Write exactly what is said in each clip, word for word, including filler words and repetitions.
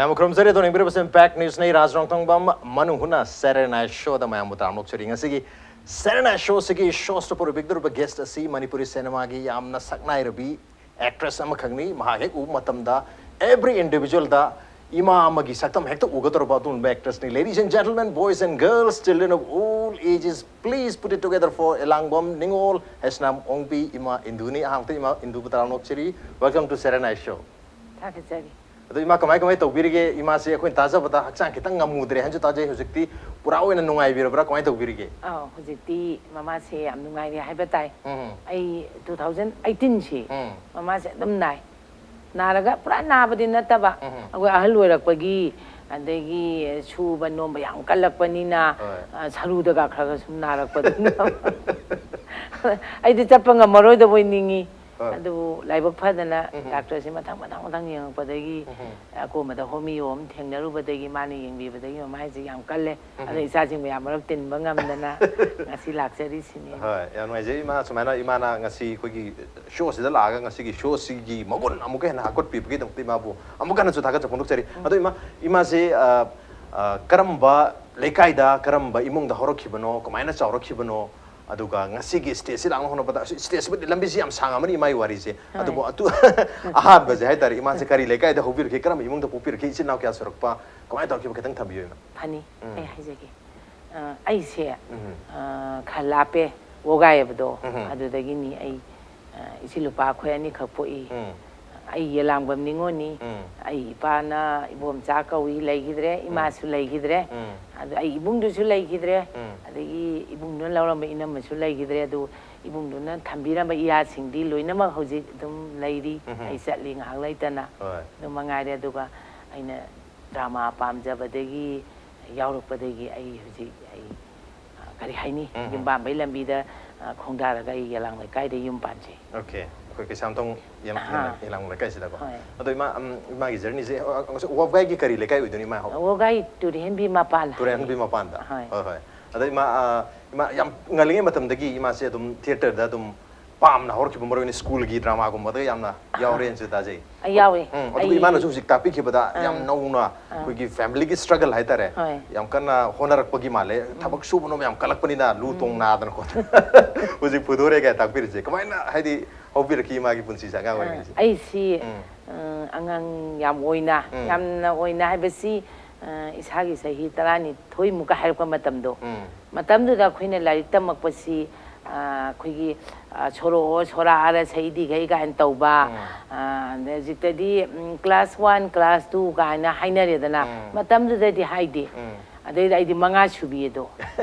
ꯌꯥꯝ ꯈꯨꯔꯨꯝꯖꯔꯤ꯫ ꯑꯗꯣ ꯌꯦꯡꯕꯤꯔꯤꯕꯁꯤ Impact News ꯅꯤ, ꯔꯥꯖ ꯔꯣꯡꯊꯣꯡꯕꯝ ꯃꯅꯨꯡ ꯍꯨꯠꯅ Saturday Night Show ꯗ ꯃꯌꯥꯝꯕꯨ ꯇꯔꯥꯝꯅ ꯑꯣꯛꯆꯔꯤ꯫ ꯉꯁꯤꯒꯤ Saturday Night Show ꯁꯤꯒꯤ ꯁꯣꯁꯇ ꯄꯨꯔꯛꯄꯤꯒꯗꯧꯔꯤꯕ ꯒꯦꯁ ꯑꯁꯤ ꯃꯅꯤꯄꯨꯔꯤ ꯁꯤꯅꯦꯃꯥꯒꯤ ꯌꯥꯝꯅ ꯁꯛꯅꯥꯏꯔꯕꯤ ꯑꯦꯛꯇ꯭ꯔꯦꯁ ꯑꯃꯈꯛꯅꯤ꯫ ꯃꯍꯥꯛ ꯍꯦꯛ ꯎꯕ ꯃꯇꯝꯗ every individual ꯗ ꯏꯃꯥ ꯑꯃꯒꯤ ꯁꯛꯇꯝ ꯍꯦꯛꯇ ꯎꯒꯗꯧꯔꯕ ꯑꯗꯨꯒꯨꯝꯕ ꯑꯦꯛꯇ꯭ꯔꯦꯁꯅꯤ꯫ Ladies and gentlemen, boys and girls, children of all ages, please put it together for ꯑꯦꯂꯥꯡꯕꯝ ꯅꯤꯉꯣꯜ ꯍꯩꯁꯅꯥꯝ ꯑꯣꯡꯕꯤ ꯏꯃꯥ ꯏꯟꯗꯨꯅꯤ꯫ ꯑꯍꯥꯟꯕꯗ ꯏꯃꯥ ꯏꯟꯗꯨꯕꯨ ꯇꯔꯥꯝꯅ ꯑꯣꯛꯆꯔꯤ꯫ Welcome to Saturday Night Show꯫ ꯊꯥꯒꯠꯆꯔꯤ꯫ ꯑꯗꯣ ꯏꯃꯥ, ꯀꯃꯥꯏ ꯀꯃꯥꯏ ꯇꯧꯕꯤꯔꯤꯒꯦ? ꯏꯃꯥꯁꯦ ꯑꯩꯈꯣꯏꯅ ꯇꯥꯖꯕꯗ ꯍꯛꯆꯥꯡ ꯈꯤꯇꯪ ꯉꯝꯃꯨꯗ꯭ꯔꯦ ꯍꯥꯏꯅꯁꯨ ꯇꯥꯖꯩ꯫ ꯍꯧꯖꯤꯛꯇꯤ ꯄꯨꯔꯥ ꯑꯣꯏꯅ ꯅꯨꯡꯉꯥꯏꯕꯤꯔꯕ꯭ꯔꯥ? ꯀꯃꯥꯏꯅ ꯇꯧꯕꯤꯔꯤꯒꯦ? ꯑꯥ, ꯍꯧꯖꯤꯛꯇꯤ ꯃꯃꯥꯁꯦ ꯌꯥꯝ ꯅꯨꯡꯉꯥꯏꯔꯦ ꯍꯥꯏꯕ ꯇꯥꯏ꯫ ꯎꯝ꯫ ꯑꯩ two thousand eighteen ꯁꯤ ꯎꯝ꯫ ꯃꯃꯥꯁꯦ ꯑꯗꯨꯝ ꯅꯥꯏ꯫ ꯅꯥꯔꯒ ꯄꯨꯔꯥ ꯅꯥꯕꯗꯤ ꯅꯠꯇꯕ, ꯎꯝ꯫ ꯑꯩꯈꯣꯏ ꯑꯍꯜ ꯑꯣꯏꯔꯛꯄꯒꯤ, ꯑꯗꯒꯤ ꯁꯨꯕ ꯅꯣꯝꯕ ꯌꯥꯝ ꯀꯜꯂꯛꯄꯅꯤꯅ, ꯍꯣꯏ꯫ ꯑ, ꯁꯔꯨꯗꯒ ꯈꯔ ꯈꯔ ꯁꯨꯝ ꯅꯥꯔꯛꯄꯗꯨꯅ ꯑꯩꯗꯤ ꯆꯠꯄ ꯉꯝꯃꯔꯣꯏꯗꯕꯣꯏ ꯅꯤꯡꯉꯤ꯫ ꯍꯣꯏ꯫ ꯑꯗꯨꯕꯨ ꯂꯥꯏꯕꯛ ꯐꯗꯅ ꯎꯝ꯫ ꯗꯥꯛꯇꯔꯁꯦ ꯃꯊꯪ ꯃꯊꯪ ꯃꯊꯪ ꯌꯦꯡꯉꯛꯄꯗꯒꯤ ꯎꯝ꯫ ꯑꯀꯣꯟꯕꯗ ꯍꯣꯃꯤꯌꯣ ꯑꯃ ꯊꯦꯡꯅꯔꯨꯕꯗꯒꯤ, ꯃꯥꯅ ꯌꯦꯡꯕꯤꯕꯗꯒꯤ ꯃꯃꯥꯏꯁꯦ ꯌꯥꯝ ꯀꯜꯂꯦ꯫ ꯎꯝ꯫ ꯑꯗ ꯏꯆꯥꯁꯤꯡ ꯃꯌꯥꯝ ꯃꯔꯛ ꯇꯤꯟꯕ ꯉꯝꯗꯅ ꯉꯁꯤ ꯂꯥꯛꯆꯔꯤꯁꯤꯅꯤ꯫ ꯍꯣꯏ, ꯌꯥꯝ ꯅꯨꯡꯉꯥꯏꯖꯩ ꯏꯃꯥ, ꯁꯨꯃꯥꯏꯅ ꯏꯃꯥꯅ ꯉꯁꯤ ꯑꯩꯈꯣꯏꯒꯤ ꯁꯣꯁꯤꯗ ꯂꯥꯛꯑꯒ ꯉꯁꯤꯒꯤ ꯁꯣꯁꯤꯒꯤ ꯃꯒꯨꯟ ꯑꯃꯨꯛꯀ ꯍꯦꯟꯅ ꯍꯥꯞꯀꯠꯄꯤꯕꯒꯤꯗꯃꯛꯇ ꯏꯃꯥꯕꯨ ꯑꯃꯨꯛꯀ ꯍꯟꯅꯁꯨ ꯊꯥꯒꯠꯆꯕ ꯐꯣꯡꯗꯣꯛꯆꯔꯤ꯫ ꯑꯗꯣ ꯏꯃꯥ, ꯏꯃꯥꯁꯦ, ꯑ, ꯑ, ꯀꯔꯝꯕ ꯂꯩꯀꯥꯏꯗ, ꯀꯔꯝꯕ ꯏꯃꯨꯡꯗ ꯍꯧꯔꯛꯈꯤꯕꯅꯣ, ꯀꯃꯥꯏꯅ ꯆꯥꯎꯔꯛꯈꯤꯕꯅꯣ, ꯑꯗꯨꯒ ꯉꯁꯤꯒꯤ ꯁ꯭ꯇꯦꯖꯁꯤ ꯂꯥꯛꯅ ꯍꯣꯠꯅꯕꯗ, ꯁ꯭ꯇꯦꯖꯁꯤꯕꯨꯗꯤ ꯂꯝꯕꯤꯁꯤ ꯌꯥꯝ ꯁꯥꯡꯉꯝꯃꯅꯤ ꯏꯃꯥꯒꯤ ꯋꯥꯔꯤꯁꯦ꯫ ꯍꯣꯏ꯫ ꯑꯗꯨꯕꯨ ꯑꯇꯨ-, ꯑꯍꯥꯟꯕꯁꯦ ꯍꯥꯏꯇꯥꯔꯦ, ꯏꯃꯥꯁꯦ ꯀꯔꯤ ꯂꯩꯀꯥꯏꯗ ꯍꯧꯕꯤꯔꯛꯈꯤ, ꯀꯔꯝꯕ ꯏꯃꯨꯡꯗ ꯄꯣꯛꯄꯤꯔꯛꯈꯤ, ꯏꯆꯤꯟ ꯏꯅꯥꯎ ꯀꯌꯥ ꯁꯨꯔꯛꯄ, ꯀꯃꯥꯏꯅ ꯇꯧꯔꯛꯈꯤꯕ ꯈꯤꯇꯪ ꯊꯝꯕꯤꯌꯨ, ꯏꯃꯥ꯫ ꯐꯅꯤ, ꯎꯝ꯫ ꯑꯩ ꯍꯥꯏꯖꯒꯦ꯫ ꯑ, ꯑꯩꯁꯦ, ꯎꯝ꯫ ꯑ, ꯈꯔ ꯂꯥꯞꯄꯦ, ꯋꯥꯒꯥꯏ ꯍꯥꯏꯕꯗꯣ, ꯎꯝ꯫ ꯑꯗꯨꯗꯒꯤꯅꯤ꯫ ꯑꯩ, ꯑ, ꯏꯆꯤꯜ ꯅꯨꯄꯥ ꯑꯩꯈꯣꯏ ꯑꯅꯤꯈꯛ ꯄꯣꯛꯏ꯫ ꯎꯝ꯫ ꯑꯩ ꯌꯦꯂꯥꯡꯕꯝ ꯅꯤꯉꯣꯜꯅꯤ꯫ ꯎꯝ꯫ ꯑꯩ ꯏꯄꯥꯅ ꯏꯕꯣꯝꯆꯥ ꯀꯧꯏ, ꯂꯩꯈꯤꯗ꯭ꯔꯦ꯫ ꯏꯃꯥꯁꯨ ꯂꯩꯈꯤꯗ꯭ꯔꯦ꯫ ꯎꯝ꯫ ꯑꯗꯨ ꯑꯩ ꯏꯕꯨꯡꯗꯨꯁꯨ ꯂꯩꯈꯤꯗ꯭ꯔꯦ꯫ ꯎꯝ꯫ ꯑꯗꯒꯤ ꯏꯕꯨꯡꯗꯨꯅ ꯂꯧꯔꯝꯕ ꯏꯅꯝꯃꯁꯨ ꯂꯩꯈꯤꯗ꯭ꯔꯦ꯫ ꯑꯗꯨ ꯏꯕꯨꯡꯗꯨꯅ ꯊꯝꯕꯤꯔꯝꯕ ꯏꯌꯥꯁꯤꯡꯗꯤ ꯂꯣꯏꯅꯃꯛ ꯍꯧꯖꯤꯛ ꯑꯗꯨꯝ ꯂꯩꯔꯤ꯫ ꯎꯝ꯫ ꯑꯩ ꯆꯠꯂꯤ ꯉꯥꯏꯍꯥꯛ ꯂꯩꯇꯅ꯫ ꯍꯣꯏ꯫ ꯑꯗꯨ ꯃꯉꯥꯏꯔꯦ꯫ ꯑꯗꯨꯒ ꯑꯩꯅ ꯗ꯭ꯔꯃꯥ ꯄꯥꯝꯖꯕꯗꯒꯤ ꯌꯥꯎꯔꯛꯄꯗꯒꯤ ꯑꯩ ꯍꯧꯖꯤꯛ ꯑꯩ, ꯑ, ꯀꯔꯤ ꯍꯥꯏꯅꯤ? ꯎꯝ꯫ ꯌꯨꯝꯕꯥꯝꯕꯩ ꯂꯝꯕꯤꯗ, ꯑ, ꯈꯣꯡꯗꯥꯔꯒ ꯑꯩ ꯌꯦꯂꯥꯡ ꯂꯩꯀꯥꯏꯗ ꯌꯨꯝ ꯄꯥꯟꯖꯩ꯫ ꯑꯣꯀꯦ꯫ ꯑꯩꯈꯣꯏ ꯀꯩꯁꯥꯝꯊꯣꯡ ꯌꯦꯝ-, ꯑꯍꯥ꯫ ꯌꯦꯂꯥꯡ ꯂꯩꯀꯥꯏꯁꯤꯗꯀꯣ꯫ ꯍꯣꯏ꯫ ꯑꯗꯣ ꯏꯃꯥ, ꯎꯝ, ꯏꯃꯥꯒꯤ ꯖꯔꯅꯤꯁꯦ, ꯑ, ꯑ, ꯋꯥꯕꯒꯥꯏꯒꯤ ꯀꯔꯤ ꯂꯩꯀꯥꯏ ꯑꯣꯏꯗꯣꯏꯅꯣ ꯏꯃꯥ ꯍꯧ-? ꯋꯥꯒꯥꯏ ꯇꯨꯔꯦꯟꯕꯤ ꯃꯄꯥꯟ ꯍꯥꯏ꯫ ꯇꯨꯔꯦꯟꯕꯤ ꯃꯄꯥꯟꯗ꯫ ꯍꯣꯏ꯫ ꯍꯣꯏ, ꯍꯣꯏ꯫ ꯑꯗꯣ ꯏꯃꯥ, ꯑ, ꯏꯃꯥ ꯌꯥꯝ ꯉꯜꯂꯤꯉꯩ ꯃꯇꯝꯗꯒꯤ ꯏꯃꯥꯁꯦ ꯑꯗꯨꯝ ꯊꯤꯌꯦꯇꯔꯗ ꯑꯗꯨꯝ ꯄꯥꯝꯅ ꯍꯧꯔꯛꯈꯤꯕ, ꯃꯔꯨ ꯑꯣꯏꯅ ꯁ꯭ꯀꯨꯜꯒꯤ ꯗ꯭ꯔꯃꯥꯒꯨꯝꯕꯗ ꯌꯥꯝꯅ ꯌꯥꯎꯔꯦꯅꯁꯨ ꯇꯥꯖꯩ꯫ ꯑꯩ ꯌꯥꯎꯏ꯫ ꯎꯝ, ꯑꯗꯨꯒ ꯏꯃꯥꯅꯁꯨ ꯍꯧꯖꯤꯛ ꯇꯥꯛꯄꯤꯈꯤꯕꯗ ꯌꯥꯝ ꯅꯧꯅ ꯑꯩꯈꯣꯏꯒꯤ ꯐꯦꯃꯤꯂꯤꯒꯤ ꯁ꯭ꯇ꯭ꯔꯒꯜ ꯍꯥꯏꯇꯥꯔꯦ, ꯍꯣꯏ꯫ ꯌꯥꯝ ꯀꯟꯅ ꯍꯣꯠꯅꯔꯛꯄꯒꯤ ꯃꯥꯜꯂꯦ꯫ ꯊꯕꯛ ꯁꯨꯕ ꯅꯣꯝ ꯌꯥꯝ ꯀꯜꯂꯛꯄꯅꯤꯅ, ꯂꯨ ꯇꯣꯡ ꯅꯥꯗꯅ ꯈꯣꯠꯇꯅ ꯍꯧꯖꯤꯛ ꯐꯨꯗꯣꯔꯦ ꯀꯥꯏꯅ ꯇꯥꯛꯄꯤꯔꯤꯁꯦ꯫ ꯀꯃꯥꯏꯅ, ꯍꯥꯏꯗꯤ, ꯍꯧꯕꯤꯔꯛꯈꯤ ꯏꯃꯥꯒꯤ ꯄꯨꯟꯁꯤꯁꯦ ꯑꯉꯥꯡ ꯑꯣꯏꯔꯤꯉꯩꯁꯦ? ꯑꯩꯁꯤ ꯎꯝ꯫ ꯑ, ꯑꯉꯥꯡ ꯌꯥꯝ ꯑꯣꯏꯅ, ꯎꯝ꯫ ꯌꯥꯝꯅ ꯑꯣꯏꯅ ꯍꯥꯏꯕꯁꯤ, ꯑ, ꯏꯁꯥꯒꯤ ꯆꯍꯤ ꯇꯔꯥꯅꯤꯊꯣꯏꯃꯨꯛꯀ ꯍꯥꯏꯔꯛꯄ ꯃꯇꯝꯗꯣ, ꯎꯝ꯫ ꯃꯇꯝꯗꯨꯗ ꯑꯩꯈꯣꯏꯅ ꯂꯥꯏꯔꯤꯛ ꯇꯝꯃꯛꯄꯁꯤ, ꯑ, ꯑꯩꯈꯣꯏꯒꯤ, ꯑ, ꯁꯣꯔꯣꯛꯑꯣ ꯁꯣꯔꯥꯔ ꯁꯍꯤꯗꯤꯈꯩ ꯀꯥꯏꯅ ꯇꯧꯕ, ꯎꯝ꯫ ꯑ, ꯑꯗꯩ ꯍꯧꯖꯤꯛꯇꯗꯤ, ꯎꯝ, class one, class two ꯀꯥꯏꯅ ꯍꯥꯏꯅꯔꯦꯗꯅ꯫ ꯎꯝ꯫ ꯃꯇꯝꯗꯨꯗꯗꯤ ꯍꯥꯏꯗꯦ꯫ ꯎꯝ꯫ ꯑꯗꯩꯗ ꯑꯩꯗꯤ ꯃꯉꯥ ꯁꯨꯕꯤ ꯑꯗꯣ,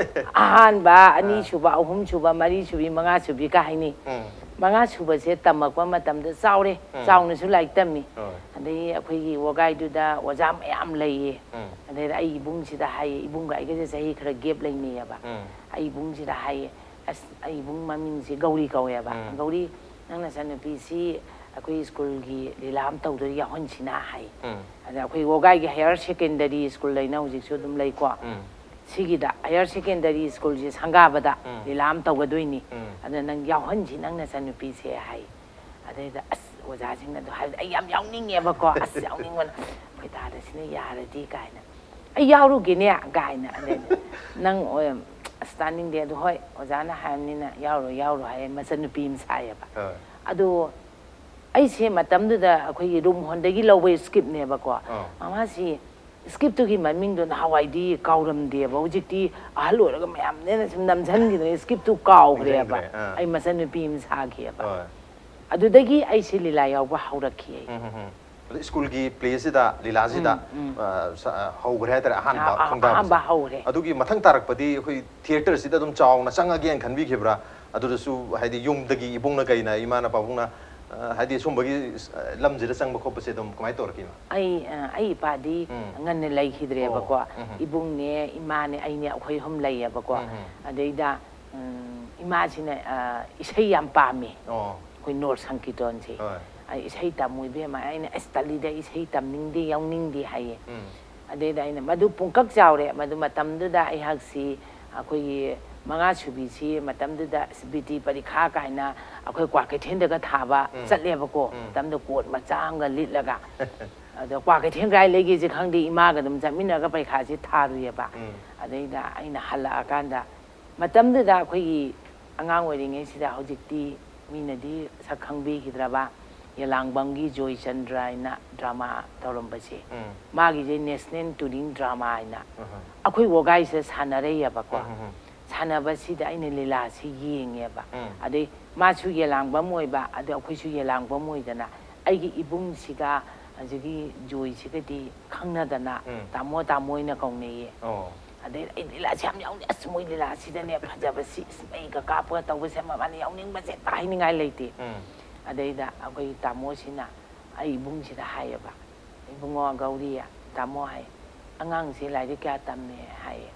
ꯑꯍꯥꯟꯕ, ꯑꯅꯤ ꯁꯨꯕ, ꯑꯍꯨꯝ ꯁꯨꯕ, ꯃꯔꯤ ꯁꯨꯕꯤ, ꯃꯉꯥ ꯁꯨꯕꯤ ꯀ ꯍꯥꯏꯅꯤ꯫ ꯎꯝ꯫ ꯃꯉꯥ ꯁꯨꯕꯁꯦ ꯇꯝꯃꯛꯄ ꯃꯇꯝꯗ ꯆꯥꯎꯔꯦ, ꯎꯝ꯫ ꯆꯥꯎꯅꯁꯨ ꯂꯥꯏꯔꯤꯛ ꯇꯝꯃꯤ꯫ ꯍꯣꯏ꯫ ꯑꯗꯩ ꯑꯩꯈꯣꯏꯒꯤ ꯋꯥꯒꯥꯏꯗꯨꯗ ꯑꯣꯖꯥ ꯃꯌꯥꯝ ꯂꯩꯌꯦ꯫ ꯎꯝ꯫ ꯑꯗꯩꯗ ꯑꯩ ꯏꯕꯨꯡꯁꯤꯗ ꯍꯥꯏꯌꯦ, ꯏꯕꯨꯡꯒ ꯑꯩꯒꯁꯦ ꯆꯍꯤ ꯈꯔ ꯒꯦꯞ ꯂꯩꯅꯩꯌꯦꯕ꯫ ꯎꯝ꯫ ꯑꯩ ꯏꯕꯨꯡꯁꯤꯗ ꯍꯥꯏꯌꯦ, "ꯑꯁ, ꯑꯩ ꯏꯕꯨꯡ ꯃꯃꯤꯡꯁꯦ ꯒꯧꯔꯤ ꯀꯧꯋꯦꯕ꯫ ꯎꯝ꯫ ꯒꯧꯔꯤ, ꯅꯪ ꯅꯆꯟꯅꯨꯄꯤꯁꯤ ꯑꯩꯈꯣꯏ ꯁ꯭ꯀꯨꯜꯒꯤ ꯂꯤꯂꯥ ꯑꯃ ꯇꯧꯗꯣꯏ ꯌꯥꯎꯍꯟꯁꯤꯅ" ꯍꯥꯏ꯫ ꯎꯝ꯫ ꯑꯗ ꯑꯩꯈꯣꯏ ꯋꯥꯒꯥꯏꯒꯤ ꯍꯥꯌꯔ ꯁꯦꯀꯦꯟꯗꯔꯤ ꯁ꯭ꯀꯨꯜ ꯂꯩꯅ ꯍꯧꯖꯤꯛꯁꯨ ꯑꯗꯨꯝ ꯂꯩꯀꯣ꯫ ꯎꯝ꯫ ꯁꯤꯒꯤꯗ ꯍꯥꯌꯔ ꯁꯦꯀꯦꯟꯗꯔꯤ ꯁ꯭ꯀꯨꯜꯁꯦ ꯁꯪꯒꯥꯕꯗ ꯎꯝ꯫ ꯂꯤꯂꯥ ꯑꯃ ꯇꯧꯒꯗꯣꯏꯅꯤ꯫ ꯎꯝ꯫ ꯑꯗ ꯅꯪ ꯌꯥꯎꯍꯟꯁꯤ ꯅꯪ ꯅꯆꯟꯅꯨꯄꯤꯁꯦ ꯍꯥꯏ꯫ ꯑꯗꯩꯗ ꯑꯁ ꯑꯣꯖꯥꯁꯤꯡꯅ ꯑꯗꯨ ꯍꯥꯏꯕꯗ ꯑꯩ ꯌꯥꯝ ꯌꯥꯎꯅꯤꯡꯉꯦꯕꯀꯣ꯫ ꯑꯁ ꯌꯥꯎꯅꯤꯡꯕꯅ ꯑꯩꯈꯣꯏ ꯗꯥꯗꯁꯤꯅ ꯌꯥꯔꯗꯤ ꯀꯥꯏꯅ꯫ "ꯑꯩ ꯌꯥꯎꯔꯨꯒꯦꯅꯦ" ꯀꯥꯏꯅ꯫ ꯑꯗꯩꯗ "ꯅꯪ ꯑꯣꯏ-, ꯑꯁ ꯇꯥꯅꯤꯡꯗꯦ, ꯑꯗꯨ ꯍꯣꯏ ꯑꯣꯖꯥꯅ ꯍꯥꯏꯕꯅꯤꯅ ꯌꯥꯎꯔꯣ ꯌꯥꯎꯔꯣ" ꯍꯥꯏꯌꯦ꯫ ꯃꯆꯟꯅꯨꯄꯤ ꯑꯃ ꯁꯥꯏꯌꯦꯕ꯫ ꯍꯣꯏ꯫ ꯑꯗꯣ ꯑꯩꯁꯦ ꯃꯇꯝꯗꯨꯗ ꯑꯩꯈꯣꯏꯒꯤ ꯔꯨꯝ ꯍꯣꯟꯗꯒꯤ ꯂꯧꯕ ꯁ꯭ꯀ꯭ꯔꯤꯞꯅꯦꯕꯀꯣ꯫ ꯑꯥ꯫ ꯃꯃꯥꯁꯤ ꯁ꯭ꯀ꯭ꯔꯤꯞꯇꯨꯒꯤ ꯃꯃꯤꯡꯗꯣ ꯅꯍꯥꯟꯋꯥꯏꯗꯤ ꯀꯥꯎꯔꯝꯗꯦꯕ, ꯍꯧꯖꯤꯛꯇꯤ ꯑꯍꯜ ꯑꯣꯏꯔꯒ ꯃꯌꯥꯝꯅꯦꯅ ꯁꯨꯝ ꯅꯝꯁꯤꯟꯈꯤꯗꯅ ꯁ꯭ꯀ꯭ꯔꯤꯞꯇꯨ ꯀꯥꯎꯈ꯭ꯔꯦꯕ꯫ ꯅꯤꯡꯁꯤꯡꯈ꯭ꯔꯦ, ꯑꯥ꯫ ꯑꯩ ꯃꯆꯟꯅꯨꯄꯤ ꯑꯃ ꯁꯥꯈꯤꯑꯕ꯫ ꯍꯣꯏ꯫ ꯑꯗꯨꯗꯒꯤ ꯑꯩꯁꯦ ꯂꯤꯂꯥ ꯌꯥꯎꯕ ꯍꯧꯔꯛꯈꯤ ꯑꯩ꯫ ꯎꯝ, ꯎꯝ, ꯎꯝ꯫ ꯑꯗꯣ ꯁ꯭ꯀꯨꯜꯒꯤ ꯄ꯭ꯂꯦꯁꯤꯗ, ꯂꯤꯂꯥꯁꯤꯗ, ꯎꯝ, ꯎꯝ꯫ ꯑ, ꯁ-, ꯑ, ꯍꯧꯈ꯭ꯔꯦ ꯍꯥꯏꯇꯥꯔꯦ, ꯑꯍꯥꯟꯕ ꯑ-, ꯑ-, ꯈꯣꯡꯗꯥꯕꯁꯦ꯫ ꯑꯍꯥꯟꯕ ꯍꯧꯔꯦ꯫ ꯑꯗꯨꯒꯤ ꯃꯊꯪ ꯇꯥꯔꯛꯄꯗꯤ ꯑꯩꯈꯣꯏ ꯊꯤꯌꯦꯇꯔꯁꯤꯗ ꯑꯗꯨꯝ ꯆꯥꯎꯅ ꯆꯪꯉꯒꯦꯅ ꯈꯟꯕꯤꯈꯤꯕ꯭ꯔꯥ? ꯑꯗꯨꯗꯁꯨ ꯍꯥꯏꯗꯤ ꯌꯨꯝꯗꯒꯤ ꯏꯕꯨꯡꯅ ꯀꯩꯅ, ꯏꯃꯥꯅ ꯄꯥꯕꯨꯡꯅ, ꯑ, ꯍꯥꯏꯗꯤ ꯁꯨꯝꯕꯒꯤ, ꯑ, ꯂꯝꯁꯤꯗ ꯆꯪꯕ ꯈꯣꯠꯄꯁꯦ ꯑꯗꯨꯝ ꯀꯃꯥꯏꯅ ꯇꯧꯔꯛꯈꯤꯅꯣ? ꯑꯩ, ꯑ, ꯑꯩ ꯏꯄꯥꯗꯤ ꯎꯝ꯫ ꯉꯟꯅ ꯂꯩꯈꯤꯗ꯭ꯔꯦꯕꯀꯣ꯫ ꯑꯣ, ꯎꯝ, ꯎꯝ꯫ ꯏꯕꯨꯡꯅꯦ, ꯏꯃꯥꯅꯦ, ꯑꯩꯅꯦ, ꯑꯩꯈꯣꯏ ꯑꯍꯨꯝ ꯂꯩꯌꯦꯕꯀꯣ꯫ ꯎꯝ, ꯎꯝ꯫ ꯑꯗꯩꯗ, ꯎꯝ, ꯏꯃꯥꯁꯤꯅ, ꯑ, ꯏꯁꯩ ꯌꯥꯝ ꯄꯥꯝꯃꯦ꯫ ꯑꯣ꯫ ꯑꯩꯈꯣꯏ ꯅꯣꯔ ꯁꯪꯀꯤꯔꯇꯟꯁꯦ꯫ ꯍꯣꯏ꯫ ꯑꯩ ꯏꯁꯩ ꯇꯝꯃꯨ ꯏꯕꯦꯝꯃ, ꯑꯩꯅ "ꯑꯁ ꯇꯜꯂꯤꯗ, ꯏꯁꯩ ꯇꯝꯅꯤꯡꯗꯦ, ꯌꯥꯎꯅꯤꯡꯗꯦ" ꯍꯥꯏꯌꯦ꯫ ꯎꯝ꯫ ꯑꯗꯩꯗ ꯑꯩꯅ, ꯃꯗꯨ ꯄꯨꯡꯀꯛ ꯆꯥꯎꯔꯦ, ꯃꯗꯨ ꯃꯇꯝꯗꯨꯗ ꯑꯩꯍꯥꯛꯁꯤ ꯑꯩꯈꯣꯏꯒꯤ ꯃꯉꯥ ꯁꯨꯕꯤꯁꯤ ꯃꯇꯝꯗꯨꯗ ꯕꯤ ꯇꯤ ꯄꯔꯤꯈꯥ ꯀꯥꯏꯅ ꯑꯩꯈꯣꯏ ꯀ꯭ꯋꯥꯀꯩꯊꯦꯜꯗꯒ ꯊꯥꯕ ꯆꯠꯂꯦꯕꯀꯣ꯫ ꯃꯇꯝꯗ ꯀꯣꯠ ꯃꯆꯥ ꯑꯃꯒ ꯂꯤꯠꯂꯒ꯫ ꯑꯗꯣ ꯀ꯭ꯋꯥꯀꯩꯊꯦꯜ ꯀꯥꯏ ꯂꯩꯒꯦꯁꯦ ꯈꯪꯗꯦ, ꯏꯃꯥꯒ ꯑꯗꯨꯝ ꯆꯠꯃꯤꯟꯅꯔꯒ ꯄꯔꯤꯈꯥꯁꯤ ꯊꯥꯔꯨꯏꯌꯦꯕ꯫ ꯑꯗꯩꯗ ꯑꯩꯅ ꯍꯜꯂꯛꯑꯀꯥꯟꯗ, ꯃꯇꯝꯗꯨꯗ ꯑꯩꯈꯣꯏꯒꯤ ꯑꯉꯥꯡ ꯑꯣꯏꯔꯤꯉꯩꯁꯤꯗ, ꯍꯧꯖꯤꯛꯇꯤ ꯃꯤꯅꯗꯤ ꯁꯛ ꯈꯪꯕꯤꯈꯤꯗ꯭ꯔꯕ, ꯌꯦꯂꯥꯡꯕꯝꯒꯤ ꯖꯣꯏꯆꯟꯗ꯭ꯔ ꯍꯥꯏꯅ ꯗ꯭ꯔꯃꯥ ꯇꯧꯔꯝꯕꯁꯦ, ꯃꯥꯒꯤꯁꯦ ꯅꯦꯁꯅꯦꯜ ꯇꯨꯔꯤꯡ ꯗ꯭ꯔꯃꯥ ꯍꯥꯏꯅ ꯑꯩꯈꯣꯏ ꯋꯥꯒꯥꯏꯁꯤꯗ ꯁꯥꯟꯅꯔꯛꯏꯌꯦꯕꯀꯣ꯫ ꯁꯥꯟꯅꯕꯁꯤꯗ ꯑꯩꯅ ꯂꯤꯂꯥꯁꯤ ꯌꯦꯡꯉꯦꯕ꯫ ꯑꯗꯩ ꯃꯥꯁꯨ ꯌꯦꯂꯥꯡꯕꯝ ꯑꯣꯏꯕ, ꯑꯗꯩ ꯑꯩꯈꯣꯏꯁꯨ ꯌꯦꯂꯥꯡꯕꯝ ꯑꯣꯏꯗꯅ, ꯑꯩꯒꯤ ꯏꯕꯨꯡꯁꯤꯒ ꯍꯧꯖꯤꯛꯀꯤ ꯖꯣꯏꯁꯤꯒꯗꯤ ꯈꯪꯅꯗꯅ ꯇꯥꯃꯣ ꯇꯥꯃꯣ ꯍꯥꯏꯅ ꯀꯧꯅꯩꯌꯦ꯫ ꯑꯗꯩ ꯑꯩ ꯂꯤꯂꯥꯁꯦ ꯌꯥꯝ ꯌꯥꯎꯅꯤꯡ, ꯑꯁ, ꯃꯣꯏ ꯂꯤꯂꯥꯁꯤꯗꯅꯦ, ꯐꯖꯕꯁꯤ, ꯑꯁ, ꯃꯩꯒ ꯀꯥꯞꯄꯒ ꯇꯧꯕꯁꯦ, ꯃꯕꯥꯅꯤ ꯌꯥꯎꯅꯤꯡꯕꯁꯦ ꯍꯦꯛꯇ ꯍꯥꯏꯅꯤꯡꯉꯥꯏ ꯂꯩꯇꯦ꯫ ꯑꯗꯩꯗ ꯑꯩꯈꯣꯏ ꯇꯥꯃꯣꯁꯤꯅ ꯑꯩ ꯏꯕꯨꯡꯁꯤꯗ ꯍꯥꯏꯌꯦꯕ, "ꯏꯕꯨꯡꯉꯣ ꯒꯧꯔꯤ, ꯇꯥꯃꯣ ꯍꯥꯏ, ꯑꯉꯥꯡꯁꯦ ꯂꯥꯏꯔꯤꯛ ꯀꯌꯥ ꯇꯝꯃꯦ?" ꯍꯥꯏꯌꯦ꯫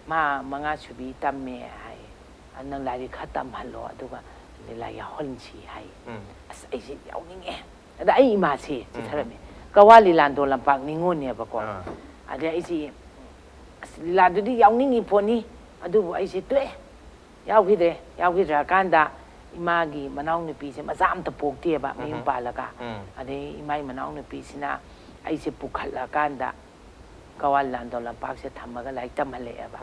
"ꯃꯥ ꯃꯉꯥ ꯁꯨꯕꯤ ꯇꯝꯃꯦ" ꯍꯥꯏꯌꯦ꯫ "ꯑꯗꯨ ꯅꯪ ꯂꯥꯏꯔꯤꯛ ꯈꯔ ꯇꯝꯍꯜꯂꯣ, ꯑꯗꯨꯒ ꯂꯤꯂꯥ ꯌꯥꯎꯍꯟꯁꯤ" ꯍꯥꯏꯌꯦ꯫ ꯑꯁ, ꯑꯩꯁꯦ ꯌꯥꯎꯅꯤꯡꯉꯦ꯫ ꯑꯗ ꯑꯩ ꯏꯃꯥꯁꯦ ꯆꯤꯊꯔꯝꯃꯦ꯫ ꯀꯋꯥ ꯂꯤꯂꯥꯟꯗꯣ ꯂꯝꯄꯥꯛ ꯅꯤꯉꯣꯜꯅꯦꯕꯀꯣ꯫ ꯑꯗꯩ ꯑꯩꯁꯦ, ꯑꯁ, ꯂꯤꯂꯥꯗꯨꯗꯤ ꯌꯥꯎꯅꯤꯡꯉꯤ ꯄꯣꯠꯅꯤ, ꯑꯗꯨꯕꯨ ꯑꯩꯁꯦ ꯇꯣꯛꯑꯦ, ꯌꯥꯎꯈꯤꯗ꯭ꯔꯦ꯫ ꯌꯥꯎꯈꯤꯗ꯭ꯔꯀꯥꯟꯗ ꯏꯃꯥꯒꯤ ꯃꯅꯥꯎꯅꯨꯄꯤꯁꯦ ꯃꯆꯥ ꯑꯝꯇ ꯄꯣꯛꯇꯦꯕ, ꯃꯌꯨꯝ ꯄꯥꯜꯂꯒ꯫ ꯑꯗꯩ ꯏꯃꯥꯒꯤ ꯃꯅꯥꯎꯅꯨꯄꯤꯁꯤꯅ ꯑꯩꯁꯦ ꯄꯨꯈꯠꯂꯀꯥꯟꯗ ꯀꯋꯥ ꯂꯤꯂꯥꯟꯗꯣ ꯂꯝꯄꯥꯛꯁꯦ ꯊꯝꯃꯒ ꯂꯥꯏꯔꯤꯛ ꯇꯝꯍꯜꯂꯛꯑꯦꯕ꯫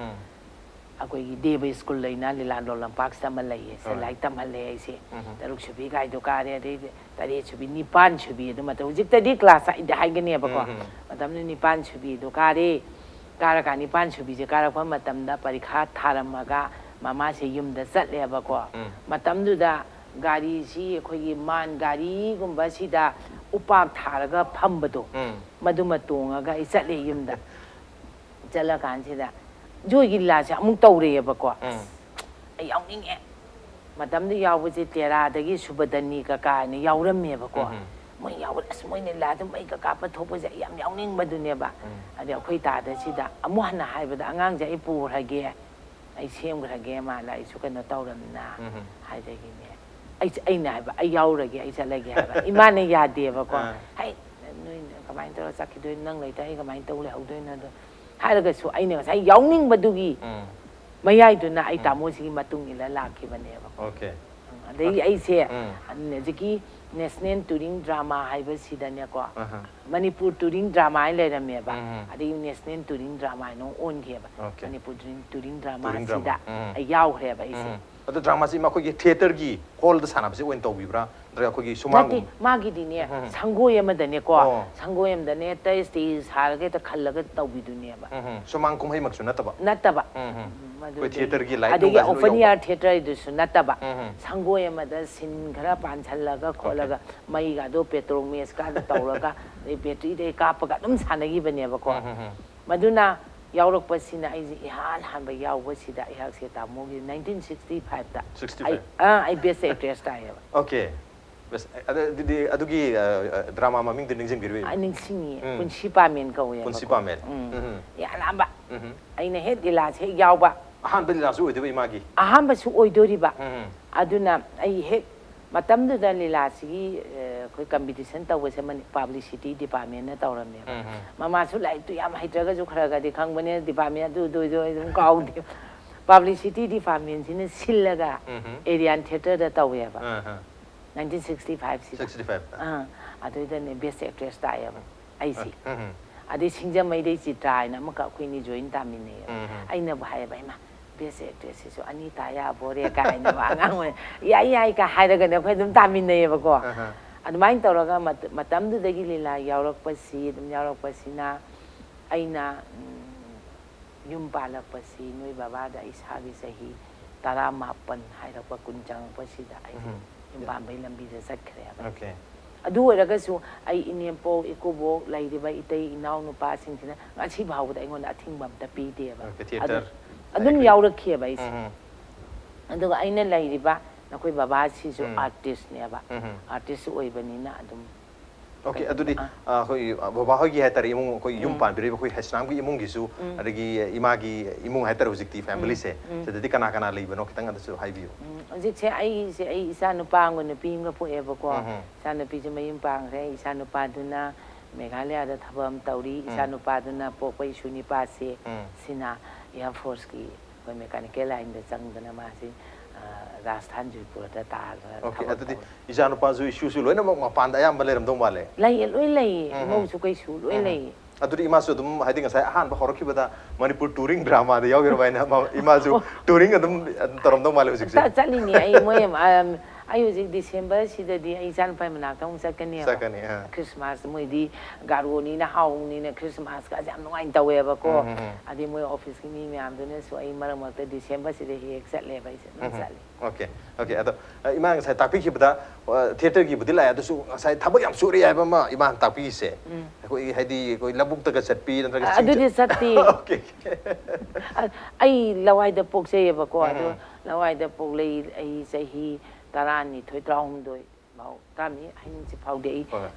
ꯑꯩꯈꯣꯏꯒꯤ ꯗꯦꯕ ꯁ꯭ꯀꯨꯜ ꯂꯩꯅ ꯂꯤꯂꯥꯟꯗꯣ ꯂꯝꯄꯥꯛꯁꯤꯗ ꯑꯃ ꯂꯩꯌꯦ꯫ ꯁꯤꯗ ꯂꯥꯏꯔꯤꯛ ꯇꯝꯍꯜꯂꯦ ꯑꯩꯁꯦ꯫ ꯇꯔꯨꯛ ꯁꯨꯕꯤ ꯀꯥꯏꯗꯣ ꯀꯥꯔꯦ, ꯑꯗꯩꯗꯤ ꯇꯔꯦꯠ ꯁꯨꯕꯤ, ꯅꯤꯄꯥꯟ ꯁꯨꯕꯤ ꯑꯗꯨ ꯃꯇꯝ, ꯍꯧꯖꯤꯛꯇꯗꯤ ꯀ꯭ꯂꯥꯁ ꯑꯩꯠ ꯍꯥꯏꯒꯅꯦꯕꯀꯣ꯫ ꯃꯇꯝꯗꯨ ꯅꯤꯄꯥꯟ ꯁꯨꯕꯤꯗꯣ ꯀꯥꯔꯦ꯫ ꯀꯥꯔꯀꯥꯟ ꯅꯤꯄꯥꯟ ꯁꯨꯕꯤꯁꯦ ꯀꯥꯔꯛꯄ ꯃꯇꯝꯗ ꯄꯔꯤꯈꯥ ꯊꯥꯔꯝꯃꯒ ꯃꯃꯥꯁꯦ ꯌꯨꯝꯗ ꯆꯠꯂꯦꯕꯀꯣ꯫ ꯃꯇꯝꯗꯨꯗ ꯒꯥꯔꯤꯁꯤ ꯑꯩꯈꯣꯏꯒꯤ ꯃꯥꯟ ꯒꯥꯔꯤꯒꯨꯝꯕꯁꯤꯗ ꯎꯄꯥꯛ ꯊꯥꯔꯒ ꯐꯝꯕꯗꯣ, ꯃꯗꯨꯃ ꯇꯣꯡꯉꯒ ꯑꯩ ꯆꯠꯂꯦ ꯌꯨꯝꯗ꯫ ꯆꯠꯂꯀꯥꯟꯁꯤꯗ ꯖꯣꯏꯒꯤ ꯂꯤꯂꯥꯁꯦ ꯑꯃꯨꯛ ꯇꯧꯔꯛꯑꯦꯕꯀꯣ꯫ ꯑꯁ, ꯑꯩ ꯌꯥꯎꯅꯤꯡꯉꯦ꯫ ꯃꯇꯝꯗ ꯌꯥꯎꯕꯁꯦ ꯇꯦꯔꯥꯗꯒꯤ ꯁꯨꯕꯗꯅꯤ ꯀꯀꯥ ꯍꯥꯏꯅ ꯌꯥꯎꯔꯝꯃꯦꯕꯀꯣ꯫ ꯃꯣꯏ ꯌꯥꯎꯕꯗ, ꯑꯁ, ꯃꯣꯏ ꯂꯤꯂꯥꯗ ꯃꯩꯒ ꯀꯥꯞꯄ ꯊꯣꯛꯄꯁꯦ ꯑꯩ ꯌꯥꯝ ꯌꯥꯎꯅꯤꯡꯕꯗꯨꯅꯦꯕ꯫ ꯑꯗꯩ ꯑꯩꯈꯣꯏ ꯇꯥꯗꯁꯤꯗ ꯑꯃꯨꯛ ꯍꯟꯅ ꯍꯥꯏꯕꯗ, "ꯑꯉꯥꯡꯁꯦ ꯑꯩ ꯄꯨꯈ꯭ꯔꯒꯦ, ꯑꯩ ꯁꯦꯝꯈ꯭ꯔꯒꯦ, ꯃꯥ ꯂꯥꯏꯔꯤꯛꯁꯨ ꯀꯩꯅꯣ ꯇꯧꯔꯝꯅ" ꯍꯥꯏꯗꯒꯤꯅꯦ꯫ ꯑꯩꯁꯦ, ꯑꯩꯅ ꯍꯥꯏꯕ, "ꯑꯩ ꯌꯥꯎꯔꯒꯦ, ꯑꯩ ꯆꯠꯂꯒꯦ" ꯍꯥꯏꯕ꯫ ꯏꯃꯥꯅ ꯌꯥꯗꯦꯕꯀꯣ꯫ "ꯍꯩ, ꯅꯣꯏ ꯀꯃꯥꯏꯅ ꯇꯧꯔ ꯆꯠꯈꯤꯗꯣꯏꯅꯣ? ꯅꯪ ꯂꯩꯇ ꯑꯩ ꯀꯃꯥꯏꯅ ꯇꯧ ꯂꯩꯍꯧꯗꯣꯏꯅꯣ?" ꯑꯗꯣ ꯍꯥꯏꯔꯒꯁꯨ ꯑꯩꯅ ꯉꯁꯥꯏ ꯌꯥꯎꯅꯤꯡꯕꯗꯨꯒꯤ ꯃꯌꯥꯏꯗꯨꯅ ꯑꯩ ꯇꯥꯃꯣꯁꯤꯒꯤ ꯃꯇꯨꯡ ꯏꯜꯂ ꯂꯥꯛꯈꯤꯕꯅꯦꯕ꯫ ꯑꯣꯀꯦ꯫ ꯑꯗꯩ ꯑꯩꯁꯦ ꯎꯝ꯫ ꯍꯧꯖꯤꯛꯀꯤ ꯅꯦꯁꯅꯦꯜ ꯇꯨꯔꯤꯡ ꯗ꯭ꯔꯃꯥ ꯍꯥꯏꯕꯁꯤꯗꯅꯦꯀꯣ, ꯑꯍ꯫ ꯃꯅꯤꯄꯨꯔ ꯇꯨꯔꯤꯡ ꯗ꯭ꯔꯃꯥ ꯍꯥꯏꯅ ꯂꯩꯔꯝꯃꯦꯕ꯫ ꯎꯝ꯫ ꯑꯗꯒꯤ ꯅꯦꯁꯅꯦꯜ ꯇꯨꯔꯤꯡ ꯗ꯭ꯔꯃꯥ ꯍꯥꯏꯅ ꯑꯃꯨꯛ ꯑꯣꯟꯈꯤꯑꯕ꯫ Okay. Manipur touring, touring touring ꯗ꯭ꯔꯃꯥꯁꯤꯗ ꯗ꯭ꯔꯃꯥ꯫ ꯎꯝ꯫ ꯑꯩ ꯌꯥꯎꯈ꯭ꯔꯦꯕ ꯑꯩꯁꯦ꯫ ꯎꯝ꯫ ꯑꯗꯣ ꯗ꯭ꯔꯃꯥꯁꯤ ꯃꯈꯣꯏꯒꯤ ꯊꯤꯌꯦꯇꯔꯒꯤ ꯍꯣꯜꯗ ꯁꯥꯟꯅꯕꯁꯦ ꯑꯣꯏꯅ ꯇꯧꯕꯤꯕ꯭ꯔꯥ? ꯅꯠꯇ꯭ꯔꯒ ꯑꯩꯈꯣꯏꯒꯤ ꯅꯠꯇꯦ, ꯁꯨꯃꯥꯡ ꯃꯥꯒꯤꯗꯤꯅꯦ ꯎꯝ꯫ ꯁꯪꯒꯣꯏ ꯑꯃꯗꯅꯦꯀꯣ, ꯑꯣ꯫ ꯁꯪꯒꯣꯏ ꯑꯃꯗꯅꯦ ꯍꯦꯛꯇ ꯁ꯭ꯇꯦꯖ ꯁꯥꯔꯒ ꯍꯦꯛꯇ ꯈꯜꯂꯒ ꯇꯧꯕꯤꯗꯨꯅꯦꯕ꯫ ꯎꯝ꯫ ꯁꯨꯃꯥꯡ ꯀꯨꯝꯍꯩꯃꯛꯁꯨ ꯅꯠꯇꯕ? ꯅꯠꯇꯕ꯫ ꯎꯝ꯫ ꯎꯝ, ꯑꯗꯨ ꯑꯩꯈꯣꯏ ꯑꯗꯨ-, ꯊꯤꯌꯦꯇꯔꯒꯤ ꯂꯥꯏꯠ ꯑꯗꯒꯤ ꯅꯨꯡꯒꯥꯁꯨ ꯂꯣꯏ ꯑꯣꯄꯟ ꯌꯥꯎꯕ? ꯏꯌꯥꯔ ꯊꯤꯌꯦꯇꯔꯗꯨꯁꯨ ꯅꯠꯇꯕ, ꯎꯝ꯫ ꯁꯪꯒꯣꯏ ꯑꯃꯗ ꯁꯤꯟ ꯈꯔ ꯄꯥꯟꯁꯜꯂꯒ ꯈꯣꯠꯂꯒ ꯃꯩꯒꯗꯣ ꯄꯦꯇ꯭ꯔꯣꯜ ꯃꯦꯁꯀꯗꯣ ꯇꯧꯔꯒ ꯑꯗꯩ ꯕꯦꯇ꯭ꯔꯤꯗꯩ ꯀꯥꯞꯄꯒ ꯑꯗꯨꯝ ꯁꯥꯟꯅꯈꯤꯕꯅꯦꯕꯀꯣ꯫ ꯎꯝ, ꯎꯝ, ꯎꯝ꯫ ꯃꯗꯨꯅ ꯌꯥꯎꯔꯛꯄꯁꯤꯅ ꯑꯩꯁꯦ ꯏꯍꯥꯟ ꯍꯥꯟꯕ ꯌꯥꯎꯕꯁꯤꯗ ꯑꯩꯍꯥꯛꯁꯦ ꯇꯥꯃꯣꯒꯤ ꯅꯥꯏꯟꯇꯤꯟ ꯁꯤꯛꯁꯇꯤ ꯐꯥꯏꯚꯇ ꯁꯤꯛꯁꯇꯤ ꯑꯩ, ꯐꯥꯏꯚ꯫ ꯑꯥ, ꯑꯩ ꯕꯦꯁ ꯑꯦꯛꯇ꯭ꯔꯦꯁ ꯇꯥꯏꯌꯦꯕ꯫ ꯑꯣꯀꯦ꯫ ꯕꯦꯁ, ꯑꯗ-, ꯑꯗꯨꯗꯤ ꯑꯗꯨꯒꯤ, ꯑ, ꯑ, ꯗ꯭ꯔꯃꯥ ꯃꯃꯤꯡꯗꯨ ꯅꯤꯡꯁꯤꯡꯕꯤꯔꯤꯕ? ꯑꯩ ꯅꯤꯡꯁꯤꯡꯉꯤ, ꯎꯝ꯫ ꯄꯨꯟꯁꯤ ꯄꯥꯃꯦꯟ ꯀꯧꯋꯦꯕꯀꯣ꯫ ꯄꯨꯟꯁꯤ ꯄꯥꯃꯦꯟ꯫ ꯎꯝ꯫ ꯎꯝ꯫ ꯏꯍꯥꯟ ꯍꯥꯟꯕ ꯎꯝ꯫ ꯑꯩꯅ ꯍꯦꯛ ꯂꯤꯂꯥꯁꯦ ꯍꯦꯛ ꯌꯥꯎꯕ꯫ ꯑꯍꯥꯟꯕ ꯂꯤꯂꯥꯁꯨ ꯑꯣꯏꯗꯣꯏꯕ ꯏꯃꯥꯒꯤ? ꯑꯍꯥꯟꯕꯁꯨ ꯑꯣꯏꯗꯣꯔꯤꯕ꯫ ꯎꯝ꯫ ꯑꯗꯨꯅ ꯑꯩ ꯍꯦꯛ ꯃꯇꯝꯗꯨꯗ ꯂꯤꯂꯥꯁꯤꯒꯤ, ꯑ, ꯑꯩꯈꯣꯏ ꯀꯝꯄꯤꯇꯤꯁꯟ ꯇꯧꯕꯁꯦ ꯃꯅꯤ-, ꯄꯥꯕ꯭ꯂꯤꯁꯤꯇꯤ ꯗꯤꯄꯥꯔꯠꯃꯦꯟꯅ ꯇꯧꯔꯝꯃꯦꯕ꯫ ꯎꯝ, ꯎꯝ꯫ ꯃꯃꯥꯁꯨ ꯂꯥꯏꯔꯤꯛꯇꯨ ꯌꯥꯝ ꯍꯩꯇ꯭ꯔꯒꯁꯨ ꯈꯔ ꯈꯔꯗꯤ ꯈꯪꯕꯅꯦ, ꯗꯤꯄꯥꯔꯠꯃꯦꯟ ꯑꯗꯨ, ꯑꯗꯨ, ꯑꯗꯨ ꯑꯩ ꯑꯗꯨꯝ ꯀꯥꯎꯗꯦ꯫ ꯄꯥꯕ꯭ꯂꯤꯁꯤꯇꯤ ꯗꯤꯄꯥꯔꯠꯃꯦꯟꯁꯤꯅ ꯁꯤꯜꯂꯒ ꯎꯝ꯫ ꯑꯦꯔꯤꯌꯥꯟ ꯊꯤꯌꯦꯇꯔꯗ ꯇꯧꯋꯦꯕ꯫ ꯑꯥ, ꯑꯥ꯫ ꯅꯥꯏꯟꯇꯤꯟ ꯁꯤꯛꯁꯇꯤ ꯐꯥꯏꯚꯁꯤꯗ꯫ ꯁꯤꯛꯁꯇꯤ ꯐꯥꯏꯚꯇ꯫ ꯑꯥ, ꯑꯗꯨꯗꯅꯦ ꯕꯦꯁ ꯑꯦꯛꯇ꯭ꯔꯦꯁ ꯇꯥꯏꯌꯦꯕ ꯑꯩꯁꯦ꯫ ꯎꯝ, ꯎꯝ꯫ ꯑꯗꯩ ꯁꯤꯡꯖꯃꯩꯗꯩ ꯆꯤꯇ꯭ꯔꯥ ꯍꯥꯏꯅ ꯑꯃꯈꯛ ꯑꯩꯈꯣꯏꯅꯤ ꯖꯣꯏꯟ ꯇꯥꯃꯤꯟꯅꯩꯌꯦꯕ꯫ ꯎꯝ, ꯎꯝ꯫ ꯑꯩꯅꯕꯨ ꯍꯥꯏꯌꯦꯕ, "ꯏꯃꯥ, ꯕꯦꯁ ꯑꯦꯛꯇ꯭ꯔꯦꯁꯁꯤꯁꯨ ꯑꯅꯤ ꯇꯥ ꯌꯥꯕꯣꯔꯦ" ꯀꯥꯏꯅ ꯑꯉꯥꯡ ꯑꯣꯏ, "ꯌꯥꯏ, ꯌꯥꯏ" ꯀꯥꯏ ꯍꯥꯏꯔꯒꯅꯦ ꯑꯩꯈꯣꯏ ꯑꯗꯨꯝ ꯇꯥꯃꯤꯟꯅꯩꯌꯦꯕꯀꯣ꯫ ꯑꯍ꯫ ꯑꯗꯨꯃꯥꯏꯅ ꯇꯧꯔꯒ ꯃꯇ-, ꯃꯇꯝꯗꯨꯗꯒꯤ ꯂꯤꯂꯥ ꯌꯥꯎꯔꯛꯄꯁꯤ, ꯑꯗꯨꯝ ꯌꯥꯎꯔꯛꯄꯁꯤꯅ ꯑꯩꯅ, ꯎꯝ, ꯌꯨꯝ ꯄꯥꯜꯂꯛꯄꯁꯤ ꯅꯣꯏ ꯕꯕꯥꯗ ꯏꯁꯥꯒꯤ ꯆꯍꯤ ꯇꯔꯥꯃꯥꯄꯟ ꯍꯥꯏꯔꯛꯄ, ꯀꯨꯟ ꯆꯪꯉꯛꯄꯁꯤꯗ ꯑꯩꯁꯦ ꯎꯝ꯫ ꯌꯨꯝ ꯄꯥꯟꯕꯒꯤ ꯂꯝꯕꯤꯗ ꯆꯠꯈ꯭ꯔꯦꯕ꯫ ꯑꯣꯀꯦ꯫ ꯑꯗꯨ ꯑꯣꯏꯔꯒꯁꯨ ꯑꯩ ꯏꯅꯦꯝꯄꯣꯛ, ꯏꯀꯨꯕꯣꯛ, ꯂꯩꯔꯤꯕ ꯏꯇꯩ ꯏꯅꯥꯎ ꯅꯨꯄꯥꯁꯤꯡꯁꯤꯅ ꯉꯁꯤ ꯐꯥꯎꯕꯗ ꯑꯩꯉꯣꯟꯗ ꯑꯊꯤꯡꯕ ꯑꯝꯇ ꯄꯤꯗꯦꯕ꯫ ꯑꯣꯀꯦ, ꯑꯗꯨ ꯊꯤꯌꯦꯇꯔ ꯑꯗꯨꯝ ꯍꯥꯏꯗꯤ ꯌꯥꯎꯔꯛꯈꯤꯑꯕ ꯑꯩꯁꯦ꯫ ꯎꯝ, ꯎꯝ꯫ ꯑꯗꯨꯒ ꯑꯩꯅ ꯂꯩꯔꯤꯕ ꯅꯈꯣꯏ ꯕꯕꯥꯁꯤꯁꯨ ꯎꯝ꯫ ꯑꯥꯔꯇꯤꯁ꯭ꯠꯅꯦꯕ꯫ ꯎꯝ, ꯎꯝ꯫ ꯑꯥꯔꯇꯤꯁ꯭ꯠ ꯑꯣꯏꯕꯅꯤꯅ ꯑꯗꯨꯝ ꯑꯣꯀꯦ, ꯑꯗꯨꯝ, ꯑꯗꯨꯗꯤ, ꯑꯥ꯫ ꯑ, ꯑꯩꯈꯣꯏ, ꯑ, ꯕꯕꯥ ꯍꯣꯏꯒꯤ ꯍꯥꯏꯇꯥꯔꯦ, ꯏꯃꯨꯡ, ꯑꯩꯈꯣꯏ ꯌꯨꯝ ꯎꯝ꯫ ꯄꯥꯟꯕꯤꯔꯤꯕ ꯑꯩꯈꯣꯏ ꯍꯩꯁꯅꯥꯝꯒꯤ ꯏꯃꯨꯡꯒꯤꯁꯨ, ꯎꯝ꯫ ꯑꯗꯒꯤ ꯏꯃꯥꯒꯤ ꯏꯃꯨꯡ ꯍꯥꯏꯇꯥꯔꯦ, ꯍꯧꯖꯤꯛꯇꯤ ꯐꯦꯃꯤꯂꯤꯁꯦ, ꯎꯝ꯫ ꯁꯤꯗꯗꯤ ꯀꯅꯥ ꯀꯅꯥ ꯂꯩꯕꯅꯣ ꯈꯤꯇꯪ ꯑꯗꯨꯁꯨ ꯍꯥꯏꯕꯤꯌꯨ꯫ ꯎꯝ, ꯍꯧꯖꯤꯛꯁꯦ ꯑꯩꯁꯦ, ꯑꯩ ꯏꯆꯥ ꯅꯨꯄꯥ ꯑꯃꯒ ꯅꯨꯄꯤ ꯑꯃꯒ ꯄꯣꯛꯑꯦꯕꯀꯣ꯫ ꯎꯝ, ꯎꯝ꯫ ꯏꯆꯥ ꯅꯨꯄꯤꯁꯦ ꯃꯌꯨꯝ ꯄꯥꯟꯈ꯭ꯔꯦ, ꯏꯆꯥ ꯅꯨꯄꯥꯗꯨꯅ ꯃꯦꯘꯥꯂꯌꯥꯗ ꯊꯕꯛ ꯑꯃ ꯇꯧꯔꯤ, ꯎꯝ꯫ ꯏꯆꯥ ꯅꯨꯄꯥꯗꯨꯅ ꯄꯣꯛꯄ ꯏꯁꯨ ꯅꯤꯄꯥꯁꯦ ꯎꯝ꯫ ꯁꯤꯅ ꯑꯦꯌꯥꯔ ꯐꯣꯔꯁꯀꯤ ꯑꯩꯈꯣꯏ ꯃꯦꯀꯥꯅꯤꯀꯦꯜ ꯂꯥꯏꯟꯗ ꯆꯪꯗꯅ ꯃꯥꯁꯤ ꯔꯥꯖꯁꯊꯥꯟ ꯖꯣꯏꯄꯨꯔꯗ ꯇꯥꯔꯒ ꯑꯣꯀꯦ꯫ ꯑꯗꯨꯗꯤ ꯏꯆꯥꯅꯨꯄꯥꯁꯨ, ꯏꯁꯨꯁꯨ ꯂꯣꯏꯅꯃꯛ ꯃꯄꯥꯟꯗ ꯑꯌꯥꯝꯕ ꯂꯩꯔꯝꯗꯧ ꯃꯥꯜꯂꯦ꯫ ꯂꯩꯌꯦ, ꯂꯣꯏ ꯂꯩꯌꯦ꯫ ꯏꯃꯧꯁꯨ ꯀꯩꯁꯨ ꯂꯣꯏ ꯂꯩꯌꯦ꯫ ꯑꯗꯨꯗꯤ ꯏꯃꯥꯁꯨ ꯑꯗꯨꯝ, ꯍꯥꯏꯗꯤ, ꯉꯁꯥꯏ ꯑꯍꯥꯟꯕ ꯍꯧꯔꯛꯈꯤꯕꯗ ꯃꯅꯤꯄꯨꯔ ꯇꯧꯔꯤꯡ ꯗ꯭ꯔꯃꯥꯗ ꯌꯥꯎꯈꯤꯕ ꯍꯥꯏꯅ ꯏꯃꯥꯁꯨ ꯇꯧꯔꯤꯡ ꯑꯗꯨꯝ ꯇꯧꯔꯝꯗꯧ ꯃꯥꯜꯂꯦ ꯍꯧꯖꯤꯛꯁꯦ꯫ ꯆꯠꯂꯤꯅꯤ ꯑꯩ꯫ ꯃꯣꯏ ꯑꯩ ꯍꯧꯖꯤꯛ ꯗꯤꯁꯦꯝꯕꯔꯁꯤꯗꯗꯤ ꯑꯩ ꯏꯆꯥꯅꯨꯄꯥꯒꯤ ꯃꯅꯥꯛꯇ ꯑꯃꯨꯛ ꯆꯠꯀꯅꯦꯕ꯫ ꯆꯠꯀꯅꯤ꯫ ꯈ꯭ꯔꯤꯁꯃꯥꯁ ꯃꯣꯏꯗꯤ ꯒꯥꯔꯣꯅꯤꯅ ꯍꯥꯎꯅꯤꯅ ꯈ꯭ꯔꯤꯁꯃꯥꯁꯀꯁꯦ ꯌꯥꯝ ꯅꯨꯡꯉꯥꯏꯅ ꯇꯧꯋꯦꯕꯀꯣ꯫ ꯑꯗꯩ ꯃꯣꯏ ꯑꯣꯐꯤꯁꯀꯤ ꯃꯤ ꯃꯌꯥꯝꯗꯨꯅꯁꯨ ꯑꯩ ꯃꯔꯛ ꯃꯔꯛꯇ ꯗꯤꯁꯦꯝꯕꯔꯁꯤꯗ ꯍꯦꯛ ꯍꯦꯛ ꯆꯠꯂꯦꯕ ꯑꯩꯁꯦ ꯑꯗꯨꯝ ꯆꯠꯂꯤ꯫ ꯑꯣꯀꯦ꯫ ꯑꯣꯀꯦ꯫ ꯑꯗꯣ ꯏꯃꯥ ꯉꯁꯥꯏ ꯇꯥꯛꯄꯤꯈꯤꯕꯗ ꯊꯤꯌꯦꯇꯔꯒꯤꯕꯨꯗꯤ ꯂꯥꯛꯑꯦ, ꯑꯗꯨꯁꯨ ꯉꯁꯥꯏ ꯊꯕꯛ ꯌꯥꯝ ꯁꯨꯔꯤ ꯍꯥꯏꯕ ꯑꯃ ꯏꯃꯥꯅ ꯇꯥꯛꯄꯤꯔꯤꯁꯦ꯫ ꯑꯩꯈꯣꯏ, ꯍꯥꯏꯗꯤ, ꯑꯩꯈꯣꯏ ꯂꯧꯕꯨꯛꯇꯒ ꯆꯠꯄꯤ ꯅꯠꯇ꯭ꯔꯒ ꯆꯤꯡ ꯑꯗꯨꯗꯤ ꯆꯠ- ꯆꯠꯇꯦ꯫ ꯑꯣꯀꯦ꯫ ꯑꯩ ꯂꯋꯥꯏꯗ ꯄꯣꯛꯆꯩꯌꯦꯕꯀꯣ꯫ ꯑꯗꯣ ꯂꯋꯥꯏꯗ ꯄꯣꯛꯂꯛꯏ ꯑꯩ ꯆꯍꯤ ꯇꯔꯥꯅꯤꯊꯣꯏ ꯇꯔꯥꯍꯨꯝꯗꯣꯏ ꯐꯥꯎ ꯇꯥꯝꯃꯤ꯫ ꯑꯍꯤꯡꯁꯦ ꯐꯥꯎꯗꯤ ꯑꯩ ꯍꯣꯏ꯫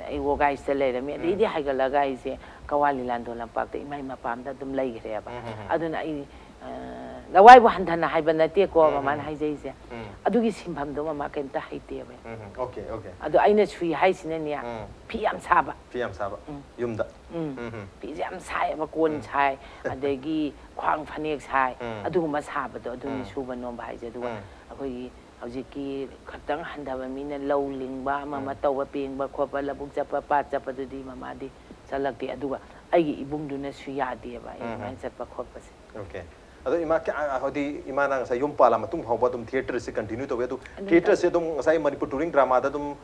ꯑꯩ ꯋꯣꯒꯥꯏꯁꯤꯗ ꯂꯩꯔꯝꯃꯤ꯫ ꯑꯗꯩꯗꯤ ꯍꯥꯏꯒꯠꯂꯒ ꯑꯩꯁꯦ ꯀꯋꯥ ꯂꯤꯂꯥꯟꯗꯣ ꯂꯝꯄꯥꯛꯇ ꯏꯃꯥ ꯏꯃꯥ ꯄꯥꯝꯗ ꯑꯗꯨꯝ ꯂꯩꯈ꯭ꯔꯦꯕ꯫ ꯑꯗꯨꯅ ꯑꯩ ꯂꯋꯥꯏꯕꯨ ꯍꯟꯊꯅ ꯍꯥꯏꯕ ꯅꯠꯇꯦꯀꯣ ꯃꯃꯥꯅ ꯍꯥꯏꯖꯩꯁꯦ꯫ ꯑꯗꯨꯒꯤ ꯁꯤꯟꯐꯝꯗꯣ ꯃꯃꯥ ꯀꯩꯝꯇ ꯍꯩꯇꯦꯕ꯫ ꯎꯝ, ꯑꯣꯀꯦ, ꯑꯣꯀꯦ꯫ ꯑꯗꯣ ꯑꯩꯅ ꯁꯨꯏ ꯍꯥꯏꯁꯤꯅꯅꯦ, ꯐꯤ ꯌꯥꯝ ꯁꯥꯕ꯫ ꯐꯤ ꯌꯥꯝ ꯁꯥꯕ꯫ ꯌꯨꯝꯗ꯫ ꯎꯝ꯫ ꯐꯤꯁꯦ ꯌꯥꯝ ꯁꯥꯏꯌꯦꯕ, ꯀꯣꯟ ꯁꯥꯏ, ꯑꯗꯒꯤ ꯈ꯭ꯋꯥꯡ ꯐꯅꯦꯛ ꯁꯥꯏ, ꯑꯗꯨꯒꯨꯝꯕ ꯁꯥꯕꯗꯣ ꯑꯗꯨꯅꯤ ꯁꯨꯕ ꯅꯣꯝꯕ ꯍꯥꯏꯁꯦ꯫ ꯑꯗꯨꯒ ꯑꯩꯈꯣꯏꯒꯤ ꯍꯧꯖꯤꯛꯀꯤ ꯈꯛꯇꯪ ꯍꯟꯊꯕ ꯃꯤꯅ ꯂꯧ ꯂꯤꯡꯕ ꯑꯃ ꯑꯃ ꯇꯧꯕ, ꯄꯦꯡꯕ ꯈꯣꯠꯄ, ꯂꯧꯕꯨꯛ ꯆꯠꯄ, ꯄꯥꯠ ꯆꯠꯄꯗꯨꯗꯤ ꯃꯃꯥꯗꯤ ꯆꯠꯂꯛꯇꯦ꯫ ꯑꯗꯨꯒ ꯑꯩꯒꯤ ꯏꯕꯨꯡꯗꯨꯅꯁꯨ ꯌꯥꯗꯦꯕ ꯑꯩ ꯑꯗꯨꯃꯥꯏꯅ ꯆꯠꯄ ꯈꯣꯠꯄꯁꯦ꯫ ꯑꯣꯀꯦ꯫ ꯑꯗꯣ ꯏꯃꯥ, ꯀꯌꯥ-, ꯍꯥꯏꯗꯤ ꯏꯃꯥꯅ ꯉꯁꯥꯏ ꯌꯨꯝ ꯄꯥꯜꯂ ꯃꯇꯨꯡ ꯐꯥꯎꯕ ꯑꯗꯨꯝ ꯊꯤꯌꯦꯇꯔꯁꯦ ꯀꯟꯇꯤꯅ꯭ꯌꯨ ꯇꯧꯋꯦ꯫ ꯑꯗꯨ ꯊꯤꯌꯦꯇꯔꯁꯦ ꯑꯗꯨꯝ ꯉꯁꯥꯏ ꯃꯅꯤꯄꯨꯔ ꯇꯧꯔꯤꯡ ꯗ꯭ꯔꯃꯥꯗ ꯑꯗꯨꯝ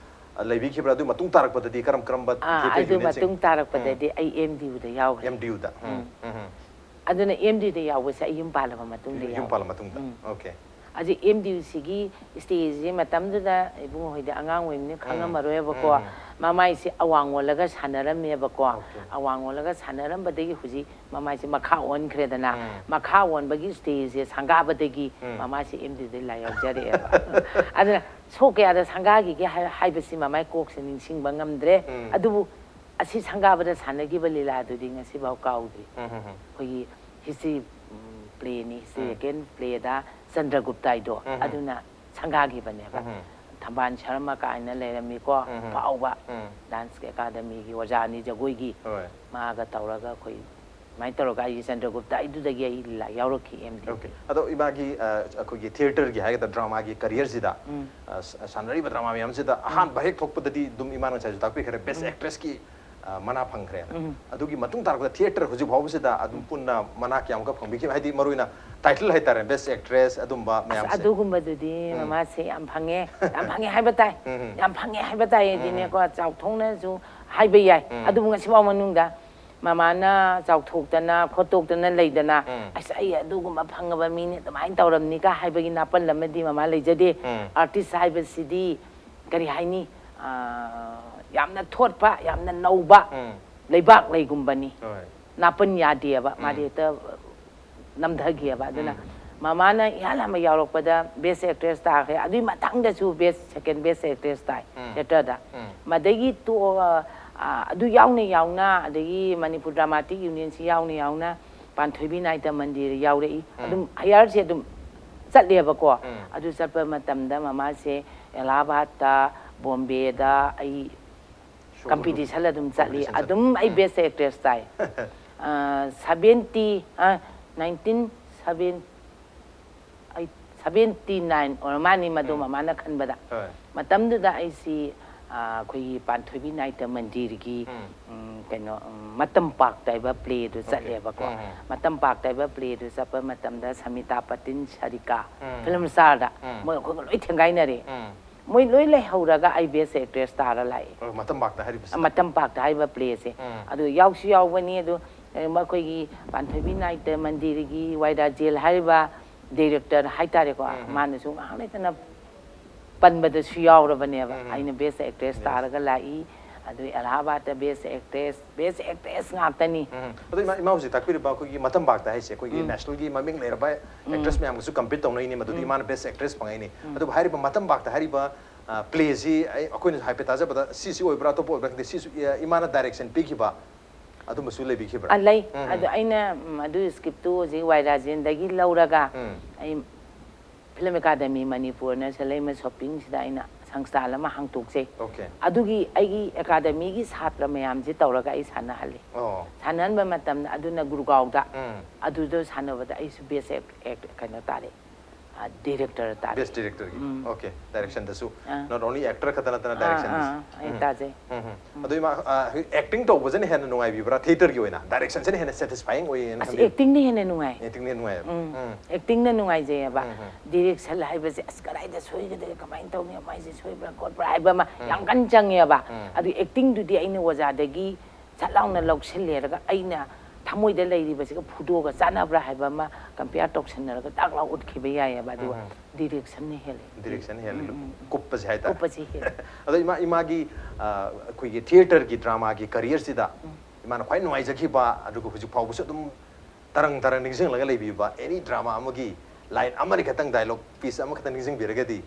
ꯂꯩꯕꯤꯈꯤꯕ꯭ꯔꯥ? ꯑꯗꯨ ꯃꯇꯨꯡ ꯇꯥꯔꯛꯄꯗꯗꯤ ꯀꯔꯝ ꯀꯔꯝꯕ ꯑꯥ, ꯊꯤꯌꯦꯇꯔ ꯑꯗꯨ ꯌꯨꯅꯤꯠꯁꯤꯡ? ꯃꯇꯨꯡ ꯇꯥꯔꯛꯄꯗꯗꯤ ꯑꯩ ꯑꯦꯝ ꯗꯤ ꯌꯨꯗ ꯌꯥꯎꯈ꯭ꯔꯦ꯫ ꯑꯦꯝ ꯗꯤ ꯌꯨꯗ꯫ ꯎꯝ, ꯎꯝ, ꯎꯝ꯫ ꯑꯗꯨꯅ ꯑꯦꯝ ꯗꯤ ꯌꯨꯗ ꯌꯥꯎꯕꯁꯦ ꯑꯩ ꯌꯨꯝ ꯄꯥꯜꯂꯕ ꯃꯇꯨꯡꯗ ꯌꯨꯝ ꯌꯥꯎꯕ꯫ ꯄꯥꯜꯂ ꯃꯇꯨꯡꯗ꯫ ꯎꯝ꯫ ꯑꯣꯀꯦ꯫ ꯑꯗꯨ ꯑꯦꯝ ꯗꯤ ꯌꯨ ꯁꯤꯒꯤ ꯁ꯭ꯇꯦꯖꯁꯦ ꯃꯇꯝꯗꯨꯗ ꯏꯕꯨꯡꯉꯣ ꯍꯣꯏꯗꯤ ꯑꯉꯥꯡ ꯑꯣꯏꯕꯅꯤꯅ ꯈꯪꯉꯝꯃꯔꯣꯏꯕꯀꯣ꯫ ꯎꯝ꯫ ꯃꯃꯥꯏꯁꯦ ꯑꯋꯥꯡ ꯑꯣꯜꯂꯒ ꯁꯥꯟꯅꯔꯝꯃꯦꯕꯀꯣ꯫ ꯑꯣꯀꯦ꯫ ꯑꯋꯥꯡ ꯑꯣꯜꯂꯒ ꯁꯥꯟꯅꯔꯝꯕꯗꯒꯤ ꯍꯧꯖꯤꯛ ꯃꯃꯥꯏꯁꯦ ꯃꯈꯥ ꯑꯣꯟꯈ꯭ꯔꯦꯗꯅ꯫ ꯎꯝ꯫ ꯃꯈꯥ ꯑꯣꯟꯕꯒꯤ ꯁ꯭ꯇꯦꯖꯁꯦ ꯁꯪꯒꯥꯕꯗꯒꯤ ꯎꯝ꯫ ꯃꯃꯥꯏꯁꯦ ꯑꯦꯝ ꯗꯤ ꯌꯨꯗ ꯂꯥꯏ ꯌꯥꯎꯖꯔꯛꯑꯦꯕ꯫ ꯑꯗꯨꯅ ꯁꯣ ꯀꯌꯥꯗ ꯁꯪꯒꯥꯈꯤꯒꯦ ꯍꯥꯏ-, ꯍꯥꯏꯕꯁꯤ ꯃꯃꯥꯏ ꯀꯣꯛꯁꯦ ꯅꯤꯡꯁꯤꯡꯕ ꯉꯝꯗ꯭ꯔꯦ꯫ ꯎꯝ꯫ ꯑꯗꯨꯕꯨ ꯑꯁꯤ ꯁꯪꯒꯥꯕꯗ ꯁꯥꯟꯅꯈꯤꯕ ꯂꯤꯂꯥꯗꯨꯗꯤ ꯉꯁꯤꯐꯥꯎ ꯀꯥꯎꯗ꯭ꯔꯤ꯫ ꯎꯝ, ꯎꯝ, ꯎꯝ꯫ ꯑꯩꯈꯣꯏꯒꯤ ꯍꯤꯁꯇ꯭ꯔꯤ ꯄ꯭ꯂꯦꯅꯤ, ꯎꯝ꯫ ꯍꯤꯁꯇꯣꯔꯤꯀꯦꯜ ꯄ꯭ꯂꯦꯗ ꯆꯟꯗ꯭ꯔꯒꯨꯞꯇ ꯍꯥꯏꯗꯣ ꯎꯝ, ꯎꯝ꯫ ꯑꯗꯨꯅ ꯁꯪꯒꯥꯈꯤꯕꯅꯦꯕ꯫ ꯎꯝ, ꯎꯝ꯫ ꯊꯝꯕꯥꯜ ꯁꯔꯃ ꯀꯥꯏꯅ ꯂꯩꯔꯝꯃꯤꯀꯣ, ꯎꯝ, ꯎꯝ꯫ ꯐꯥꯎꯕ ꯎꯝ꯫ ꯗꯥꯟꯁ ꯑꯦꯀꯥꯗꯃꯤꯒꯤ ꯑꯣꯖꯥꯅꯤ ꯖꯒꯣꯏꯒꯤ꯫ ꯍꯣꯏ꯫ ꯃꯥꯒ ꯇꯧꯔꯒ ꯑꯩꯈꯣꯏ ꯑꯗꯨꯃꯥꯏꯅ ꯇꯧꯔꯒ ꯑꯩꯒꯤ ꯆꯟꯗ꯭ꯔꯒꯨꯞꯇ ꯑꯩꯗꯨꯗꯒꯤ ꯑꯩ ꯂꯤꯂꯥ ꯌꯥꯎꯔꯛꯈꯤ ꯑꯦꯝ ꯗꯤ꯫ ꯑꯣꯀꯦ꯫ ꯑꯗꯣ ꯏꯃꯥꯒꯤ ꯑ, ꯑꯩꯈꯣꯏꯒꯤ ꯊꯤꯌꯦꯇꯔꯒꯤ ꯍꯥꯏꯒꯗ꯭ꯔꯥ, ꯗ꯭ꯔꯃꯥꯒꯤ ꯀꯔꯤꯌꯔꯁꯤꯗ, ꯑ, ꯁ- ꯁꯥꯟꯅꯔꯤꯕ ꯗ꯭ꯔꯃꯥ ꯃꯌꯥꯝꯁꯤꯗ ꯑꯍꯥꯟꯕ ꯍꯦꯛ ꯊꯣꯛꯄꯗꯗꯤ ꯑꯗꯨꯝ ꯏꯃꯥꯅ ꯉꯁꯥꯏꯁꯨ ꯇꯥꯛꯄꯤꯈ꯭ꯔꯦ, ꯕꯦꯁ ꯑꯦꯛꯇ꯭ꯔꯦꯁꯀꯤ ꯃꯅꯥ ꯐꯪꯈ꯭ꯔꯦꯅ꯫ ꯑꯗꯨꯒꯤ ꯃꯇꯨꯡ ꯇꯥꯔꯛꯄꯗ ꯊꯤꯌꯦꯇꯔ ꯍꯧꯖꯤꯛ ꯐꯥꯎꯕꯁꯤꯗ ꯑꯗꯨꯝ ꯄꯨꯟꯅ ꯃꯅꯥ ꯀꯌꯥꯃꯨꯛꯀ ꯐꯪꯕꯤꯈꯤꯕ, ꯍꯥꯏꯗꯤ ꯃꯔꯨꯑꯣꯏꯅ ꯇꯥꯏꯇꯜ ꯍꯥꯏꯇꯥꯔꯦ, ꯕꯦꯁ ꯑꯦꯛꯇ꯭ꯔꯦꯁ, ꯑꯗꯨꯝꯕ ꯃꯌꯥꯝꯁꯦ? ꯑꯗꯨꯒꯨꯝꯕꯗꯨꯗꯤ ꯃꯃꯥꯁꯦ ꯌꯥꯝ ꯐꯪꯉꯦ, ꯌꯥꯝ ꯐꯪꯉꯦ ꯍꯥꯏꯕ ꯇꯥꯏ꯫ ꯌꯥꯝ ꯐꯪꯉꯦ ꯍꯥꯏꯕ ꯇꯥꯏ ꯍꯥꯏꯗꯤꯅꯦꯀꯣ, ꯆꯥꯎꯊꯣꯛꯅꯁꯨ ꯍꯥꯏꯕ ꯌꯥꯏ꯫ ꯑꯗꯨꯕꯨ ꯉꯁꯤꯐꯥꯎ ꯃꯅꯨꯡꯗ ꯃꯃꯥꯅ ꯆꯥꯎꯊꯣꯛꯇꯅ ꯈꯣꯠꯇꯣꯛꯇꯅ ꯂꯩꯗꯅ, ꯑꯁ, ꯑꯩ ꯑꯗꯨꯒꯨꯝꯕ ꯐꯪꯉꯕ ꯃꯤꯅꯤ, ꯑꯗꯨꯃꯥꯏꯅ ꯇꯧꯔꯝꯅꯤꯒ ꯍꯥꯏꯕꯒꯤ ꯅꯥꯄꯜ ꯑꯃꯗꯤ ꯃꯃꯥ ꯂꯩꯖꯗꯦ꯫ ꯑꯥꯔꯇꯤꯁ ꯍꯥꯏꯕꯁꯤꯗꯤ ꯀꯔꯤ ꯍꯥꯏꯅꯤ, ꯑꯥ, ꯌꯥꯝꯅ ꯊꯣꯠꯄ, ꯌꯥꯝꯅ ꯅꯧꯕ ꯂꯩꯕꯥꯛ ꯂꯩꯒꯨꯝꯕꯅꯤ꯫ ꯍꯣꯏ꯫ ꯅꯥꯄꯟ ꯌꯥꯗꯦꯕ, ꯃꯥꯗꯤ ꯍꯦꯛꯇ ꯅꯝꯊꯈꯤꯑꯕ꯫ ꯑꯗꯨꯅ ꯃꯃꯥꯅ ꯏꯍꯥꯟ ꯍꯥꯟꯕ ꯌꯥꯎꯔꯛꯄꯗ ꯕꯦꯁ ꯑꯦꯛꯇ꯭ꯔꯦꯁ ꯇꯥꯈ꯭ꯔꯦ꯫ ꯑꯗꯨꯒꯤ ꯃꯊꯪꯗꯁꯨ ꯕꯦꯁ, ꯁꯦꯀꯦꯟ ꯕꯦꯁ ꯑꯦꯛꯇ꯭ꯔꯦꯁ ꯇꯥꯏ ꯊꯤꯌꯦꯇꯔꯗ꯫ ꯃꯗꯒꯤ ꯇꯣꯛꯑꯒ, ꯑꯥ, ꯑꯗꯨ ꯌꯥꯎꯅ ꯌꯥꯎꯅ, ꯑꯗꯒꯤ ꯃꯅꯤꯄꯨꯔ ꯗ꯭ꯔꯃꯥꯇꯤꯛ ꯌꯨꯅꯤꯌꯟꯁꯤ ꯌꯥꯎꯅ ꯌꯥꯎꯅ ꯄꯥꯟꯊꯣꯏꯕꯤ ꯅꯥꯏꯇ ꯃꯟꯗꯤꯔ ꯌꯥꯎꯔꯛꯏ꯫ ꯑꯗꯨꯝ ꯍꯥꯏꯌꯔꯁꯦ ꯑꯗꯨꯝ ꯆꯠꯂꯦꯕꯀꯣ꯫ ꯑꯗꯨ ꯆꯠꯄ ꯃꯇꯝꯗ ꯃꯃꯥꯁꯦ ꯑꯦꯂꯥꯍꯥꯕꯥꯗꯇ, ꯕꯣꯝꯕꯦꯗ ꯑꯩ Show ꯀꯝꯄꯤꯇꯤꯁꯟ ꯑꯗꯨꯝ ꯆꯠꯂꯤ꯫ competition ꯆꯠꯂꯤ꯫ ꯑꯗꯨꯝ ꯑꯩ ꯕꯦꯁ ꯑꯦꯛꯇ꯭ꯔꯦꯁ ꯇꯥꯏ꯫ ꯁꯚꯦꯟꯇꯤ, ꯅꯥꯏꯟꯇꯤꯟ ꯁꯚꯦꯟ, ꯑꯩ ꯁꯚꯦꯟꯇꯤ ꯅꯥꯏꯟ ꯑꯣꯏꯔ ꯃꯥꯅꯤ ꯃꯗꯨ ꯃꯃꯥꯅ ꯈꯟꯕꯗ꯫ ꯍꯣꯏ꯫ ꯃꯇꯝꯗꯨꯗ ꯑꯩꯁꯤ, ꯑꯥ, ꯑꯩꯈꯣꯏꯒꯤ ꯄꯥꯟꯊꯣꯏꯕꯤ ꯅꯥꯏꯇ ꯃꯟꯗꯤꯔꯒꯤ, ꯎꯝ꯫ ꯎꯝ, ꯀꯩꯅꯣ, ꯎꯝ, ꯃꯇꯝ ꯄꯥꯛꯇ ꯍꯥꯏꯕ ꯄ꯭ꯂꯦꯗꯨ Okay. ꯆꯠꯂꯦꯕꯀꯣ꯫ ꯎꯝ, ꯎꯝ꯫ ꯃꯇꯝ ꯄꯥꯛꯇ ꯍꯥꯏꯕ ꯄ꯭ꯂꯦꯗꯨ ꯆꯠꯄ ꯃꯇꯝꯗ ꯁꯃꯤꯇꯥ ꯄꯇꯤꯟ, ꯁꯥꯔꯤꯀꯥ, ꯎꯝ꯫ ꯐꯤꯂꯝ ꯁ꯭ꯇꯥꯔꯗ ꯎꯝ꯫ ꯃꯣꯏ ꯑꯩꯈꯣꯏꯒ ꯂꯣꯏ ꯊꯦꯡꯒꯥꯏꯅꯔꯦ꯫ ꯎꯝ꯫ ꯃꯣꯏ ꯂꯣꯏ ꯂꯩꯍꯧꯔꯒ ꯑꯩ ꯕꯦꯁ ꯑꯦꯛꯇ꯭ꯔꯦꯁ ꯇꯥꯔ ꯂꯥꯛꯑꯦ꯫ ꯑꯣ, ꯃꯇꯝ ꯄꯥꯛꯇ ꯍꯥꯏꯔꯤꯕꯁꯤꯗ꯫ ꯃꯇꯝ ꯄꯥꯛꯇ ꯍꯥꯏꯔꯤꯕ ꯄ꯭ꯂꯦꯁꯦ꯫ ꯎꯝ꯫ ꯑꯗꯨ ꯌꯥꯎꯁꯨ ꯌꯥꯎꯕꯅꯤ꯫ ꯑꯗꯨ, ꯑꯦ, ꯃꯈꯣꯏꯒꯤ ꯄꯥꯟꯊꯣꯏꯕꯤ ꯅꯥꯏꯇ ꯃꯟꯗꯤꯔꯒꯤ ꯋꯥꯏ ꯔꯥꯖꯦꯜ ꯍꯥꯏꯔꯤꯕ ꯗꯤꯔꯦꯛꯇꯔ ꯍꯥꯏꯇꯥꯔꯦꯀꯣ, ꯃꯥꯅꯁꯨ ꯉꯥꯏꯍꯥꯛ ꯂꯩꯇꯅ ꯄꯟꯕꯗꯁꯨ ꯌꯥꯎꯔꯕꯅꯦꯕ꯫ ꯎꯝ, ꯎꯝ꯫ ꯑꯩꯅ ꯕꯦꯁ ꯑꯦꯛꯇ꯭ꯔꯦꯁ Yes. ꯇꯥꯔꯒ ꯂꯥꯛꯏ, ꯑꯗꯨ ꯑꯦꯂꯥꯍꯥꯕꯥꯗꯇ ꯕꯦꯁ ꯑꯦꯛꯇ꯭ꯔꯦꯁ, ꯕꯦꯁ ꯑꯦꯛꯇ꯭ꯔꯦꯁ ꯉꯥꯛꯇꯅꯤ꯫ ꯎꯝ꯫ ꯑꯗꯣ ꯏꯃꯥ, ꯏꯃꯥ ꯍꯧꯖꯤꯛ ꯇꯥꯛꯄꯤꯔꯤꯕ ꯑꯩꯈꯣꯏꯒꯤ ꯃꯇꯝ ꯄꯥꯛꯇ ꯍꯥꯏꯁꯦ, ꯑꯩꯈꯣꯏꯒꯤ ꯅꯦꯁꯅꯦꯜꯒꯤ ꯃꯃꯤꯡ ꯂꯩꯔꯕ ꯑꯦꯛꯇ꯭ꯔꯦꯁ ꯃꯌꯥꯝꯒꯁꯨ ꯀꯝꯄꯤꯠ ꯇꯧꯅꯩꯅꯤ, ꯃꯗꯨꯗꯤ ꯏꯃꯥꯅ ꯕꯦꯁ ꯑꯦꯛꯇ꯭ꯔꯦꯁ ꯐꯪꯉꯛꯏꯅꯤ꯫ ꯑꯗꯨꯕꯨ ꯍꯥꯏꯔꯤꯕ ꯃꯇꯝ ꯄꯥꯛꯇ ꯍꯥꯏꯔꯤꯕ, ꯑ, ꯄ꯭ꯂꯦꯁꯤ ꯑꯩ, ꯑꯩꯈꯣꯏꯅꯁꯨ ꯍꯥꯏꯐꯦꯠ ꯇꯥꯖꯕꯗ ꯁꯤꯁꯤ ꯑꯣꯏꯕ꯭ꯔꯥ, ꯑꯇꯣꯞꯄ ꯑꯣꯏꯕ꯭ꯔꯥ ꯈꯪꯗꯦ, ꯁꯤꯁꯨ, ꯑ, ꯏꯃꯥꯅ ꯗꯥꯏꯔꯦꯛꯁꯟ ꯄꯤꯈꯤꯕ ꯑꯗꯨꯝꯕꯁꯨ ꯂꯩꯕꯤꯈꯤꯕ꯭ꯔꯥ? ꯑ, ꯂꯩ꯫ ꯎꯝ, ꯎꯝ꯫ ꯑꯗꯨ ꯑꯩꯅ, ꯎꯝ, ꯑꯗꯨ ꯁ꯭ꯀ꯭ꯔꯤꯞꯇꯨ ꯍꯧꯖꯤꯛ ꯋꯥꯏ ꯔꯥꯖꯦꯟꯗꯒꯤ ꯂꯧꯔꯒ ꯎꯝ꯫ ꯑꯩ ꯐꯤꯂꯝ ꯑꯦꯀꯥꯗꯃꯤ ꯃꯅꯤꯄꯨꯔꯅ ꯁꯦꯂꯩꯃ ꯁꯣꯞꯄꯤꯡꯁꯤꯗ ꯑꯩꯅ ꯁꯪꯁꯊꯥꯟ ꯑꯃ ꯍꯥꯡꯇꯣꯛꯆꯩ꯫ Okay. ꯑꯗꯨꯒꯤ ꯑꯩꯒꯤ ꯑꯦꯀꯥꯗꯃꯤꯒꯤ ꯁꯥꯇ꯭ꯔ ꯃꯌꯥꯝꯁꯦ ꯇꯧꯔꯒ ꯑꯩ ꯁꯥꯟꯅꯍꯜꯂꯤ꯫ ꯑꯣ꯫ ꯁꯥꯟꯅꯍꯟꯕ ꯃꯇꯝꯗ ꯑꯗꯨꯅ ꯒꯨꯔꯒꯥꯎꯗ ꯎꯝ꯫ ꯑꯗꯨꯗ ꯁꯥꯟꯅꯕꯗ ꯑꯩꯁꯨ ꯕꯦꯁ ꯀꯩꯅꯣ ꯇꯥꯔꯦ, ꯗꯤꯔꯦꯛꯇꯔ ꯇꯥꯔꯦ꯫ ꯕꯦꯁ ꯗꯤꯔꯦꯛꯇꯔꯒꯤ꯫ ꯎꯝ꯫ Okay, ꯗꯥꯏꯔꯦꯛꯁꯟꯗꯁꯨ꯫ Ah. Not only actor ꯈꯛꯇ ꯅꯠꯇꯅ ꯑꯥ, ꯗꯥꯏꯔꯦꯛꯁꯟꯗꯁꯨ꯫ ꯑꯥ, ꯑꯩ ꯇꯥꯖꯩ꯫ ꯎꯝ, ꯎꯝ꯫ ꯑꯗꯣ ꯏꯃꯥ, ꯑ, acting ꯇꯧꯕꯁꯤꯅ ꯍꯦꯟꯅ ꯅꯨꯡꯉꯥꯏꯕꯤꯕ꯭ꯔꯥ ꯊꯤꯌꯦꯇꯔꯒꯤ ꯑꯣꯏꯅ? ꯗꯥꯏꯔꯦꯛꯁꯟꯁꯤꯅ ꯍꯦꯟꯅ ꯁꯦꯇꯤꯁꯐꯥꯏꯌꯤꯡ ꯑꯣꯏꯌꯦꯅ ꯑꯁ, ꯈꯟꯕꯤꯕ꯭ꯔꯥ? ꯑꯦꯛꯇꯤꯡꯅ ꯍꯦꯟꯅ ꯅꯨꯡꯉꯥꯏ꯫ ꯑꯦꯛꯇꯤꯡꯅ ꯅꯨꯡꯉꯥꯏꯌꯦꯕ꯫ ꯎꯝ꯫ ꯎꯝ, ꯎꯝ꯫ ꯑꯦꯛꯇꯤꯡꯅ ꯅꯨꯡꯉꯥꯏꯖꯩꯑꯕ꯫ ꯗꯤꯔꯦꯛꯁꯟ ꯍꯥꯏꯕꯁꯦ ꯑꯁ ꯀꯗꯥꯏꯗ ꯁꯣꯏꯒꯗꯒꯦ, ꯀꯃꯥꯏꯅ ꯇꯧꯅꯤ, ꯃꯥꯏꯁꯦ ꯁꯣꯏꯕ꯭ꯔꯥ ꯈꯣꯠꯄ꯭ꯔꯥ ꯍꯥꯏꯕ ꯑꯃ ꯌꯥꯝ ꯀꯟꯅ ꯆꯪꯉꯦꯕ꯫ ꯎꯝ꯫ ꯑꯗꯨ ꯑꯦꯛꯇꯤꯡꯗꯨꯗꯤ ꯑꯩꯅ ꯑꯣꯖꯥꯗꯒꯤ ꯁꯠ ꯂꯥꯎꯅ ꯂꯧꯁꯤꯜꯂꯦꯔꯒ ꯑꯩꯅ ꯊꯃꯣꯏꯗ ꯂꯩꯔꯤꯕꯁꯤꯒ ꯐꯨꯗꯣꯛꯑꯒ ꯆꯥꯟꯅꯕ꯭ꯔꯥ ꯍꯥꯏꯕ ꯑꯃ ꯀꯝꯄꯤꯌꯥꯔ ꯇꯧꯁꯟꯅꯔꯒ ꯇꯥꯛ ꯂꯥꯎ ꯎꯠꯈꯤꯕ ꯌꯥꯏꯑꯕ꯫ ꯑꯗꯨꯒ ꯎꯝ꯫ ꯗꯤꯔꯦꯛꯁꯟꯅ ꯍꯦꯜꯂꯦ꯫ ꯗꯤꯔꯦꯛꯁꯟ ꯍꯦꯜꯂꯦ꯫ ꯎꯝ, ꯎꯝ, ꯎꯝ꯫ ꯀꯨꯞꯄꯁꯦ ꯍꯥꯏꯇꯥꯔꯦ꯫ ꯀꯨꯞꯄꯁꯤ ꯍꯦꯜꯂꯦ꯫ ꯑꯗꯣ ꯏꯃꯥ, ꯏꯃꯥꯒꯤ, ꯑ, ꯑꯩꯈꯣꯏꯒꯤ ꯊꯤꯌꯦꯇꯔꯒꯤ ꯗ꯭ꯔꯃꯥꯒꯤ ꯀꯔꯤꯌꯔꯁꯤꯗ ꯏꯃꯥꯅ ꯈ꯭ꯋꯥꯏ ꯅꯨꯡꯉꯥꯏꯖꯈꯤꯕ, ꯑꯗꯨꯒ ꯍꯧꯖꯤꯛ ꯐꯥꯎꯕꯁꯨ ꯑꯗꯨꯝ ꯇꯔꯪ ꯇꯔꯪ ꯅꯤꯡꯁꯤꯡꯂꯒ ꯂꯩꯕꯤꯕ ꯑꯦꯅꯤ ꯗ꯭ꯔꯃꯥ ꯑꯃꯒꯤ ꯂꯥꯏꯟ ꯑꯃꯅꯤ ꯈꯛꯇꯪ, ꯗꯥꯏꯂꯣꯛ ꯄꯤꯁ ꯑꯃꯈꯛꯇꯪ ꯅꯤꯡꯁꯤꯡꯕꯤꯔꯒꯗꯤ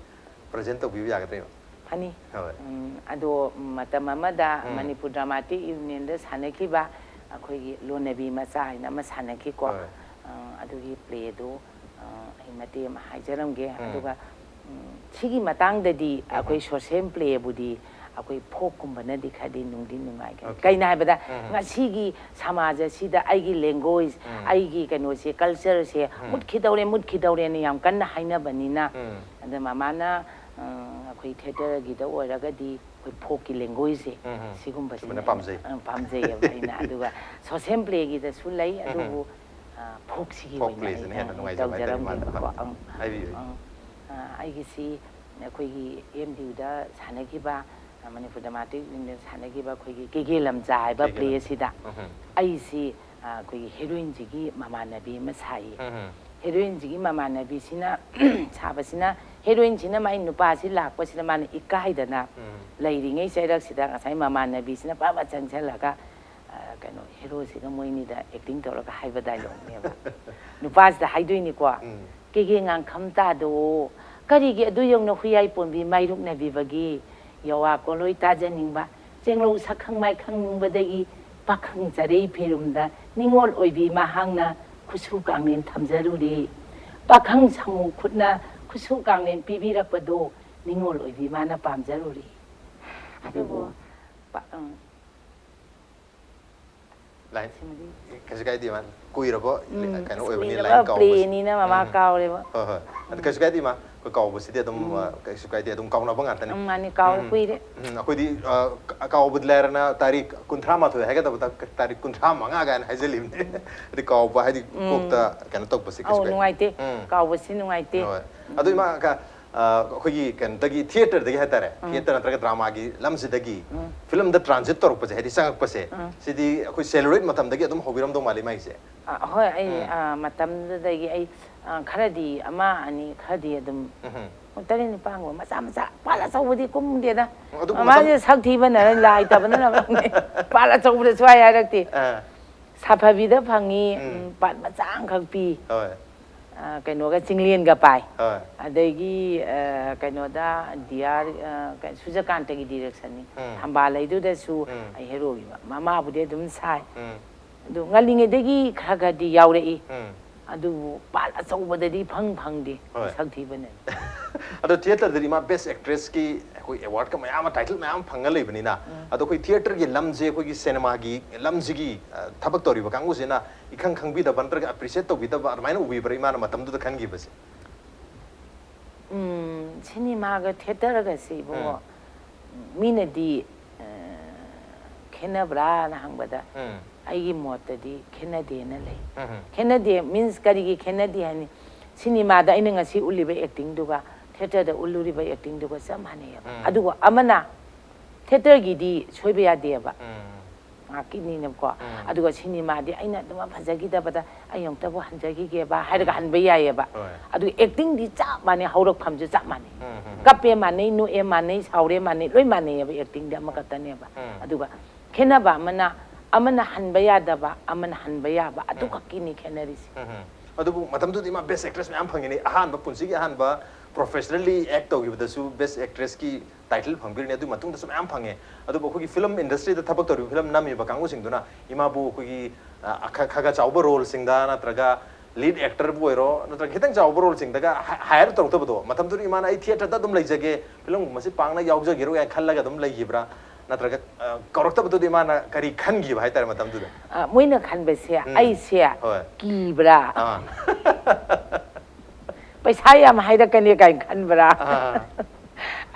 ꯄ꯭ꯔꯖꯦꯟ ꯇꯧꯕꯤꯕ ꯌꯥꯒꯗ꯭ꯔꯥ, ꯏꯃꯥ? ꯐꯅꯤ꯫ ꯍꯣꯏ꯫ ꯎꯝ, ꯑꯗꯣ ꯃꯇꯝ ꯑꯃꯗ ꯎꯝ꯫ ꯃꯅꯤꯄꯨꯔ ꯗ꯭ꯔꯃꯥꯇꯤꯛ ꯌꯨꯅꯤꯌꯟꯗ ꯁꯥꯟꯅꯈꯤꯕ ꯑꯩꯈꯣꯏꯒꯤ ꯂꯣꯟꯅꯕꯤ ꯃꯆꯥ ꯍꯥꯏꯅ ꯑꯃ ꯁꯥꯟꯅꯈꯤꯀꯣ꯫ ꯍꯣꯏ꯫ ꯑ, ꯑꯗꯨꯒꯤ ꯄ꯭ꯂꯦꯗꯣ, ꯑ, ꯑꯩ ꯃꯇꯦꯛ ꯑꯃ ꯍꯥꯏꯖꯔꯝꯒꯦ꯫ ꯎꯝ꯫ ꯑꯗꯨꯒ, ꯎꯝ, ꯁꯤꯒꯤ ꯃꯇꯥꯡꯗꯗꯤ ꯎꯝ꯫ ꯑꯩꯈꯣꯏ ꯁꯣꯁꯦꯜ ꯄ꯭ꯂꯦꯕꯨꯗꯤ ꯑꯩꯈꯣꯏ ꯐꯣꯛꯀꯨꯝꯕꯅꯗꯤ ꯈꯔꯗꯤ ꯅꯨꯡꯗꯤ ꯅꯨꯡꯉꯥꯏꯒꯅꯤ꯫ Okay. ꯀꯩꯅꯣ ꯍꯥꯏꯕꯗ, ꯎꯝ꯫ ꯉꯁꯤꯒꯤ ꯁꯃꯥꯖ ꯑꯁꯤꯗ ꯑꯩꯒꯤ ꯂꯦꯡꯒ꯭ꯋꯦꯖ, ꯎꯝ꯫ ꯑꯩꯒꯤ ꯀꯩꯅꯣꯁꯦ, ꯀꯜꯆꯔꯁꯦ ꯎꯝ꯫ ꯃꯨꯠꯈꯤꯗꯧꯔꯦ, ꯃꯨꯠꯈꯤꯗꯧꯔꯦꯅ ꯌꯥꯝ ꯀꯟꯅ ꯍꯥꯏꯅꯕꯅꯤꯅ, ꯎꯝ꯫ ꯑꯗ ꯃꯃꯥꯅ, ꯑ, ꯑꯩꯈꯣꯏ ꯊꯤꯌꯦꯇꯔꯒꯤꯗ ꯑꯣꯏꯔꯒꯗꯤ ꯑꯩꯈꯣꯏ ꯐꯣꯛꯀꯤ ꯂꯦꯡꯒ꯭ꯋꯦꯖꯁꯦ, ꯎꯝ, ꯎꯝ꯫ ꯁꯤꯒꯨꯝꯕꯁꯤꯅ ꯁꯤꯒꯨꯝꯕꯅ ꯄꯥꯝꯖꯩ꯫ ꯑ, ꯄꯥꯝꯖꯩꯌꯦꯕ ꯑꯩꯅ꯫ ꯑꯗꯨꯒ ꯁꯣꯁꯦꯜ ꯄ꯭ꯂꯦꯒꯤꯗꯁꯨ ꯂꯩ, ꯎꯝ, ꯎꯝ꯫ ꯑꯗꯨꯕꯨ, ꯑ, ꯐꯣꯛꯁꯤꯒꯤ ꯐꯣꯛ ꯑꯣꯏꯅ ꯄ꯭ꯂꯦꯁꯤꯅ ꯑꯩ, ꯍꯦꯟꯅ ꯑ, ꯅꯨꯡꯉꯥꯏꯖꯕ ꯍꯥꯏꯇꯥꯔꯦ, ꯏꯃꯥꯅ꯫ ꯇꯧꯖꯔꯝꯒꯦꯕꯀꯣ꯫ ꯍꯣꯏ꯫ ꯑꯪ, ꯍꯥꯏꯕꯤꯌꯨ, ꯍꯥꯏꯕꯤꯌꯨ꯫ ꯑꯪ, ꯑ, ꯑꯩꯒꯤꯁꯤ ꯑꯩꯈꯣꯏꯒꯤ ꯑꯦꯝ ꯗꯤ ꯌꯨꯗ ꯁꯥꯟꯅꯈꯤꯕ, ꯑ, ꯃꯅꯤꯄꯨꯔ ꯗ꯭ꯔꯃꯥꯇꯤꯛ ꯌꯨꯅꯤꯌꯟꯗ ꯁꯥꯟꯅꯈꯤꯕ ꯑꯩꯈꯣꯏꯒꯤ ꯀꯦ ꯀꯦ ꯂꯝꯖꯥ ꯍꯥꯏꯕ ꯀꯦ ꯀꯦ ꯂꯝꯖꯥ꯫ ꯄ꯭ꯂꯦꯁꯤꯗ ꯎꯝ, ꯎꯝ꯫ ꯑꯩꯁꯤ, ꯑ, ꯑꯩꯈꯣꯏꯒꯤ ꯍꯦꯔꯣꯏꯟꯁꯤꯒꯤ ꯃꯃꯥꯟꯅꯕꯤ ꯑꯃ ꯁꯥꯏꯌꯦ꯫ ꯎꯝ, ꯎꯝ꯫ ꯍꯦꯔꯣꯏꯟꯁꯤꯒꯤ ꯃꯃꯥꯟꯅꯕꯤꯁꯤꯅ ꯁꯥꯕꯁꯤꯅ, ꯍꯦꯔꯣꯏꯟꯁꯤꯅ ꯃꯥꯏ ꯅꯨꯄꯥꯁꯤ ꯂꯥꯛꯄꯁꯤꯗ ꯃꯥꯅ ꯏꯀꯥꯏꯗꯅ ꯎꯝ꯫ ꯂꯩꯔꯤꯉꯩ ꯆꯩꯔꯛꯁꯤꯗ ꯉꯁꯥꯏ ꯃꯃꯥꯟꯅꯕꯤꯁꯤꯅ ꯄꯥꯕ ꯆꯪꯁꯤꯜꯂꯒ, ꯑ, ꯀꯩꯅꯣ, ꯍꯦꯔꯣꯁꯤꯒ ꯃꯣꯏꯅꯤꯗ ꯑꯦꯛꯇꯤꯡ ꯇꯧꯔꯒ ꯍꯥꯏꯕ ꯗꯥꯏꯂꯣꯛꯅꯦꯕ꯫ ꯅꯨꯄꯥꯁꯤꯗ ꯍꯥꯏꯗꯣꯏꯅꯤꯀꯣ, ꯎꯝ꯫ "ꯀꯦꯒꯦ ꯉꯥꯡꯈꯝ ꯇꯥꯗꯣ, ꯀꯔꯤꯒꯤ ꯑꯗꯨ ꯌꯧꯅ ꯍꯨꯏꯌꯥꯏ ꯄꯣꯝꯕꯤ ꯃꯥꯏꯔꯨꯛꯅꯕꯤꯕꯒꯤ? ꯌꯋꯥ ꯀꯣꯂꯣꯏ ꯇꯥꯖꯅꯤꯡꯕ, ꯆꯦꯡꯂꯧ ꯁꯛꯈꯪ ꯃꯥꯏꯈꯪ ꯅꯨꯡꯕꯗꯒꯤ ꯄꯥꯈꯪ ꯆꯔꯩ ꯐꯤꯔꯨꯝꯗ ꯅꯤꯡꯉꯣꯜ ꯑꯣꯏꯕꯤ ꯃꯍꯥꯛꯅ ꯈꯨꯠꯁꯨ ꯀꯥꯡꯂꯦꯟ ꯊꯝꯖꯔꯨꯔꯦ꯫ ꯄꯥꯈꯪ ꯁꯥꯃꯨ ꯈꯨꯠꯅ ꯈꯨꯠꯁꯨ ꯀꯥꯡꯂꯦꯟ ꯄꯤꯕꯤꯔꯛꯄꯗꯣ ꯅꯤꯉꯣꯜ ꯑꯣꯏꯕꯤ ꯃꯥꯅ ꯄꯥꯝꯖꯔꯨꯔꯤ꯫ ꯑꯗꯨꯕꯨ ꯄꯥ- ꯎꯝ, ꯂꯥꯏꯟ ꯁꯤꯃꯗꯤ ꯀꯩꯁꯨ ꯀꯥꯏꯗꯦ ꯃꯥ ꯀꯨꯏꯔꯕꯣ ꯎꯝ, ꯀꯩꯅꯣ ꯑꯁ, ꯑꯣꯏꯕꯅꯤ ꯀꯨꯏꯔꯕ ꯂꯥꯏꯟ ꯀꯥꯎꯕꯁꯦ ꯄ꯭ꯂꯦꯅꯤꯅ ꯃꯃꯥ ꯎꯝ. ꯀꯥꯎꯔꯦꯕ꯫ ꯍꯣꯏ ꯍꯣꯏ ꯑꯗꯨ ꯀꯩꯁꯨ ꯀꯥꯏꯗꯦ ꯃꯥ ꯑꯩꯈꯣꯏ ꯀꯥꯎꯕꯁꯤꯗꯤ ꯑꯗꯨꯝ ꯑ, ꯀꯩꯁꯨ ꯀꯥꯏꯗꯦ ꯑꯗꯨꯝ ꯀꯥꯎꯅꯕ ꯉꯥꯛꯇꯅꯤ ꯎꯝ, ꯃꯥꯅꯤ, ꯀꯥꯎꯔꯦ, ꯎꯝ. ꯀꯨꯏꯔꯦ꯫ ꯎꯝ, ꯑꯩꯈꯣꯏꯗꯤ ꯑ, ꯀ- ꯀꯥꯎꯕꯗꯤ ꯂꯥꯏꯔꯅ ꯇꯥꯔꯤꯛ ꯀꯨꯟꯊ꯭ꯔꯥ ꯃꯥꯊꯣꯏ ꯍꯥꯏꯒꯗꯕꯗ ꯇꯥꯔꯤꯛ ꯀꯨꯟꯊ꯭ꯔꯥ ꯃꯉꯥ ꯀꯥꯏꯅ ꯍꯥꯏꯖꯜꯂꯤꯕꯅꯤ. ꯑꯗꯨ ꯀꯥꯎꯕ ꯍꯥꯏꯗꯤ ꯀꯣꯛꯇ ꯀꯩꯅꯣ ꯇꯧꯕꯁꯦ ꯀꯩꯁꯨ ꯑꯧ, ꯀꯥꯏꯗꯦ. ꯅꯨꯡꯉꯥꯏꯇꯦ, ꯎꯝ. ꯀꯥꯎꯕꯁꯤ ꯅꯨꯡꯉꯥꯏꯇꯦ꯫ ꯍꯣꯏ. ꯑꯗꯨ ꯏꯃꯥ ꯀ- ꯑ, ꯑꯩꯈꯣꯏꯒꯤ ꯀꯩꯅꯣꯗꯒꯤ ꯊꯤꯌꯦꯇꯔꯗꯒꯤ ꯍꯥꯏꯇꯥꯔꯦ, ꯊꯤꯌꯦꯇꯔ ꯅꯠꯇ꯭ꯔꯒ ꯗ꯭ꯔꯥꯃꯥꯒꯤ ꯂꯝꯁꯤꯗꯒꯤ ꯐꯤꯂꯝꯗ ꯇ꯭ꯔꯥꯟꯖꯤꯠ ꯇꯧꯔꯛꯄꯁꯦ, ꯍꯥꯏꯗꯤ ꯆꯪꯉꯛꯄꯁꯦ, ꯁꯤꯗꯤ ꯑꯩꯈꯣꯏ ꯁꯦꯂꯨꯂꯣꯏꯗ ꯃꯇꯝꯗꯒꯤ ꯑꯗꯨꯝ ꯍꯧꯕꯤꯔꯝꯗꯧ ꯃꯥꯜꯂꯤ ꯃꯥꯏꯁꯦ. ꯑ, ꯍꯣꯏ, ꯑꯩ ꯑ, ꯃꯇꯝꯗꯨꯗꯒꯤ ꯑꯩ ꯑ, ꯈꯔꯗꯤ, ꯑꯃ ꯑꯅꯤ ꯈꯔꯗꯤ ꯑꯗꯨꯝ, ꯎꯝ. ꯇꯔꯦꯠ ꯅꯤꯄꯥꯟꯒꯨꯝꯕ ꯃꯆꯥ ꯃꯆꯥ, ꯄꯥꯜ ꯑꯆꯧꯕꯗꯤ ꯀꯨꯝꯗꯦꯗ. ꯑꯗꯨ ꯃꯃꯥꯁꯦ ꯁꯛ ꯊꯤꯕꯅꯔ ꯂꯥꯏꯇꯕꯅꯔ ꯈꯪꯗꯦ, ꯄꯥꯜ ꯑꯆꯧꯕꯗ ꯁꯨꯡꯍꯥꯏ ꯍꯥꯏꯔꯛꯇꯦ. ꯑ, ꯁꯥꯐꯕꯤꯗ ꯐꯪꯉꯤ, ꯎꯝ. ꯎꯝ, ꯄꯥꯜ ꯃꯆꯥ ꯑꯃꯈꯛ ꯄꯤ. ꯍꯣꯏ. ꯑ, ꯀꯩꯅꯣꯒ ꯆꯤꯡꯂꯦꯟꯒ ꯄꯥꯏ. ꯍꯣꯏ. ꯑꯗꯒꯤ ꯑ, ꯀꯩꯅꯣꯗ ꯗꯤ ꯑꯥꯔ, ꯑ, ꯀꯩ- ꯁꯨꯖꯀꯥꯟꯇꯒꯤ ꯗꯤꯔꯦꯛꯁꯟꯅꯤ. ꯎꯝ. ꯊꯝꯕꯥꯜ ꯂꯩꯗꯨꯗꯁꯨ ꯎꯝ. ꯑꯩ ꯍꯦꯔꯣꯒꯤ ꯃ- ꯃꯃꯥꯕꯨꯗꯤ ꯑꯗꯨꯝ ꯁꯥꯏ. ꯎꯝ. ꯑꯗꯨ ꯉꯜꯂꯤꯉꯩꯗꯒꯤ ꯈꯔ ꯈꯔꯗꯤ ꯌꯥꯎꯔꯛꯏ. ꯎꯝ. ꯑꯗꯨꯕꯨ ꯄꯥꯜ ꯑꯆꯧꯕꯗꯗꯤ ꯐꯪ ꯐꯪꯗꯦ. ꯍꯣꯏ. ꯁꯛ ꯊꯤꯕꯅ. ꯑꯗꯣ ꯊꯤꯌꯦꯇꯔꯗꯗꯤ ꯃꯥ ꯕꯦꯁ ꯑꯦꯛꯇ꯭ꯔꯦꯁꯀꯤ ꯑꯩꯈꯣꯏ ꯑꯦꯋꯥꯔꯗꯀ ꯃꯌꯥꯝ ꯑꯃ, ꯇꯥꯏꯇꯜ ꯃꯌꯥꯝ ꯑꯃ ꯐꯪꯉ ꯂꯩꯕꯅꯤꯅ, ꯑꯗꯣ ꯑꯩꯈꯣꯏ ꯊꯤꯌꯦꯇꯔꯒꯤ ꯂꯝꯁꯦ, ꯑꯩꯈꯣꯏꯒꯤ ꯁꯤꯅꯦꯃꯥꯒꯤ ꯂꯝꯁꯤꯒꯤ ꯑ, ꯊꯕꯛ ꯇꯧꯔꯤꯕ ꯀꯥꯡꯕꯨꯁꯤꯅ ꯏꯈꯪ ꯈꯪꯕꯤꯗꯕ ꯅꯠꯇ꯭ꯔꯒ ꯑꯦꯄ꯭ꯔꯤꯁꯤꯌꯦꯠ ꯇꯧꯕꯤꯗꯕ ꯑꯗꯨꯃꯥꯏꯅ ꯎꯕꯤꯕ꯭ꯔꯥ ꯏꯃꯥꯅ ꯃꯇꯝꯗꯨꯗ ꯈꯟꯈꯤꯕꯁꯦ? ꯎꯝ, ꯁꯤꯅꯦꯃꯥꯒ ꯊꯤꯌꯦꯇꯔꯒꯁꯤ ꯏꯕꯨꯡꯉꯣ, ꯎꯝ. ꯃꯤꯅꯗꯤ ꯑ, ꯈꯦꯠꯅꯕ꯭ꯔꯥꯅ ꯍꯪꯕꯗ ꯎꯝ. ꯑꯩꯒꯤ ꯃꯣꯠꯇꯗꯤ ꯈꯦꯠꯅꯗꯦꯅ ꯂꯩ. ꯎꯝ. ꯈꯦꯠꯅꯗꯦ ꯃꯤꯟꯁ ꯀꯔꯤꯒꯤ ꯈꯦꯠꯅꯗꯦ ꯍꯥꯏꯅꯤ? ꯁꯤꯅꯦꯃꯥꯗ ꯑꯩꯅ ꯉꯁꯤ ꯎꯠꯂꯤꯕ ꯑꯦꯛꯇꯤꯡꯗꯨꯒ ꯊꯤꯌꯦꯇꯔꯗ ꯎꯠꯂꯨꯔꯤꯕ ꯑꯦꯛꯇꯤꯡꯗꯨꯒ ꯆꯞ ꯃꯥꯟꯅꯩꯌꯦꯕ. ꯎꯝ. ꯑꯗꯨꯕꯨ ꯑꯃꯅ ꯊꯤꯌꯦꯇꯔꯒꯤꯗꯤ ꯁꯣꯏꯕ ꯌꯥꯗꯦꯕ. ꯎꯝ. ꯉꯥꯛꯀꯤꯅꯤꯅꯀꯣ. ꯎꯝ. ꯑꯗꯨꯒ ꯁꯤꯅꯦꯃꯥꯗꯤ ꯑꯩꯅ ꯑꯗꯨꯃ ꯐꯖꯈꯤꯗꯕꯗ ꯑꯩ ꯑꯃꯨꯛꯇꯕꯨ ꯍꯟꯖꯈꯤꯒꯦꯕ ꯍꯥꯏꯔꯒ ꯍꯟꯕ ꯌꯥꯏꯌꯦꯕ. ꯍꯣꯏ. ꯑꯗꯨ ꯑꯦꯛꯇꯤꯡꯗꯤ ꯆꯞ ꯃꯥꯟꯅꯩ, ꯍꯧꯔꯛꯐꯝꯁꯨ ꯆꯞ ꯃꯥꯟꯅꯩ. ꯎꯝ, ꯎꯝ, ꯎꯝ. ꯀꯞꯄꯦ ꯃꯥꯟꯅꯩ, ꯅꯣꯛꯑꯦ ꯃꯥꯟꯅꯩ, ꯁꯥꯎꯔꯦ ꯃꯥꯟꯅꯩ, ꯂꯣꯏ ꯃꯥꯟꯅꯩꯌꯦꯕ, ꯑꯦꯛꯇꯤꯡꯗꯤ ꯑꯃꯈꯛꯇꯅꯦꯕ. ꯎꯝ. ꯑꯗꯨꯒ ꯈꯦꯠꯅꯕ ꯑꯃꯅ, ꯑꯃꯅ ꯍꯟꯕ ꯌꯥꯗꯕ, ꯑꯃꯅ ꯍꯟꯕ ꯌꯥꯕ, ꯑꯗꯨ ꯈꯛꯀꯤꯅꯤ ꯈꯦꯠꯅꯔꯤꯁꯦ. ꯎꯝ, ꯎꯝ. ꯑꯗꯨꯕꯨ ꯃꯇꯝꯗꯨꯗꯤ ꯃꯥ ꯕꯦꯁ ꯑꯦꯛꯇ꯭ꯔꯦꯁ ꯃꯌꯥꯝ ꯐꯪꯉꯤꯅꯦ. ꯑꯍꯥꯟꯕ, ꯄꯨꯟꯁꯤꯒꯤ ꯑꯍꯥꯟꯕ ꯄ꯭ꯔꯣꯐꯦꯁꯅꯦꯜꯂꯤ ꯑꯦꯛ ꯇꯧꯈꯤꯕꯗꯁꯨ ꯕꯦꯁ ꯑꯦꯛꯇ꯭ꯔꯦꯁꯀꯤ ꯇꯥꯏꯇꯜ ꯐꯪꯕꯤꯔꯤꯅꯦ. ꯑꯗꯨꯒꯤ ꯃꯇꯨꯡꯗꯁꯨ ꯃꯌꯥꯝ ꯐꯪꯉꯦ. ꯑꯗꯨꯕꯨ ꯑꯩꯈꯣꯏꯒꯤ ꯐꯤꯂꯝ ꯏꯟꯗꯁꯇ꯭ꯔꯤꯗ ꯊꯕꯛ ꯇꯧꯔꯤꯕ, ꯐꯤꯂꯝ ꯅꯝꯃꯤꯕ ꯀꯥꯡꯕꯨꯁꯤꯡꯗꯨꯅ ꯏꯃꯥꯕꯨ ꯑꯩꯈꯣꯏꯒꯤ, ꯑ, ꯈ-, ꯈꯔ ꯈꯔ ꯆꯥꯎꯕ ꯔꯣꯜꯁꯤꯡꯗ ꯅꯠꯇ꯭ꯔꯒ ꯂꯤꯗ ꯑꯦꯛꯇꯔꯕꯨ ꯑꯣꯏꯔꯣ, ꯅꯠꯇ꯭ꯔꯒ ꯈꯤꯇꯪ ꯆꯥꯎꯕ ꯔꯣꯜꯁꯤꯡꯗꯒ ꯍꯥꯏꯌꯔ ꯇꯧꯔꯛꯇꯕꯗꯣ? ꯃꯇꯝꯗꯨꯗ ꯏꯃꯥꯅ "ꯑꯩ ꯊꯤꯌꯦꯇꯔꯗ ꯑꯗꯨꯝ ꯂꯩꯖꯒꯦ, ꯐꯤꯂꯝꯒꯨꯝꯕꯁꯤ ꯄꯥꯡꯅ ꯌꯥꯎꯖꯒꯦꯔꯣꯏ" ꯍꯥꯏꯅ ꯈꯜꯂꯒ ꯑꯗꯨꯝ ꯂꯩꯈꯤꯕ꯭ꯔꯥ? ꯅꯠꯇ꯭ꯔꯒ ꯑ, ꯀꯧꯔꯛꯇꯕꯗꯨꯗ ꯏꯃꯥꯅ ꯀꯔꯤ ꯈꯟꯈꯤꯕ ꯍꯥꯏꯇꯥꯔꯦ ꯃꯇꯝꯗꯨꯗ? ꯑ, ꯃꯣꯏꯅ ꯈꯟꯕꯁꯦ ꯎꯝ. ꯑꯩꯁꯦ ꯍꯣꯏ. ꯀꯤꯕ꯭ꯔꯥ, ꯑꯥ. ꯄꯩꯁꯥ ꯌꯥꯝ ꯍꯥꯏꯔꯛꯀꯅꯤ ꯀꯥꯏꯅ ꯈꯟꯕ꯭ꯔꯥ? ꯑꯥ.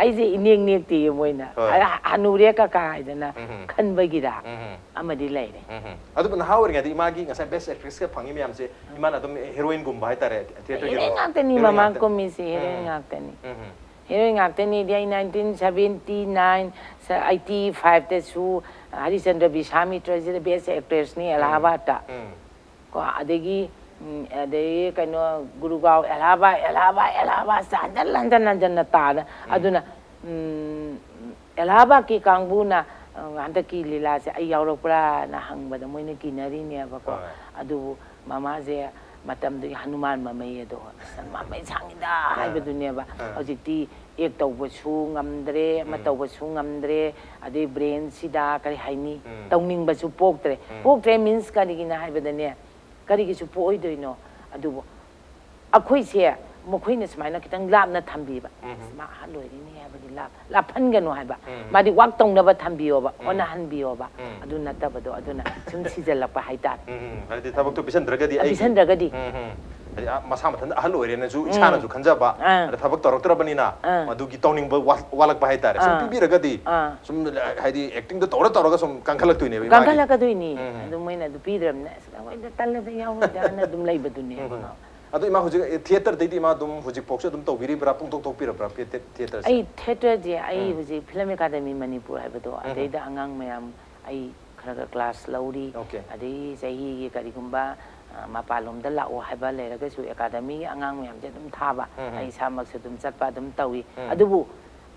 ꯑꯩꯁꯦ ꯏꯅꯦꯛ ꯅꯦꯛꯇꯦꯌꯦ ꯃꯣꯏꯅ꯫ ꯍꯣꯏ. ꯑ, ꯍꯅꯨꯔꯦ ꯀꯀꯥ ꯍꯥꯏꯗꯅ ꯎꯝ. ꯈꯟꯕꯒꯤꯔ ꯎꯝ. ꯑꯃꯗꯤ ꯂꯩꯔꯦ꯫ ꯎꯝ. ꯑꯗꯨꯕꯨ ꯅꯍꯥ ꯑꯣꯏꯔꯤꯉꯩꯗ ꯏꯃꯥꯒꯤ ꯉꯁꯥꯏ ꯕꯦꯁ ꯑꯦꯛꯇ꯭ꯔꯦꯁꯀ ꯐꯪꯉꯤ ꯃꯌꯥꯝꯁꯦ ꯏꯃꯥꯅ ꯑꯗꯨꯝ ꯍꯦꯔꯣꯏꯟꯒꯨꯝꯕ ꯍꯥꯏꯇꯥꯔꯦ, ꯊꯤꯌꯦꯇꯔꯒꯤ ꯍꯦꯔꯣꯏꯟ ꯔꯣꯜ? ꯉꯥꯛꯇꯅꯤ, ꯍꯦꯔꯣꯏꯟ ꯃꯃꯥꯡ ꯉꯥꯛꯇ-, ꯀꯨꯝꯃꯤꯁꯤ ꯍꯦꯔꯣꯏꯟ ꯎꯝ. ꯉꯥꯛꯇꯅꯤ꯫ ꯎꯝ. ꯍꯦꯔꯣꯏꯟ ꯉꯥꯛꯇꯅꯤꯗꯤ ꯑꯩ nineteen seventy nine, eighty ꯐꯥꯏꯚꯇꯁꯨ Harichandra ꯕꯤꯁꯥꯃꯤꯇ꯭ꯔꯁꯤꯗ ꯕꯦꯁ ꯑꯦꯛꯇ꯭ꯔꯦꯁꯅꯤ ꯑꯦꯂꯥꯍꯥꯕꯥꯗꯇ꯫ ꯎꯝ. ꯀꯣ, ꯑꯗꯒꯤ, ꯎꯝ, ꯑꯗꯒꯤ ꯀꯩꯅꯣ, ꯒꯨꯔꯨꯒꯥꯎ ꯑꯦꯂꯥꯍꯥꯕꯥꯗ, ꯑꯦꯂꯥꯍꯥꯕꯥꯗ, ꯑꯦꯂꯥꯍꯥꯕꯥꯗ ꯍꯟꯖꯟ ꯍꯟꯖꯟ ꯍꯟꯖꯟꯅ ꯇꯥꯅ꯫ ꯎꯝ. ꯑꯗꯨꯅ, ꯎꯝ, ꯑꯦꯂꯥꯍꯥꯕꯥꯗꯀꯤ ꯀꯥꯡꯕꯨꯅ, ꯑ, ꯍꯟꯗꯛꯀꯤ ꯂꯤꯂꯥꯁꯦ ꯑꯩ ꯌꯥꯎꯔꯛꯄ꯭ꯔꯥꯅ ꯍꯪꯕꯗ ꯃꯣꯏꯅ ꯀꯤꯅꯔꯤꯅꯦꯕꯀꯣ꯫ ꯍꯣꯏ. ꯑꯗꯨꯕꯨ ꯃꯃꯥꯁꯦ ꯃꯇꯝꯗꯨꯒꯤ ꯍꯅꯨꯃꯥꯟ ꯃꯃꯩ ꯑꯗꯣ, "ꯑꯁ, ꯃꯃꯩ ꯁꯥꯡꯉꯤꯗ" ꯍꯥꯏꯕꯗꯨꯅꯦꯕ꯫ ꯑꯥ. ꯍꯧꯖꯤꯛꯇꯤ ꯑꯦꯛ ꯇꯧꯕꯁꯨ ꯉꯝꯗ꯭ꯔꯦ, ꯑꯃ ꯎꯝ. ꯇꯧꯕꯁꯨ ꯉꯝꯗ꯭ꯔꯦ, ꯑꯗꯩ ꯕ꯭ꯔꯦꯟꯁꯤꯗ ꯀꯔꯤ ꯍꯥꯏꯅꯤ, ꯎꯝ. ꯇꯧꯅꯤꯡꯕꯁꯨ ꯄꯣꯛꯇ꯭ꯔꯦ꯫ ꯎꯝ. ꯄꯣꯛꯇ꯭ꯔꯦ ꯃꯤꯟꯁ ꯀꯔꯤꯒꯤꯅꯣ ꯍꯥꯏꯕꯗꯅꯦ, ꯀꯔꯤꯒꯤꯁꯨ ꯄꯣꯛꯑꯣꯏꯗꯣꯏꯅꯣ? ꯑꯗꯨꯕꯨ ꯑꯩꯈꯣꯏꯁꯦ ꯃꯈꯣꯏꯅ ꯁꯨꯃꯥꯏꯅ ꯈꯤꯇꯪ ꯂꯥꯞꯅ ꯊꯝꯕꯤꯕ꯫ ꯎꯝ. "ꯑꯁ, ꯃꯥ ꯑꯍꯜ ꯑꯣꯏꯔꯤꯅꯦ" ꯍꯥꯏꯕꯒꯤ ꯂꯥꯞ-, ꯂꯥꯞꯍꯟꯒꯅꯨ ꯍꯥꯏꯕ꯫ ꯎꯝ. ꯃꯥꯗꯤ ꯋꯥꯛ ꯇꯧꯅꯕ ꯊꯝꯕꯤꯌꯣꯕ, ꯎꯝ. ꯍꯣꯠꯅꯍꯟꯕꯤꯌꯣꯕ꯫ ꯎꯝ. ꯑꯗꯨ ꯅꯠꯇꯕꯗꯣ, ꯑꯗꯨꯅ ꯁꯨꯝ ꯁꯤꯖꯜꯂꯛꯄ ꯍꯥꯏꯇꯥꯔꯦ꯫ ꯎꯝ, ꯎꯝ. ꯍꯥꯏꯗꯤ ꯊꯕꯛꯇꯣ ꯄꯤꯁꯟꯗ꯭ꯔꯒꯗꯤ ꯑꯩꯒꯤ ꯄꯤꯁꯟꯗ꯭ꯔꯒꯗꯤ꯫ ꯎꯝ, ꯎꯝ. ꯍꯥꯏꯗꯤ, ꯑ, ꯃꯁꯥ ꯃꯊꯟꯇ ꯑꯍꯜ ꯑꯣꯏꯔꯦꯅꯁꯨ ꯎꯝ. ꯏꯁꯥꯅꯁꯨ ꯈꯟꯖꯕ, ꯑꯥ. ꯑꯗ ꯊꯕꯛ ꯇꯧꯔꯛꯇ꯭ꯔꯕꯅꯤꯅ ꯑꯥ. ꯃꯗꯨꯒꯤ ꯇꯧꯅꯤꯡꯕ ꯋꯥ-, ꯋꯥꯠꯂꯛꯄ ꯍꯥꯏꯇꯥꯔꯦ꯫ ꯁꯨꯝ ꯑꯥ. ꯄꯤꯕꯤꯔꯒꯗꯤ ꯑꯥ. ꯁꯨꯝ, ꯍꯥꯏꯗꯤ, ꯑꯦꯛꯇꯤꯡꯗꯣ ꯇꯧꯔ ꯇꯧꯔꯒ ꯁꯨꯝ ꯀꯟꯈꯠꯂꯛꯇꯣꯏꯅꯦꯕ ꯏꯃꯥꯒꯤ. ꯀꯟꯈꯠꯂꯛꯀꯗꯣꯏꯅꯤ꯫ ꯎꯝ. ꯑꯗꯨ ꯃꯣꯏꯅ ꯑꯗꯨ ꯄꯤꯗ꯭ꯔꯕꯅꯤꯅ "ꯑꯁ, ꯑꯩꯈꯣꯏꯗ ꯇꯜꯂꯦꯗ, ꯌꯥꯎꯔꯣꯏꯗꯅ" ꯑꯗꯨꯝ ꯂꯩꯕꯗꯨꯅꯦꯕ꯫ ꯎꯝ. ꯑꯗꯣ ꯏꯃꯥ, ꯍꯧꯖꯤꯛ, ꯑꯦ, ꯊꯤꯌꯦꯇꯔꯗꯩꯗꯤ ꯏꯃꯥ ꯑꯗꯨꯝ ꯍꯧꯖꯤꯛꯐꯥꯎꯁꯨ ꯑꯗꯨꯝ ꯇꯧꯕꯤꯔꯤꯕ꯭ꯔꯥ, ꯄꯨꯡꯇꯣꯛ ꯇꯣꯛꯄꯤꯔꯕ꯭ꯔꯥ ꯊꯤꯌꯦꯇꯔ, ꯊꯤꯌꯦꯇꯔꯁꯦ? ꯑꯩ ꯊꯤꯌꯦꯇꯔꯁꯦ ꯑꯩ ꯎꯝ. ꯍꯧꯖꯤꯛ ꯐꯤꯂꯝ ꯑꯦꯀꯥꯗꯃꯤ ꯃꯅꯤꯄꯨꯔ ꯍꯥꯏꯕꯗꯣ, ꯎꯝ. ꯑꯗꯩꯗ ꯑꯉꯥꯡ ꯃꯌꯥꯝ ꯑꯩ ꯈꯔ ꯈꯔ ꯀ꯭ꯂꯥꯁ ꯂꯧꯔꯤ꯫ ꯑꯣꯀꯦ. ꯑꯗꯩ ꯆꯍꯤꯒꯤ ꯀꯔꯤꯒꯨꯝꯕ, ꯑ, ꯃꯄꯥꯟꯂꯣꯝꯗ ꯂꯥꯛꯑꯣ ꯍꯥꯏꯕ ꯂꯩꯔꯒꯁꯨ ꯑꯦꯀꯥꯗꯃꯤꯒꯤ ꯑꯉꯥꯡ ꯃꯌꯥꯝꯁꯦ ꯑꯗꯨꯝ ꯊꯥꯕ, ꯎꯝ. ꯑꯩ ꯏꯁꯥꯃꯛꯁꯨ ꯑꯗꯨꯝ ꯆꯠꯄ ꯑꯗꯨꯝ ꯇꯧꯏ꯫ ꯎꯝ. ꯑꯗꯨꯕꯨ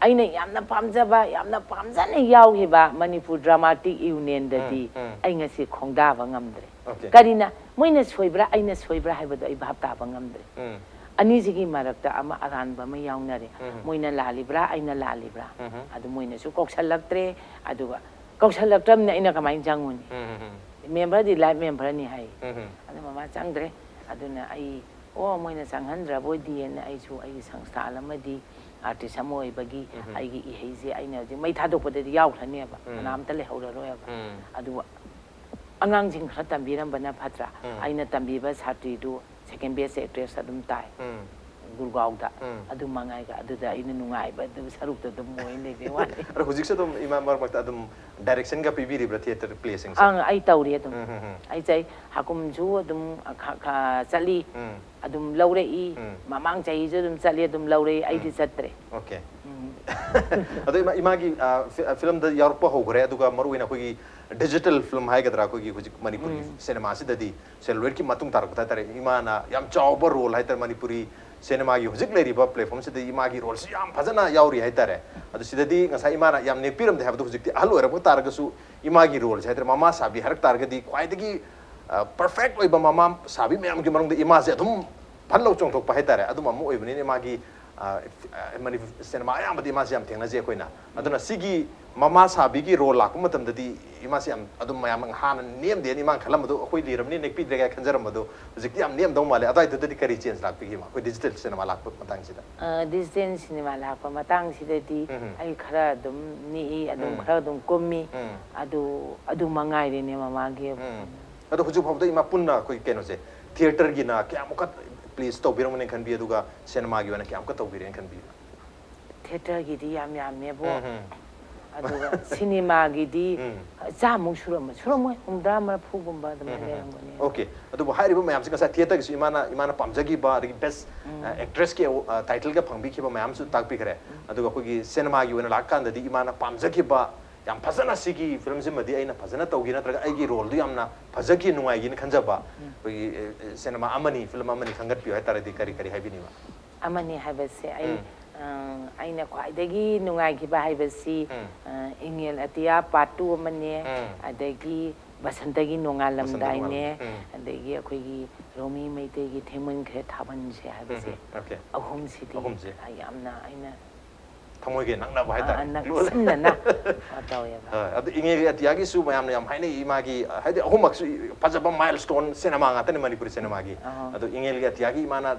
ꯑꯩꯅ ꯌꯥꯝꯅ ꯄꯥꯝꯖꯕ, ꯌꯥꯝꯅ ꯄꯥꯝꯖꯅ ꯌꯥꯎꯈꯤꯕ ꯃꯅꯤꯄꯨꯔ ꯗ꯭ꯔꯃꯥꯇꯤꯛ ꯌꯨꯅꯤꯌꯟꯗꯗꯤ ꯎꯝ, ꯎꯝ. ꯑꯩ ꯉꯁꯤ ꯈꯣꯡꯗꯥꯕ ꯉꯝꯗ꯭ꯔꯦ꯫ ꯑꯣꯀꯦ. ꯀꯔꯤꯅ, ꯃꯣꯏꯅ ꯁꯣꯏꯕ꯭ꯔꯥ, ꯑꯩꯅ ꯁꯣꯏꯕ꯭ꯔꯥ ꯍꯥꯏꯕꯗꯣ ꯑꯩ ꯚꯥꯞ ꯇꯥꯕ ꯉꯝꯗ꯭ꯔꯦ꯫ ꯎꯝ. ꯑꯅꯤꯁꯤꯒꯤ ꯃꯔꯛꯇ ꯑꯃ ꯑꯔꯥꯟꯕ ꯑꯃ ꯌꯥꯎꯅꯔꯦ꯫ ꯎꯝ. ꯃꯣꯏꯅ ꯂꯥꯜꯂꯤꯕ꯭ꯔꯥ, ꯑꯩꯅ ꯂꯥꯜꯂꯤꯕ꯭ꯔꯥ? ꯎꯝ. ꯑꯗꯨ ꯃꯣꯏꯅꯁꯨ ꯀꯧꯁꯜꯂꯛꯇ꯭ꯔꯦ꯫ ꯑꯗꯨꯒ ꯀꯧꯁꯜꯂꯛꯇ꯭ꯔꯕꯅꯤꯅ ꯑꯩꯅ ꯀꯃꯥꯏꯅ ꯆꯪꯉꯨꯅꯤ? ꯎꯝ, ꯎꯝ, ꯎꯝ. ꯃꯦꯝꯕꯔꯗꯤ ꯂꯥꯏꯐ ꯃꯦꯝꯕꯔꯅꯤ ꯍꯥꯏ꯫ ꯎꯝ, ꯎꯝ. ꯑꯗꯨ ꯃꯃꯥ ꯆꯪꯗ꯭ꯔꯦ꯫ ꯑꯗꯨꯅ ꯑꯩ, ꯑꯣ, ꯃꯣꯏꯅ ꯆꯪꯍꯟꯗ꯭ꯔꯕꯣꯏꯗꯤꯅ ꯑꯩꯁꯨ ꯑꯩꯒꯤ ꯁꯪꯁꯊꯥꯟ ꯑꯃꯗꯤ ꯑꯥꯔꯇꯤꯁ ꯑꯃ ꯑꯣꯏꯕꯒꯤ ꯎꯝ꯫ ꯑꯩꯒꯤ ꯏꯍꯩꯁꯦ ꯑꯩꯅ ꯍꯧꯖꯤꯛ ꯃꯩ ꯊꯥꯗꯣꯛꯄꯗꯗꯤ ꯌꯥꯎꯈ꯭ꯔꯅꯦꯕ, ꯎꯝ꯫ ꯀꯅꯥꯝꯇ ꯂꯩꯍꯧꯔꯔꯣꯏꯕ꯫ ꯎꯝ꯫ ꯑꯗꯨꯕꯨ ꯑꯉꯥꯡꯁꯤꯡ ꯈꯔ ꯇꯝꯕꯤꯔꯝꯕꯅ ꯐꯠꯇ꯭ꯔꯥ? ꯎꯝ꯫ ꯑꯩꯅ ꯇꯝꯕꯤꯕ ꯁꯥꯇ꯭ꯔꯤꯗꯨ second best actress ꯑꯗꯨꯝ ꯇꯥꯏ꯫ ꯎꯝ꯫ ꯒꯨꯔꯒꯥꯎꯗ꯫ ꯎꯝ꯫ ꯑꯗꯨ ꯃꯉꯥꯏꯒ ꯑꯗꯨꯗ ꯑꯩꯅ ꯅꯨꯡꯉꯥꯏꯕ ꯑꯗꯨ ꯁꯔꯨꯛꯇ ꯑꯗꯨꯝ ꯑꯣꯏ ꯂꯩꯕꯩ ꯋꯥꯅꯤ꯫ ꯑꯗꯣ ꯍꯧꯖꯤꯛꯁꯨ ꯑꯗꯨꯝ ꯏꯃꯥ ꯃꯔꯛ ꯃꯔꯛꯇ ꯑꯗꯨꯝ ꯗꯥꯏꯔꯦꯛꯁꯟꯒ ꯄꯤꯕꯤꯔꯤꯕ꯭ꯔꯥ ꯊꯤꯌꯦꯇꯔ ꯄ꯭ꯂꯦꯁꯤꯡꯁꯦ? ꯑꯪ, ꯑꯩ ꯇꯧꯔꯤ ꯑꯗꯨꯝ꯫ ꯎꯝ, ꯎꯝ, ꯎꯝ꯫ ꯑꯩꯁꯦ ꯑꯩ ꯍꯥꯀꯨꯝꯁꯨ ꯑꯗꯨꯝ ꯈ- ꯈ- ꯆꯠꯂꯤ꯫ ꯎꯝ꯫ ꯑꯗꯨꯝ ꯂꯧꯔꯛꯏ꯫ ꯎꯝ꯫ ꯃꯃꯥꯡ ꯆꯍꯤꯁꯨ ꯑꯗꯨꯝ ꯆꯠꯂꯤ, ꯑꯗꯨꯝ ꯂꯧꯔꯛꯏ꯫ ꯑꯩꯗꯤ ꯎꯝ꯫ ꯆꯠꯇ꯭ꯔꯦ꯫ ꯑꯣꯀꯦ꯫ ꯎꯝ꯫ ꯑꯗꯣ ꯏꯃꯥ, ꯏꯃꯥꯒꯤ, ꯑ, ꯐꯤ-, ꯑ, ꯐꯤꯂꯝꯗ ꯌꯥꯎꯔꯛꯄ ꯍꯧꯈ꯭ꯔꯦ, ꯑꯗꯨꯒ ꯃꯔꯨꯑꯣꯏꯅ ꯑꯩꯈꯣꯏꯒꯤ ꯗꯤꯖꯤꯇꯦꯜ ꯐꯤꯂꯝ ꯍꯥꯏꯒꯗ꯭ꯔꯥ, ꯑꯩꯈꯣꯏꯒꯤ ꯍꯧꯖꯤꯛ ꯃꯅꯤꯄꯨꯔꯒꯤ ꯎꯝ꯫ ꯁꯤꯅꯦꯃꯥꯁꯤꯗꯗꯤ ꯁꯦꯂꯨꯂꯣꯏꯗꯀꯤ ꯃꯇꯨꯡ ꯇꯥꯔꯛꯄꯗ ꯍꯥꯏꯇꯥꯔꯦ, ꯏꯃꯥꯅ ꯌꯥꯝ ꯆꯥꯎꯕ ꯔꯣꯜ ꯍꯥꯏꯇꯥꯔꯦ, ꯃꯅꯤꯄꯨꯔꯤ ꯁꯤꯅꯦꯃꯥꯒꯤ ꯍꯧꯖꯤꯛ ꯂꯩꯔꯤꯕ ꯄ꯭ꯂꯦꯠꯐꯣꯝꯁꯤꯗ ꯏꯃꯥꯒꯤ ꯔꯣꯜꯁꯤ ꯌꯥꯝ ꯐꯖꯅ ꯌꯥꯎꯔꯤ ꯍꯥꯏꯇꯥꯔꯦ꯫ ꯑꯗꯣ ꯁꯤꯗꯗꯤ ꯉꯁꯥꯏ ꯏꯃꯥꯅ ꯌꯥꯝ ꯅꯦꯛꯄꯤꯔꯝꯗꯦ ꯍꯥꯏꯕꯗꯣ, ꯍꯧꯖꯤꯛꯇꯤ ꯑꯍꯜ ꯑꯣꯏꯔꯛꯄ ꯇꯥꯔꯒꯁꯨ ꯏꯃꯥꯒꯤ ꯔꯣꯜꯁꯦ ꯍꯥꯏꯇꯥꯔꯦ, ꯃꯃꯥ ꯁꯥꯕꯤ ꯍꯥꯏꯔꯛ ꯇꯥꯔꯒꯗꯤ ꯈ꯭ꯋꯥꯏꯗꯒꯤ, ꯑ, ꯄꯔꯐꯦꯛ ꯑꯣꯏꯕ ꯃꯃꯥ ꯁꯥꯕꯤ ꯃꯌꯥꯝꯒꯤ ꯃꯅꯨꯡꯗ ꯏꯃꯥꯁꯦ ꯑꯗꯨꯝ ꯐꯟ ꯂꯧ ꯆꯣꯡꯊꯣꯛꯄ ꯍꯥꯏꯇꯥꯔꯦ, ꯑꯗꯨꯝꯕ ꯑꯃ ꯑꯣꯏꯕꯅꯤꯅ ꯏꯃꯥꯒꯤ, ꯑ, ꯐꯤ-, ꯑ, ꯃꯅꯤ-, ꯁꯤꯅꯦꯃꯥ ꯑꯌꯥꯝꯕꯗ ꯏꯃꯥꯁꯦ ꯌꯥꯝ ꯊꯦꯡꯅꯖꯩ ꯑꯩꯈꯣꯏꯅ꯫ ꯑꯗꯨꯅ ꯁꯤꯒꯤ ꯃꯃꯥ ꯁꯥꯕꯤꯒꯤ ꯔꯣꯜ ꯂꯥꯛꯄ ꯃꯇꯝꯗꯗꯤ ꯏꯃꯥꯁꯦ ꯌꯥꯝ ꯑꯗꯨꯝ ꯃꯌꯥꯝ ꯍꯥꯟꯅ ꯅꯦꯝꯗꯦꯅ ꯏꯃꯥꯅ ꯈꯜꯂꯝꯕꯗꯣ, ꯑꯩꯈꯣꯏ ꯂꯤꯔꯕꯅꯤ ꯅꯦꯛꯄꯤꯗ꯭ꯔꯦ ꯀꯥꯏꯅ ꯈꯟꯖꯔꯝꯕꯗꯣ, ꯍꯧꯖꯤꯛꯇꯤ ꯌꯥꯝ ꯅꯦꯝꯗꯧ ꯃꯥꯜꯂꯦ꯫ ꯑꯗꯨꯋꯥꯏꯗꯨꯗꯗꯤ ꯀꯔꯤ ꯆꯦꯟꯖ ꯂꯥꯛꯄꯤꯒꯦ ꯏꯃꯥ, ꯑꯩꯈꯣꯏ ꯗꯤꯖꯤꯇꯦꯜ ꯁꯤꯅꯦꯃꯥ ꯂꯥꯛꯄ ꯃꯇꯥꯡꯁꯤꯗ? ꯑ, ꯗꯤꯖꯤꯇꯦꯜ ꯁꯤꯅꯦꯃꯥ ꯂꯥꯛꯄ ꯃꯇꯥꯡꯁꯤꯗꯗꯤ ꯎꯝ꯫ ꯑꯩ ꯈꯔ ꯑꯗꯨꯝ ꯅꯦꯛꯏ, ꯑꯗꯨꯝ ꯎꯝ꯫ ꯈꯔ ꯑꯗꯨꯝ ꯀꯨꯝꯃꯤ꯫ ꯎꯝ꯫ ꯑꯗꯨ, ꯑꯗꯨ ꯃꯉꯥꯏꯔꯦꯅꯦ ꯃꯃꯥꯒꯤ꯫ ꯎꯝ꯫ ꯑꯗꯣ ꯍꯧꯖꯤꯛ ꯐꯥꯎꯕꯗ ꯏꯃꯥ ꯄꯨꯟꯅ ꯑꯩꯈꯣꯏ ꯀꯩꯅꯣꯁꯦ, ꯊꯤꯌꯦꯇꯔꯒꯤꯅ ꯀꯌꯥꯃꯨꯛꯀ ꯄ꯭ꯂꯦꯁ ꯇꯧꯕꯤꯔꯝꯒꯅꯤ ꯈꯟꯕꯤ, ꯑꯗꯨꯒ ꯁꯤꯅꯦꯃꯥꯒꯤꯅ ꯀꯌꯥꯃꯨꯛꯀ ꯇꯧꯕꯤꯔꯦꯅ ꯈꯟꯕꯤ? ꯊꯤꯌꯦꯇꯔꯒꯤꯗꯤ ꯌꯥꯝ ꯌꯥꯝꯃꯦꯕꯣ꯫ ꯎꯝ, ꯎꯝ꯫ ꯑꯗꯨꯒ ꯁꯤꯅꯦꯃꯥꯒꯤꯗꯤ ꯎꯝ꯫ ꯆꯥꯃꯨꯛ ꯁꯨꯔꯝꯃꯣꯏ, ꯁꯨꯔꯝꯃꯣꯏ, ꯍꯨꯝꯗ꯭ꯔꯥ ꯃꯔꯐꯨꯒꯨꯝꯕ ꯑꯗꯨꯃꯥꯏꯅ ꯎꯝ, ꯎꯝ, ꯎꯝ꯫ ꯂꯩꯔꯝꯒꯅꯤ꯫ ꯑꯣꯀꯦ꯫ ꯑꯗꯨꯕꯨ ꯍꯥꯏꯔꯤꯕ ꯃꯌꯥꯝꯁꯦ ꯉꯁꯥꯏ ꯊꯤꯌꯦꯇꯔꯒꯤꯁꯨ ꯏꯃꯥꯅ, ꯏꯃꯥꯅ ꯄꯥꯝꯖꯈꯤꯕ, ꯑꯗꯒꯤ ꯕꯦꯁ, ꯎꯝ꯫ ꯑ, ꯑꯦꯛꯇ꯭ꯔꯦꯁꯀꯤ, ꯑ, ꯇꯥꯏꯇꯜꯒ ꯐꯪꯕꯤꯈꯤꯕ ꯃꯌꯥꯝꯁꯨ ꯇꯥꯛꯄꯤꯈ꯭ꯔꯦ꯫ ꯑꯗꯨꯒ ꯑꯩꯈꯣꯏꯒꯤ ꯁꯤꯅꯦꯃꯥꯒꯤ ꯑꯣꯏꯅ ꯂꯥꯛꯀꯥꯟꯗꯗꯤ ꯏꯃꯥꯅ ꯄꯥꯝꯖꯈꯤꯕ, ꯌꯥꯝ ꯐꯖꯅ ꯁꯤꯒꯤ ꯐꯤꯂꯝꯁꯤꯃꯗꯤ ꯑꯩꯅ ꯐꯖꯅ ꯇꯧꯈꯤ, ꯅꯠꯇ꯭ꯔꯒ ꯑꯩꯒꯤ ꯔꯣꯜꯗꯨ ꯌꯥꯝꯅ ꯐꯖꯈꯤ, ꯅꯨꯡꯉꯥꯏꯈꯤꯅ ꯈꯟꯖꯕ, ꯑꯩꯈꯣꯏꯒꯤ, ꯑ, ꯑ, ꯁꯤꯅꯦꯃꯥ ꯑꯃꯅꯤ, ꯐꯤꯂꯝ ꯑꯃꯅꯤ ꯈꯟꯒꯠꯄꯤꯌꯨ ꯍꯥꯏꯇꯥꯔꯗꯤ ꯀꯔꯤ ꯀꯔꯤ ꯍꯥꯏꯕꯤꯅꯤꯡꯕ? ꯑꯃꯅꯤ ꯍꯥꯏꯕꯁꯦ ꯑꯩ, ꯎꯝ꯫ ꯑ, ꯑꯩꯅ ꯈ꯭ꯋꯥꯏꯗꯒꯤ ꯅꯨꯡꯉꯥꯏꯈꯤꯕ ꯍꯥꯏꯕꯁꯤ, ꯎꯝ꯫ ꯑ, ꯏꯪꯉꯦꯜ ꯑꯇꯤꯌꯥ part two ꯑꯃꯅꯦ, ꯎꯝ꯫ ꯑꯗꯒꯤ ꯕꯁꯟꯇꯒꯤ ꯅꯣꯡꯉꯥꯜꯂꯝꯗꯥꯏꯅꯦ, ꯅꯣꯡꯉꯥꯜꯂꯝ-, ꯎꯝ꯫ ꯑꯗꯒꯤ ꯑꯩꯈꯣꯏꯒꯤ ꯔꯣꯃꯤ ꯃꯩꯇꯩꯒꯤ ꯊꯦꯡꯃꯟꯈ꯭ꯔꯦ ꯊꯥꯕꯜꯁꯦ ꯍꯥꯏꯕꯁꯦ, ꯎꯝ, ꯎꯝ, okay꯫ ꯑꯍꯨꯝꯁꯤꯗꯤ ꯑꯍꯨꯝꯁꯦ꯫ ꯑ, ꯌꯥꯝꯅ ꯑꯩꯅ ꯊꯃꯣꯏꯒ ꯅꯛꯅꯕ ꯍꯥꯏꯇꯥꯔꯦ꯫ ꯅꯛꯁꯤꯟꯅꯅ ꯇꯧꯋꯦꯕ꯫ ꯍꯣꯏ, ꯑꯗꯨ ꯏꯉꯦꯜꯒꯤ ꯑꯇꯤꯌꯥꯒꯤꯁꯨ ꯃꯌꯥꯝꯅ ꯌꯥꯝ ꯍꯥꯏꯅꯩ, ꯃꯥꯒꯤ, ꯍꯥꯏꯗꯤ, ꯑꯍꯨꯝꯃꯛꯁꯨ ꯐꯖꯕ ꯃꯥꯏꯜ ꯁ꯭ꯇꯣꯟ ꯁꯤꯅꯦꯃꯥ ꯉꯥꯛꯇꯅꯤ ꯃꯅꯤꯄꯨꯔꯤ ꯁꯤꯅꯦꯃꯥꯒꯤ꯫ ꯑꯍꯣꯏ꯫ ꯑꯗꯣ ꯏꯉꯦꯜꯒꯤ ꯑꯇꯤꯌꯥꯒꯤ ꯏꯃꯥꯅ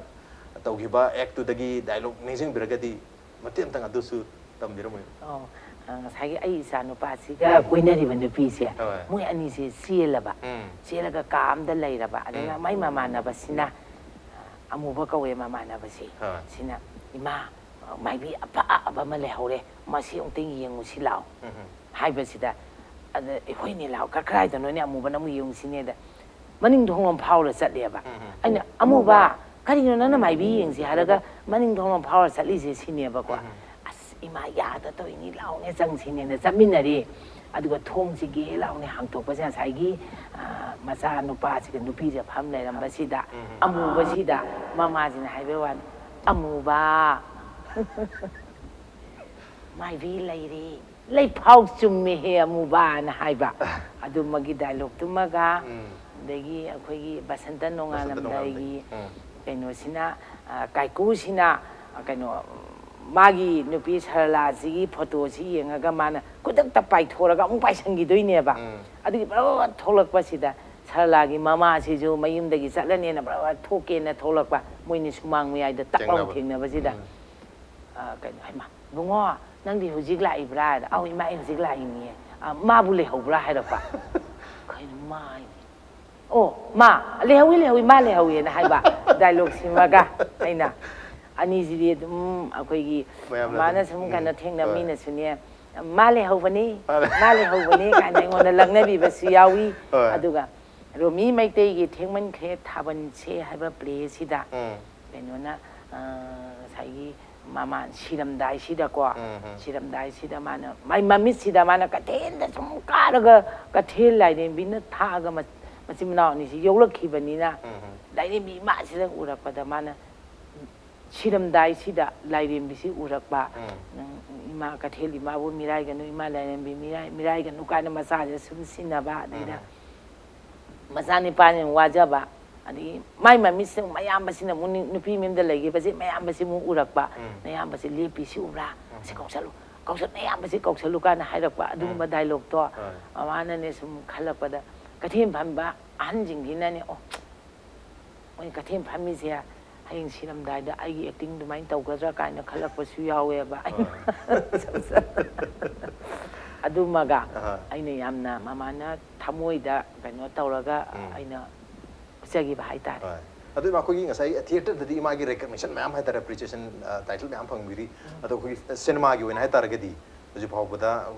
ꯇꯧꯈꯤꯕ ꯑꯦꯛꯇꯨꯗꯒꯤ ꯗꯥꯏꯂꯣꯛ ꯅꯤꯡꯁꯤꯡꯕꯤꯔꯒꯗꯤ ꯃꯇꯦꯛ ꯑꯝꯇꯪ ꯑꯗꯨꯁꯨ ꯇꯝꯕꯤꯔꯝꯃꯨ꯫ ꯑꯣ, ꯑ, ꯉꯁꯥꯏꯒꯤ ꯑꯩ ꯏꯆꯥ ꯅꯨꯄꯥꯁꯤꯒ ꯀꯣꯏꯅꯔꯤꯕ ꯅꯨꯄꯤꯁꯦ, ꯍꯣꯏ꯫ ꯃꯣꯏ ꯑꯅꯤꯁꯦ ꯆꯦꯜꯂꯕ꯫ ꯎꯝ꯫ ꯆꯦꯜꯂꯒ ꯀꯥ ꯑꯃꯗ ꯂꯩꯔꯕ꯫ ꯑꯗꯨꯅ ꯎꯝ꯫ ꯃꯥꯏ ꯃꯃꯥꯟꯅꯕꯁꯤꯅ, ꯑ, ꯑꯃꯨꯕ ꯀꯧꯋꯦ ꯃꯃꯥꯟꯅꯕꯁꯦ꯫ ꯍꯣꯏ꯫ ꯁꯤꯅ, "ꯏꯃꯥ, ꯃꯥꯏꯕꯤ ꯑꯐꯕ ꯑꯃ ꯂꯩꯍꯧꯔꯦ, ꯃꯁꯤ ꯑꯃꯨꯛꯇꯪ ꯌꯦꯡꯉꯨꯁꯤ ꯂꯥꯛꯑꯣ" ꯎꯝ꯫ ꯍꯥꯏꯕꯁꯤꯗ, ꯑꯗ, "ꯍꯣꯏꯅꯦ ꯂꯥꯛꯑꯣ, ꯀ-, ꯀꯗꯥꯏꯗꯅꯣꯅꯦ ꯑꯃꯨꯕꯅ ꯑꯃꯨꯛ ꯌꯦꯡꯉꯨꯁꯤꯅꯦꯗ" ꯃꯅꯤꯡ ꯊꯣꯡꯂꯣꯝ ꯐꯥꯎꯔ ꯆꯠꯂꯦꯕ꯫ ꯎꯝ꯫ ꯑꯩꯅ, "ꯑꯃꯨꯕ, ꯀꯔꯤꯅꯣ ꯅꯪꯅ ꯃꯥꯏꯕꯤ ꯌꯦꯡꯁꯤ ꯍꯥꯏꯔꯒ ꯃꯅꯤꯡ ꯊꯣꯡꯂꯣꯝ ꯐꯥꯎꯔ ꯆꯠꯂꯤꯁꯦ?" ꯁꯤꯅꯦꯕꯀꯣ꯫ ꯎꯝ꯫ "ꯑꯁ, ꯏꯃꯥ ꯌꯥꯗ ꯇꯧꯏꯅꯤ, ꯂꯥꯎꯅꯦ ꯆꯪꯁꯤꯅꯦꯅ" ꯆꯠꯃꯤꯟꯅꯔꯦ꯫ ꯑꯗꯨꯒ ꯊꯣꯡꯁꯤꯒꯦ ꯂꯥꯎꯅꯦ ꯍꯥꯡꯇꯣꯛꯄꯁꯦ, ꯉꯁꯥꯏꯒꯤ, ꯑ, ꯃꯆꯥ ꯅꯨꯄꯥꯁꯤꯒ ꯅꯨꯄꯤꯁꯦ ꯐꯝ ꯂꯩꯔꯝꯕꯁꯤꯗ, ꯎꯝ꯫ ꯑꯃꯨꯕꯁꯤꯗ ꯃꯃꯥꯁꯤꯅ ꯍꯥꯏꯕꯩ ꯋꯥꯅꯤ, "ꯑꯃꯨꯕ, ꯃꯥꯏꯕꯤ ꯂꯩꯔꯦ, ꯂꯩꯐꯥꯎ ꯆꯨꯝꯃꯦꯍꯦ ꯑꯃꯨꯕꯅ" ꯍꯥꯏꯕ꯫ ꯑꯗꯨꯃꯒꯤ ꯗꯥꯏꯂꯣꯛꯇꯨꯃꯒ, ꯎꯝ꯫ ꯑꯗꯒꯤ ꯑꯩꯈꯣꯏꯒꯤ ꯕꯁꯟꯇ ꯅꯣꯡꯉꯥꯜꯂꯝꯗꯥꯏꯒꯤ ꯎꯝ꯫ ꯀꯩꯅꯣꯁꯤꯅ, ꯑ, ꯀꯥꯏꯀꯨꯁꯤꯅ, ꯑ, ꯀꯩꯅꯣ, ꯃꯥꯒꯤ ꯅꯨꯄꯤ ꯁꯔꯂꯥꯁꯤꯒꯤ ꯐꯣꯇꯣꯁꯤ ꯌꯦꯡꯉꯒ ꯃꯥꯅ ꯈꯨꯗꯛꯇ ꯄꯥꯏꯊꯣꯔꯒ ꯑꯃꯨꯛ ꯄꯥꯏꯁꯟꯈꯤꯗꯣꯏꯅꯦꯕ꯫ ꯎꯝ꯫ ꯑꯗꯨꯒꯤ ꯕꯔꯕꯔ ꯊꯣꯛꯂꯛꯄꯁꯤꯗ ꯁꯔꯂꯥꯒꯤ ꯃꯃꯥꯁꯤꯁꯨ ꯃꯌꯨꯝꯗꯒꯤ ꯆꯠꯂꯅꯦꯅ ꯕꯔꯕꯔ ꯊꯣꯛꯀꯦꯅ ꯊꯣꯛꯂꯛꯄ, ꯃꯣꯏꯅꯤ ꯁꯨꯃꯥꯡ ꯃꯌꯥꯏꯗ ꯇꯛ ꯂꯥꯎꯅ ꯊꯦꯡꯅꯕ꯫ ꯊꯦꯡꯅꯕꯁꯤꯗ, ꯎꯝ꯫ ꯑ, ꯀꯩꯅꯣ, "ꯍꯩꯃꯥ, ꯏꯕꯨꯡꯉꯣ, ꯅꯪꯗꯤ ꯍꯧꯖꯤꯛ ꯂꯥꯛꯏꯕ꯭ꯔꯥ?" ꯍꯥꯏꯗ, "ꯑꯧ ꯏꯃꯥ, ꯑꯩ ꯍꯧꯖꯤꯛ ꯂꯥꯛꯏꯅꯦ꯫ ꯑ, ꯃꯥꯕꯨ ꯂꯩꯍꯧꯕ꯭ꯔꯥ?" ꯍꯥꯏꯔꯛꯄ꯫ ꯀꯩꯅꯣ, ꯃꯥ ꯍꯥꯏꯅꯤ? "ꯑꯣ, ꯃꯥ ꯂꯩꯍꯧꯏ, ꯂꯩꯍꯧꯏ, ꯃꯥ ꯂꯩꯍꯧꯏꯅ" ꯍꯥꯏꯕ ꯗꯥꯏꯂꯣꯛꯁꯤꯃꯒ ꯑꯩꯅ, ꯑꯅꯤꯁꯤꯗꯤ ꯑꯗꯨꯝ ꯑꯩꯈꯣꯏꯒꯤ ꯃꯌꯥꯝꯅ ꯃꯥꯅ ꯑꯗꯨꯝ, ꯁꯨꯝ ꯎꯝ, ꯀꯩꯅꯣ ꯊꯦꯡꯅ ꯍꯣꯏ꯫ ꯃꯤꯅꯁꯨꯅꯦ, "ꯃꯥ ꯂꯩꯍꯧꯕꯅꯤ, ꯃꯥ ꯂꯩ- ꯃꯥ ꯂꯩꯍꯧꯕꯅꯤ" ꯀꯥꯏꯅ ꯑꯩꯉꯣꯟꯗ ꯂꯛꯅꯕꯤꯕꯁꯨ ꯌꯥꯎꯏ꯫ ꯍꯣꯏ꯫ ꯑꯗꯨꯒ ꯔꯣꯃꯤ ꯃꯩꯇꯩꯒꯤ "ꯊꯦꯡꯃꯟꯈ꯭ꯔꯦ ꯊꯥꯕꯜꯁꯦ" ꯍꯥꯏꯕ ꯄ꯭ꯂꯦꯁꯤꯗ ꯎꯝ꯫ ꯀꯩꯅꯣꯅ, ꯑ, ꯉꯁꯥꯏꯒꯤ ꯃꯃꯥ ꯁꯤꯔꯝꯗꯥꯏꯁꯤꯗꯀꯣ, ꯎꯝ, ꯎꯝ꯫ ꯁꯤꯔꯝꯗꯥꯏꯁꯤꯗ ꯃꯥꯅ ꯃꯥꯏ ꯃꯃꯤꯠꯁꯤꯗ ꯃꯥꯅ ꯀꯩꯊꯦꯜꯗ ꯁꯨꯝ ꯀꯥꯔꯒ ꯀꯩꯊꯦꯜ ꯂꯥꯏꯔꯦꯝꯕꯤꯅ ꯊꯥꯛꯑꯒ ꯃ-, ꯃꯆꯤꯟ ꯃꯅꯥꯎ ꯑꯅꯤꯁꯤ ꯌꯣꯛꯂꯛꯈꯤꯕꯅꯤꯅ, ꯎꯝ, ꯎꯝ꯫ ꯂꯥꯏꯔꯦꯝꯕꯤ ꯏꯃꯥꯁꯤꯗ ꯎꯔꯛꯄꯗ ꯃꯥꯅ ꯁꯤꯔꯝꯗꯥꯏꯁꯤꯗ ꯂꯥꯏꯔꯦꯝꯕꯤꯁꯤ ꯎꯔꯛꯄ, ꯎꯝ꯫ ꯅꯪ ꯏꯃꯥ ꯀꯩꯊꯦꯜ ꯏꯃꯥꯕꯨ ꯃꯤꯔꯥꯏꯒꯅꯨ, ꯏꯃꯥ ꯂꯥꯏꯔꯦꯝꯕꯤ ꯃꯤꯔꯥꯏ-, ꯃꯤꯔꯥꯏꯒꯅꯨ ꯀꯥꯏꯅ ꯃꯆꯥꯁꯦ ꯁꯨꯝ ꯁꯤꯟꯅꯕ, ꯑꯗꯩꯗ ꯎꯝ꯫ ꯃꯆꯥꯅꯤꯄꯥꯅ ꯋꯥꯖꯕ, ꯑꯗꯒꯤ ꯃꯥꯏ ꯃꯃꯤꯠꯁꯤꯅ ꯑꯃꯨꯛ ꯃꯌꯥꯝꯕꯁꯤꯅ ꯑꯃꯨꯛ ꯅꯤ- ꯅꯨꯄꯤ ꯃꯌꯨꯝꯗ ꯂꯩꯈꯤꯕꯁꯤ ꯃꯌꯥꯝꯕꯁꯤ ꯑꯃꯨꯛ ꯎꯔꯛꯄ, "ꯅꯌꯥꯝꯕꯁꯤ ꯂꯦꯞꯄꯤꯁꯤ ꯎꯕ꯭ꯔꯥ? ꯁꯤ ꯀꯧꯁꯜꯂꯨ, ꯀꯧꯁꯜ ꯅꯌꯥꯝꯕꯁꯤ ꯀꯧꯁꯜꯂꯨ" ꯀꯥꯏꯅ ꯍꯥꯏꯔꯛꯄ ꯑꯗꯨꯒꯨꯝꯕ ꯗꯥꯏꯂꯣꯛꯇꯣ ꯃꯃꯥꯅꯅꯦ ꯁꯨꯝ ꯈꯜꯂꯛꯄꯗ, ꯀꯩꯊꯦꯜ ꯐꯝꯕ ꯑꯍꯟꯁꯤꯡꯁꯤꯅꯅꯦ, "ꯑꯣ, ꯃꯣꯏ ꯀꯩꯊꯦꯜ ꯐꯝꯃꯤꯁꯦ ꯍꯌꯦꯡ ꯁꯤꯔꯝꯗꯥꯏꯗ ꯑꯩꯒꯤ ꯑꯦꯛꯇꯤꯡ ꯑꯗꯨꯃꯥꯏꯅ ꯇꯧꯒꯗ꯭ꯔꯥ?" ꯀꯥꯏꯅ ꯈꯜꯂꯛꯄꯁꯨ ꯌꯥꯎꯋꯦꯕ꯫ ꯑꯗꯨꯃꯒ ꯑꯩꯅ ꯌꯥꯝꯅ ꯃꯃꯥꯅ ꯊꯃꯣꯏꯗ ꯀꯩꯅꯣ ꯇꯧꯔꯒ ꯑꯩꯅ ꯎꯠꯆꯈꯤꯕ ꯍꯥꯏꯇꯥꯔꯦ꯫ ꯍꯣꯏ꯫ ꯑꯗꯨ ꯏꯃꯥ, ꯑꯩꯈꯣꯏꯒꯤ ꯉꯁꯥꯏ ꯊꯤꯌꯦꯇꯔꯗꯗꯤ ꯏꯃꯥꯒꯤ ꯔꯦꯀꯛꯅꯤꯁꯟ ꯃꯌꯥꯝ ꯍꯥꯏꯇꯥꯔꯦ, ꯑꯦꯄ꯭ꯔꯤꯁꯤꯌꯦꯁꯟ, ꯇꯥꯏꯇꯜ ꯃꯌꯥꯝ ꯐꯪꯕꯤꯔꯤ꯫ ꯑꯗꯣ ꯑꯩꯈꯣꯏꯒꯤ ꯁꯤꯅꯦꯃꯥꯒꯤ ꯑꯣꯏꯅ ꯍꯥꯏꯇꯥꯔꯒꯗꯤ ꯍꯧꯖꯤꯛ ꯐꯥꯎꯕꯗ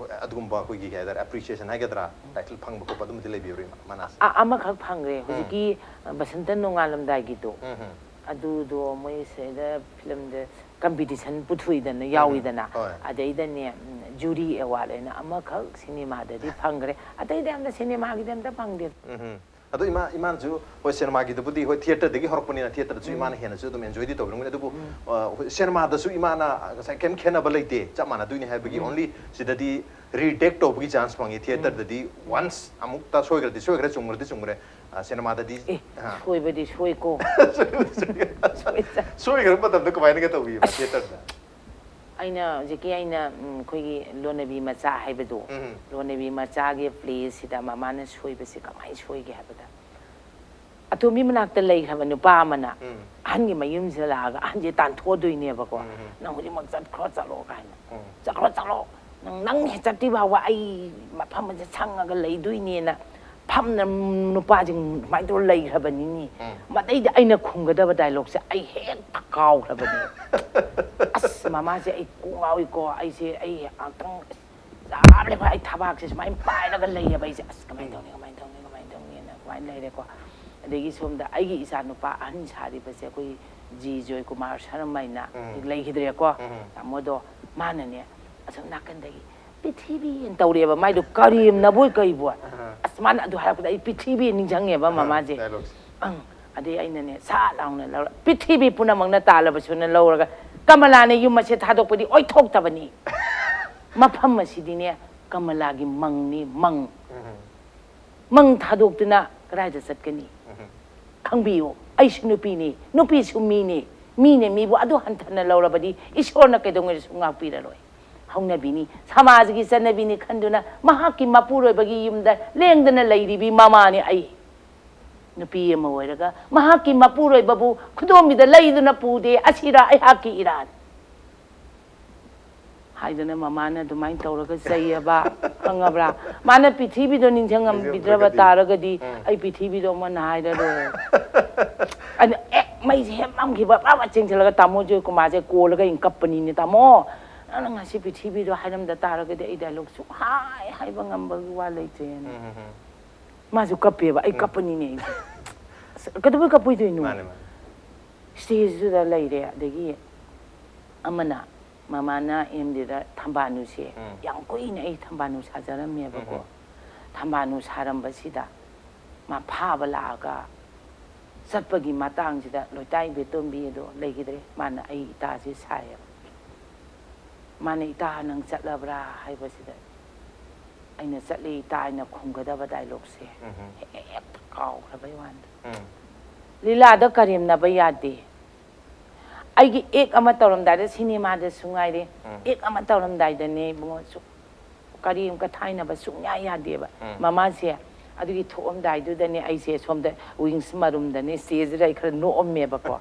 ꯑꯗꯨꯒꯨꯝꯕ ꯑꯩꯈꯣꯏꯒꯤ ꯀꯩ ꯍꯥꯏꯇꯥꯔꯦ, ꯑꯦꯄ꯭ꯔꯤꯁꯤꯌꯦꯁꯟ ꯍꯥꯏꯒꯗ꯭ꯔꯥ, ꯇꯥꯏꯇꯜ ꯐꯪꯕ ꯈꯣꯠꯄ ꯑꯗꯨꯝꯕꯗꯤ ꯂꯩꯕꯤꯕ꯭ꯔꯥ ꯏꯃꯥ, ꯃꯅꯥꯁꯦ? ꯑ- ꯑꯃꯈꯛ ꯐꯪꯈ꯭ꯔꯦ ꯍꯧꯖꯤꯛꯀꯤ, ꯑ, ꯕꯁꯟꯇ ꯅꯣꯡꯉꯥꯜꯂꯝꯗꯥꯏꯒꯤꯗꯣ꯫ ꯎꯝ, ꯎꯝ꯫ ꯑꯗꯨꯗꯣ ꯃꯣꯏ ꯁꯤꯗ ꯐꯤꯂꯝꯗ ꯀꯝꯄꯤꯇꯤꯁꯟ ꯄꯨꯊꯣꯛꯏꯗꯅ, ꯎꯝ, ꯎꯝ꯫ ꯌꯥꯎꯏꯗꯅ꯫ ꯍꯣꯏ꯫ ꯑꯗꯩꯗꯅꯦ, ꯎꯝ, ꯖꯨꯔꯤ ꯑꯦꯋꯥꯔꯗ ꯍꯥꯏꯅ ꯑꯃꯈꯛ ꯁꯤꯅꯦꯃꯥꯗꯗꯤ ꯐꯪꯈ꯭ꯔꯦ꯫ ꯑꯇꯩꯗꯤ ꯑꯝꯇ, ꯁꯤꯅꯦꯃꯥꯒꯤꯗꯤ ꯑꯝꯇ ꯐꯪꯗꯦ꯫ ꯎꯝ, ꯎꯝ꯫ ꯑꯗꯣ ꯏꯃꯥ, ꯏꯃꯥꯅꯁꯨ, ꯍꯣꯏ, ꯁꯤꯅꯦꯃꯥꯒꯤꯗꯨꯕꯨꯗꯤ, ꯍꯣꯏ, ꯊꯤꯌꯦꯇꯔꯗꯒꯤ ꯍꯧꯔꯛꯄꯅꯤꯅ ꯊꯤꯌꯦꯇꯔꯗꯁꯨ ꯎꯝ꯫ ꯏꯃꯥꯅ ꯍꯦꯟꯅꯁꯨ ꯑꯗꯨꯝ ꯑꯦꯟꯖꯣꯏꯗꯤ ꯇꯧꯕꯤꯔꯝꯒꯅꯤ꯫ ꯑꯗꯨꯕꯨ, ꯎꯝ꯫ ꯑ, ꯍꯣꯏ, ꯁꯤꯅꯦꯃꯥꯗꯁꯨ ꯏꯃꯥꯅ ꯉꯁꯥꯏ ꯀꯩꯝ ꯈꯦꯠꯅꯕ ꯂꯩꯇꯦ, ꯆꯞ ꯃꯥꯟꯅꯗꯣꯏꯅꯤ ꯍꯥꯏꯕꯒꯤ ꯎꯝ꯫ ꯑꯣꯟꯂꯤ ꯁꯤꯗꯗꯤ ꯔꯤꯇꯦꯛ ꯇꯧꯕꯒꯤ ꯆꯥꯟꯁ ꯐꯪꯉꯤ꯫ ꯊꯤꯌꯦꯇꯔꯗꯗꯤ ꯎꯝ꯫ ꯋꯥꯟꯁ ꯑꯃꯨꯛꯇ ꯁꯣꯏꯈ꯭ꯔꯗꯤ ꯁꯣꯏꯈ꯭ꯔꯦ, ꯆꯨꯝꯈ꯭ꯔꯗꯤ ꯆꯨꯝꯈ꯭ꯔꯦ꯫ ꯑ, ꯁꯤꯅꯦꯃꯥꯗꯗꯤ, ꯑꯦ, ꯑ꯫ ꯁꯣꯏꯕꯗꯤ ꯁꯣꯏꯀꯣ꯫ ꯁꯣꯏꯈ꯭ꯔꯕ ꯃꯇꯝꯗ ꯀꯃꯥꯏꯅꯒ ꯇꯧꯕꯤꯕ ꯑꯁ꯫ ꯊꯤꯌꯦꯇꯔꯗ? ꯑꯩꯅ ꯍꯧꯖꯤꯛꯀꯤ ꯑꯩꯅ, ꯎꯝ, ꯑꯩꯈꯣꯏꯒꯤ ꯂꯣꯟꯅꯕꯤ ꯃꯆꯥ ꯍꯥꯏꯕꯗꯣ, ꯎꯝ꯫ ꯂꯣꯟꯅꯕꯤ ꯃꯆꯥꯒꯤ ꯄ꯭ꯂꯦꯁꯤꯗ ꯃꯃꯥꯅ ꯁꯣꯏꯕꯁꯤ ꯀꯃꯥꯏꯅ ꯁꯣꯏꯒꯦ ꯍꯥꯏꯕꯗ, ꯑꯇꯣꯝꯕꯤ ꯃꯅꯥꯛꯇ ꯂꯩꯈ꯭ꯔꯕ ꯅꯨꯄꯥ ꯑꯃꯅ ꯎꯝ꯫ ꯑꯍꯟꯒꯤ ꯃꯌꯨꯝꯁꯤꯗ ꯂꯥꯛꯑꯒ ꯑꯍꯟꯁꯦ ꯇꯥꯟꯊꯣꯛꯑꯗꯣꯏꯅꯦꯕꯀꯣ꯫ ꯎꯝ, ꯎꯝ꯫ "ꯅꯪ ꯍꯧꯖꯤꯛꯃꯛ ꯆꯠꯈ꯭ꯔꯣ, ꯆꯠꯂꯣ" ꯀꯥꯏꯅ꯫ ꯎꯝ꯫ "ꯆꯠꯈ꯭ꯔꯣ, ꯆꯠꯂꯣ꯫ ꯅꯪ, ꯅꯪ ꯍꯦꯛ ꯆꯠꯇ꯭ꯔꯤ ꯐꯥꯎꯕ ꯑꯩ ꯃꯐꯝ ꯑꯁꯦ ꯁꯪꯉꯒ ꯂꯩꯗꯣꯏꯅꯦꯅ" ꯐꯝꯅ ꯅꯨꯄꯥꯁꯤꯡ ꯑꯗꯨꯃꯥꯏꯅ ꯇꯧꯔ ꯂꯩꯈ꯭ꯔꯕꯅꯤꯅꯦ꯫ ꯎꯝ꯫ ꯃꯗꯩꯗ ꯑꯩꯅ ꯈꯨꯝꯒꯗꯕ ꯗꯥꯏꯂꯣꯛꯁꯦ ꯑꯩ ꯍꯦꯛꯇ ꯀꯥꯎꯈ꯭ꯔꯕꯅꯦ꯫ ꯑꯁ, ꯃꯃꯥꯁꯦ ꯑꯩ ꯀꯣꯛ ꯉꯥꯎꯏꯀꯣ꯫ ꯑꯩꯁꯦ, ꯑꯩ ꯉꯥꯛꯇꯪ ꯆꯥꯕ ꯂꯦꯞꯄ, ꯑꯩ ꯊꯕꯥꯛꯁꯦ ꯁꯨꯃꯥꯏꯅ ꯄꯥꯏꯔꯒ ꯂꯩꯌꯦꯕ ꯑꯩꯁꯦ꯫ ꯑꯁ, ꯀꯃꯥꯏꯅ ꯇꯧꯅꯤ, ꯀꯃꯥꯏꯅ ꯇꯧꯅꯤ, ꯀꯃꯥꯏꯅ ꯇꯧꯅꯤꯅ ꯑꯗꯨꯃꯥꯏꯅ ꯂꯩꯔꯦꯀꯣ꯫ ꯑꯗꯒꯤ ꯁꯣꯝꯗ ꯑꯩꯒꯤ ꯏꯆꯥ ꯅꯨꯄꯥ ꯑꯍꯟ ꯁꯥꯔꯤꯕꯁꯦ ꯑꯩꯈꯣꯏ ꯖꯤ ꯖꯣꯏꯀꯨꯃꯥꯔ ꯁꯔꯃ ꯍꯥꯏꯅ ꯎꯝ꯫ ꯂꯩꯈꯤꯗ꯭ꯔꯦꯀꯣ꯫ ꯎꯝ꯫ ꯇꯥꯃꯣꯗꯣ, ꯃꯥꯅꯅꯦ ꯑꯁꯣꯝ ꯅꯥꯀꯟꯗꯒꯤ "ꯄ꯭ꯔꯤꯊꯤꯕꯤꯅ" ꯇꯧꯔꯛꯑꯦꯕ꯫ ꯃꯥꯏꯗꯣ ꯀꯔꯦꯝꯅꯕꯣꯏ ꯀꯩꯕꯣꯏ꯫ ꯑꯍꯥ꯫ ꯑꯁ, ꯃꯥꯅ ꯑꯗꯨ ꯍꯥꯏꯔꯛꯄꯗ ꯑꯩ ꯄ꯭ꯔꯤꯊꯤꯕꯤ ꯅꯤꯡꯁꯤꯡꯉꯦꯕ, ꯑꯍꯥ, ꯃꯃꯥꯁꯦ꯫ Dialogues꯫ ꯑꯪ꯫ ꯑꯗꯩ ꯑꯩꯅꯅꯦ ꯁꯥꯠ ꯂꯥꯎꯅ ꯂꯧꯔ, ꯄ꯭ꯔꯤꯊꯤꯕꯤ ꯄꯨꯝꯅꯃꯛꯅ ꯇꯥꯜꯂꯕꯁꯨꯅ ꯂꯧꯔꯒ, "ꯀꯃꯂꯥꯅ ꯌꯨꯝ ꯑꯁꯦ ꯊꯥꯗꯣꯛꯄꯗꯤ ꯑꯣꯏꯊꯣꯛꯇꯕꯅꯤ꯫ ꯃꯐꯝ ꯑꯁꯤꯗꯤꯅꯦ ꯀꯃꯂꯥꯒꯤ ꯃꯪꯅꯤ, ꯃꯪ꯫ ꯎꯝ꯫ ꯃꯪ ꯊꯥꯗꯣꯛꯇꯨꯅ ꯀꯗꯥꯏꯗ ꯆꯠꯀꯅꯤ?" ꯎꯝ꯫ ꯈꯪꯕꯤꯌꯨ, ꯑꯩꯁꯨ ꯅꯨꯄꯤꯅꯤ, ꯅꯨꯄꯤꯁꯨ ꯃꯤꯅꯤ꯫ ꯃꯤꯅ ꯃꯤꯕꯨ ꯑꯗꯨ ꯍꯟꯊꯅ ꯂꯧꯔꯕꯗꯤ ꯏꯁꯣꯔꯅ ꯀꯩꯗꯧꯉꯩꯗꯁꯨ ꯉꯥꯛꯄꯤꯔꯔꯣꯏ꯫ ꯍꯧꯅꯕꯤꯅꯤ, ꯁꯃꯥꯖꯒꯤ ꯆꯠꯅꯕꯤꯅꯤ ꯈꯟꯗꯨꯅ ꯃꯍꯥꯛꯀꯤ ꯃꯄꯨꯔꯣꯏꯕꯒꯤ ꯌꯨꯝꯗ ꯂꯦꯡꯗꯅ ꯂꯩꯔꯤꯕꯤ ꯃꯃꯥꯅꯤ ꯑꯩ꯫ ꯅꯨꯄꯤ ꯑꯃ ꯑꯣꯏꯔꯒ ꯃꯍꯥꯛꯀꯤ ꯃꯄꯨꯔꯣꯏꯕꯕꯨ ꯈꯨꯗꯣꯝꯕꯤꯗ ꯂꯩꯗꯨꯅ ꯄꯨꯗꯦ꯫ ꯑꯁꯤꯔꯥ ꯑꯩꯍꯥꯛꯀꯤ ꯏꯔꯥꯟ? ꯍꯥꯏꯗꯅ ꯃꯃꯥꯅ ꯑꯗꯨꯃꯥꯏꯅ ꯇꯧꯔꯒ ꯆꯩꯌꯦꯕ, ꯈꯪꯉꯕ꯭ꯔꯥ? ꯃꯥꯅ ꯄ꯭ꯔꯤꯊꯤꯕꯤꯗꯣ ꯅꯤꯡꯁꯤꯡꯉꯝꯕꯤꯗ꯭ꯔꯕ ꯅꯤꯡꯁꯤꯡꯉꯝꯗ꯭ꯔꯒꯗꯤ? ꯇꯥꯔꯒꯗꯤ ꯎꯝ꯫ ꯑꯩ ꯄ꯭ꯔꯤꯊꯤꯕꯤꯗꯣ ꯑꯃꯨꯛ ꯍꯟꯅ ꯍꯥꯏꯔꯔꯣꯏ꯫ ꯑꯗꯨ ꯑꯦ, ꯃꯩꯁꯦ ꯍꯦꯛ ꯃꯝꯈꯤꯕ, ꯄ꯭ꯔꯞ ꯆꯦꯡꯁꯤꯜꯂꯒ ꯇꯥꯃꯣ ꯖꯣꯏꯀꯨꯃꯥꯔꯁꯦ ꯀꯣꯜꯂꯒ ꯑꯩꯅ ꯀꯞꯄꯅꯤꯅꯦ, "ꯇꯥꯃꯣ, ꯅꯪꯅ ꯉꯁꯤ ꯄ꯭ꯔꯤꯊꯤꯕꯤꯗꯣ ꯍꯥꯏꯔꯝꯗ ꯇꯥꯔꯒꯗꯤ ꯑꯩ ꯗꯥꯏꯂꯣꯛ ꯁꯨꯡꯍꯥꯏ ꯍꯥꯏꯕ ꯉꯝꯕꯒꯤ ꯋꯥ ꯂꯩꯇ꯭ꯔꯦꯅ"꯫ ꯎꯝ, ꯎꯝ, ꯎꯝ꯫ ꯃꯥꯁꯨ ꯀꯞꯄꯦꯕ, ꯑꯩ ꯎꯝ꯫ ꯀꯞꯄꯅꯤꯅꯦ ꯑꯩꯁꯦ꯫ ꯑꯁ, ꯀꯩꯗꯧꯕꯩ ꯀꯞꯄꯣꯏꯗꯣꯏꯅꯣ? ꯃꯥꯅꯦ, ꯃꯥꯅꯦ꯫ ꯁ꯭ꯇꯦꯖꯇꯨꯗ ꯂꯩꯔꯦ, ꯑꯗꯒꯤ ꯑꯃꯅ, ꯃꯃꯥꯅ ꯑꯦꯝ ꯗꯤꯗ ꯊꯝꯕꯥꯜꯅꯨꯁꯦ, ꯎꯝ꯫ ꯌꯥꯝ ꯀꯨꯏꯅ ꯑꯩ ꯊꯝꯕꯥꯜꯅꯨ ꯁꯥꯖꯔꯝꯃꯦꯕꯀꯣ꯫ ꯎꯝ, ꯎꯝ꯫ ꯊꯝꯕꯥꯜꯅꯨ ꯁꯥꯔꯝꯕꯁꯤꯗ ꯃꯥ ꯐꯥꯕ ꯂꯥꯛꯑꯒ ꯆꯠꯄꯒꯤ ꯃꯇꯥꯡꯁꯤꯗ ꯂꯣꯏꯇꯥꯏ ꯕꯦꯇꯣꯝꯕꯤ ꯑꯗꯣ ꯂꯩꯈꯤꯗ꯭ꯔꯦ꯫ ꯃꯥꯅ ꯑꯩ ꯏꯇꯥꯁꯦ ꯁꯥꯏꯌꯦꯕ꯫ ꯃꯥꯅ, "ꯏꯇꯥ, ꯅꯪ ꯆꯠꯂꯕ꯭ꯔꯥ?" ꯍꯥꯏꯕꯁꯤꯗ ꯑꯩꯅ, "ꯆꯠꯂꯤ ꯏꯇꯥ" ꯍꯥꯏꯅ ꯈꯨꯝꯒꯗꯕ ꯗꯥꯏꯂꯣꯛꯁꯦ ꯎꯝ꯫ ꯍꯦꯛꯇ ꯀꯥꯎꯈ꯭ꯔꯕꯩ ꯋꯥꯅꯤꯗ꯫ ꯎꯝ꯫ ꯂꯤꯂꯥꯗ ꯀꯔꯦꯝꯅꯕ ꯌꯥꯗꯦ꯫ ꯑꯩꯒꯤ ꯑꯦꯛ ꯑꯃ ꯇꯧꯔꯝꯗꯥꯏꯗ, ꯁꯤꯅꯦꯃꯥꯗꯁꯨ ꯉꯥꯏꯔꯦ, ꯎꯝ꯫ ꯑꯦꯛ ꯑꯃ ꯇꯧꯔꯝꯗꯥꯏꯗꯅꯦ ꯏꯕꯨꯡꯉꯣ, ꯁꯨ-, ꯀꯔꯦꯝ ꯀꯊꯥꯏꯅꯕ ꯁꯨꯡꯌꯥ ꯌꯥꯗꯦꯕ꯫ ꯎꯝ꯫ ꯃꯃꯥꯁꯦ ꯑꯗꯨꯒꯤ ꯊꯣꯛꯑꯝꯗꯥꯏꯗꯨꯗꯅꯦ ꯑꯩꯁꯦ ꯁꯣꯝꯗ ꯋꯤꯡꯁ ꯃꯔꯨꯝꯗꯅꯦ ꯁ꯭ꯇꯦꯖꯁꯤꯗ ꯑꯩ ꯈꯔ ꯅꯣꯛꯑꯝꯃꯦꯕꯀꯣ꯫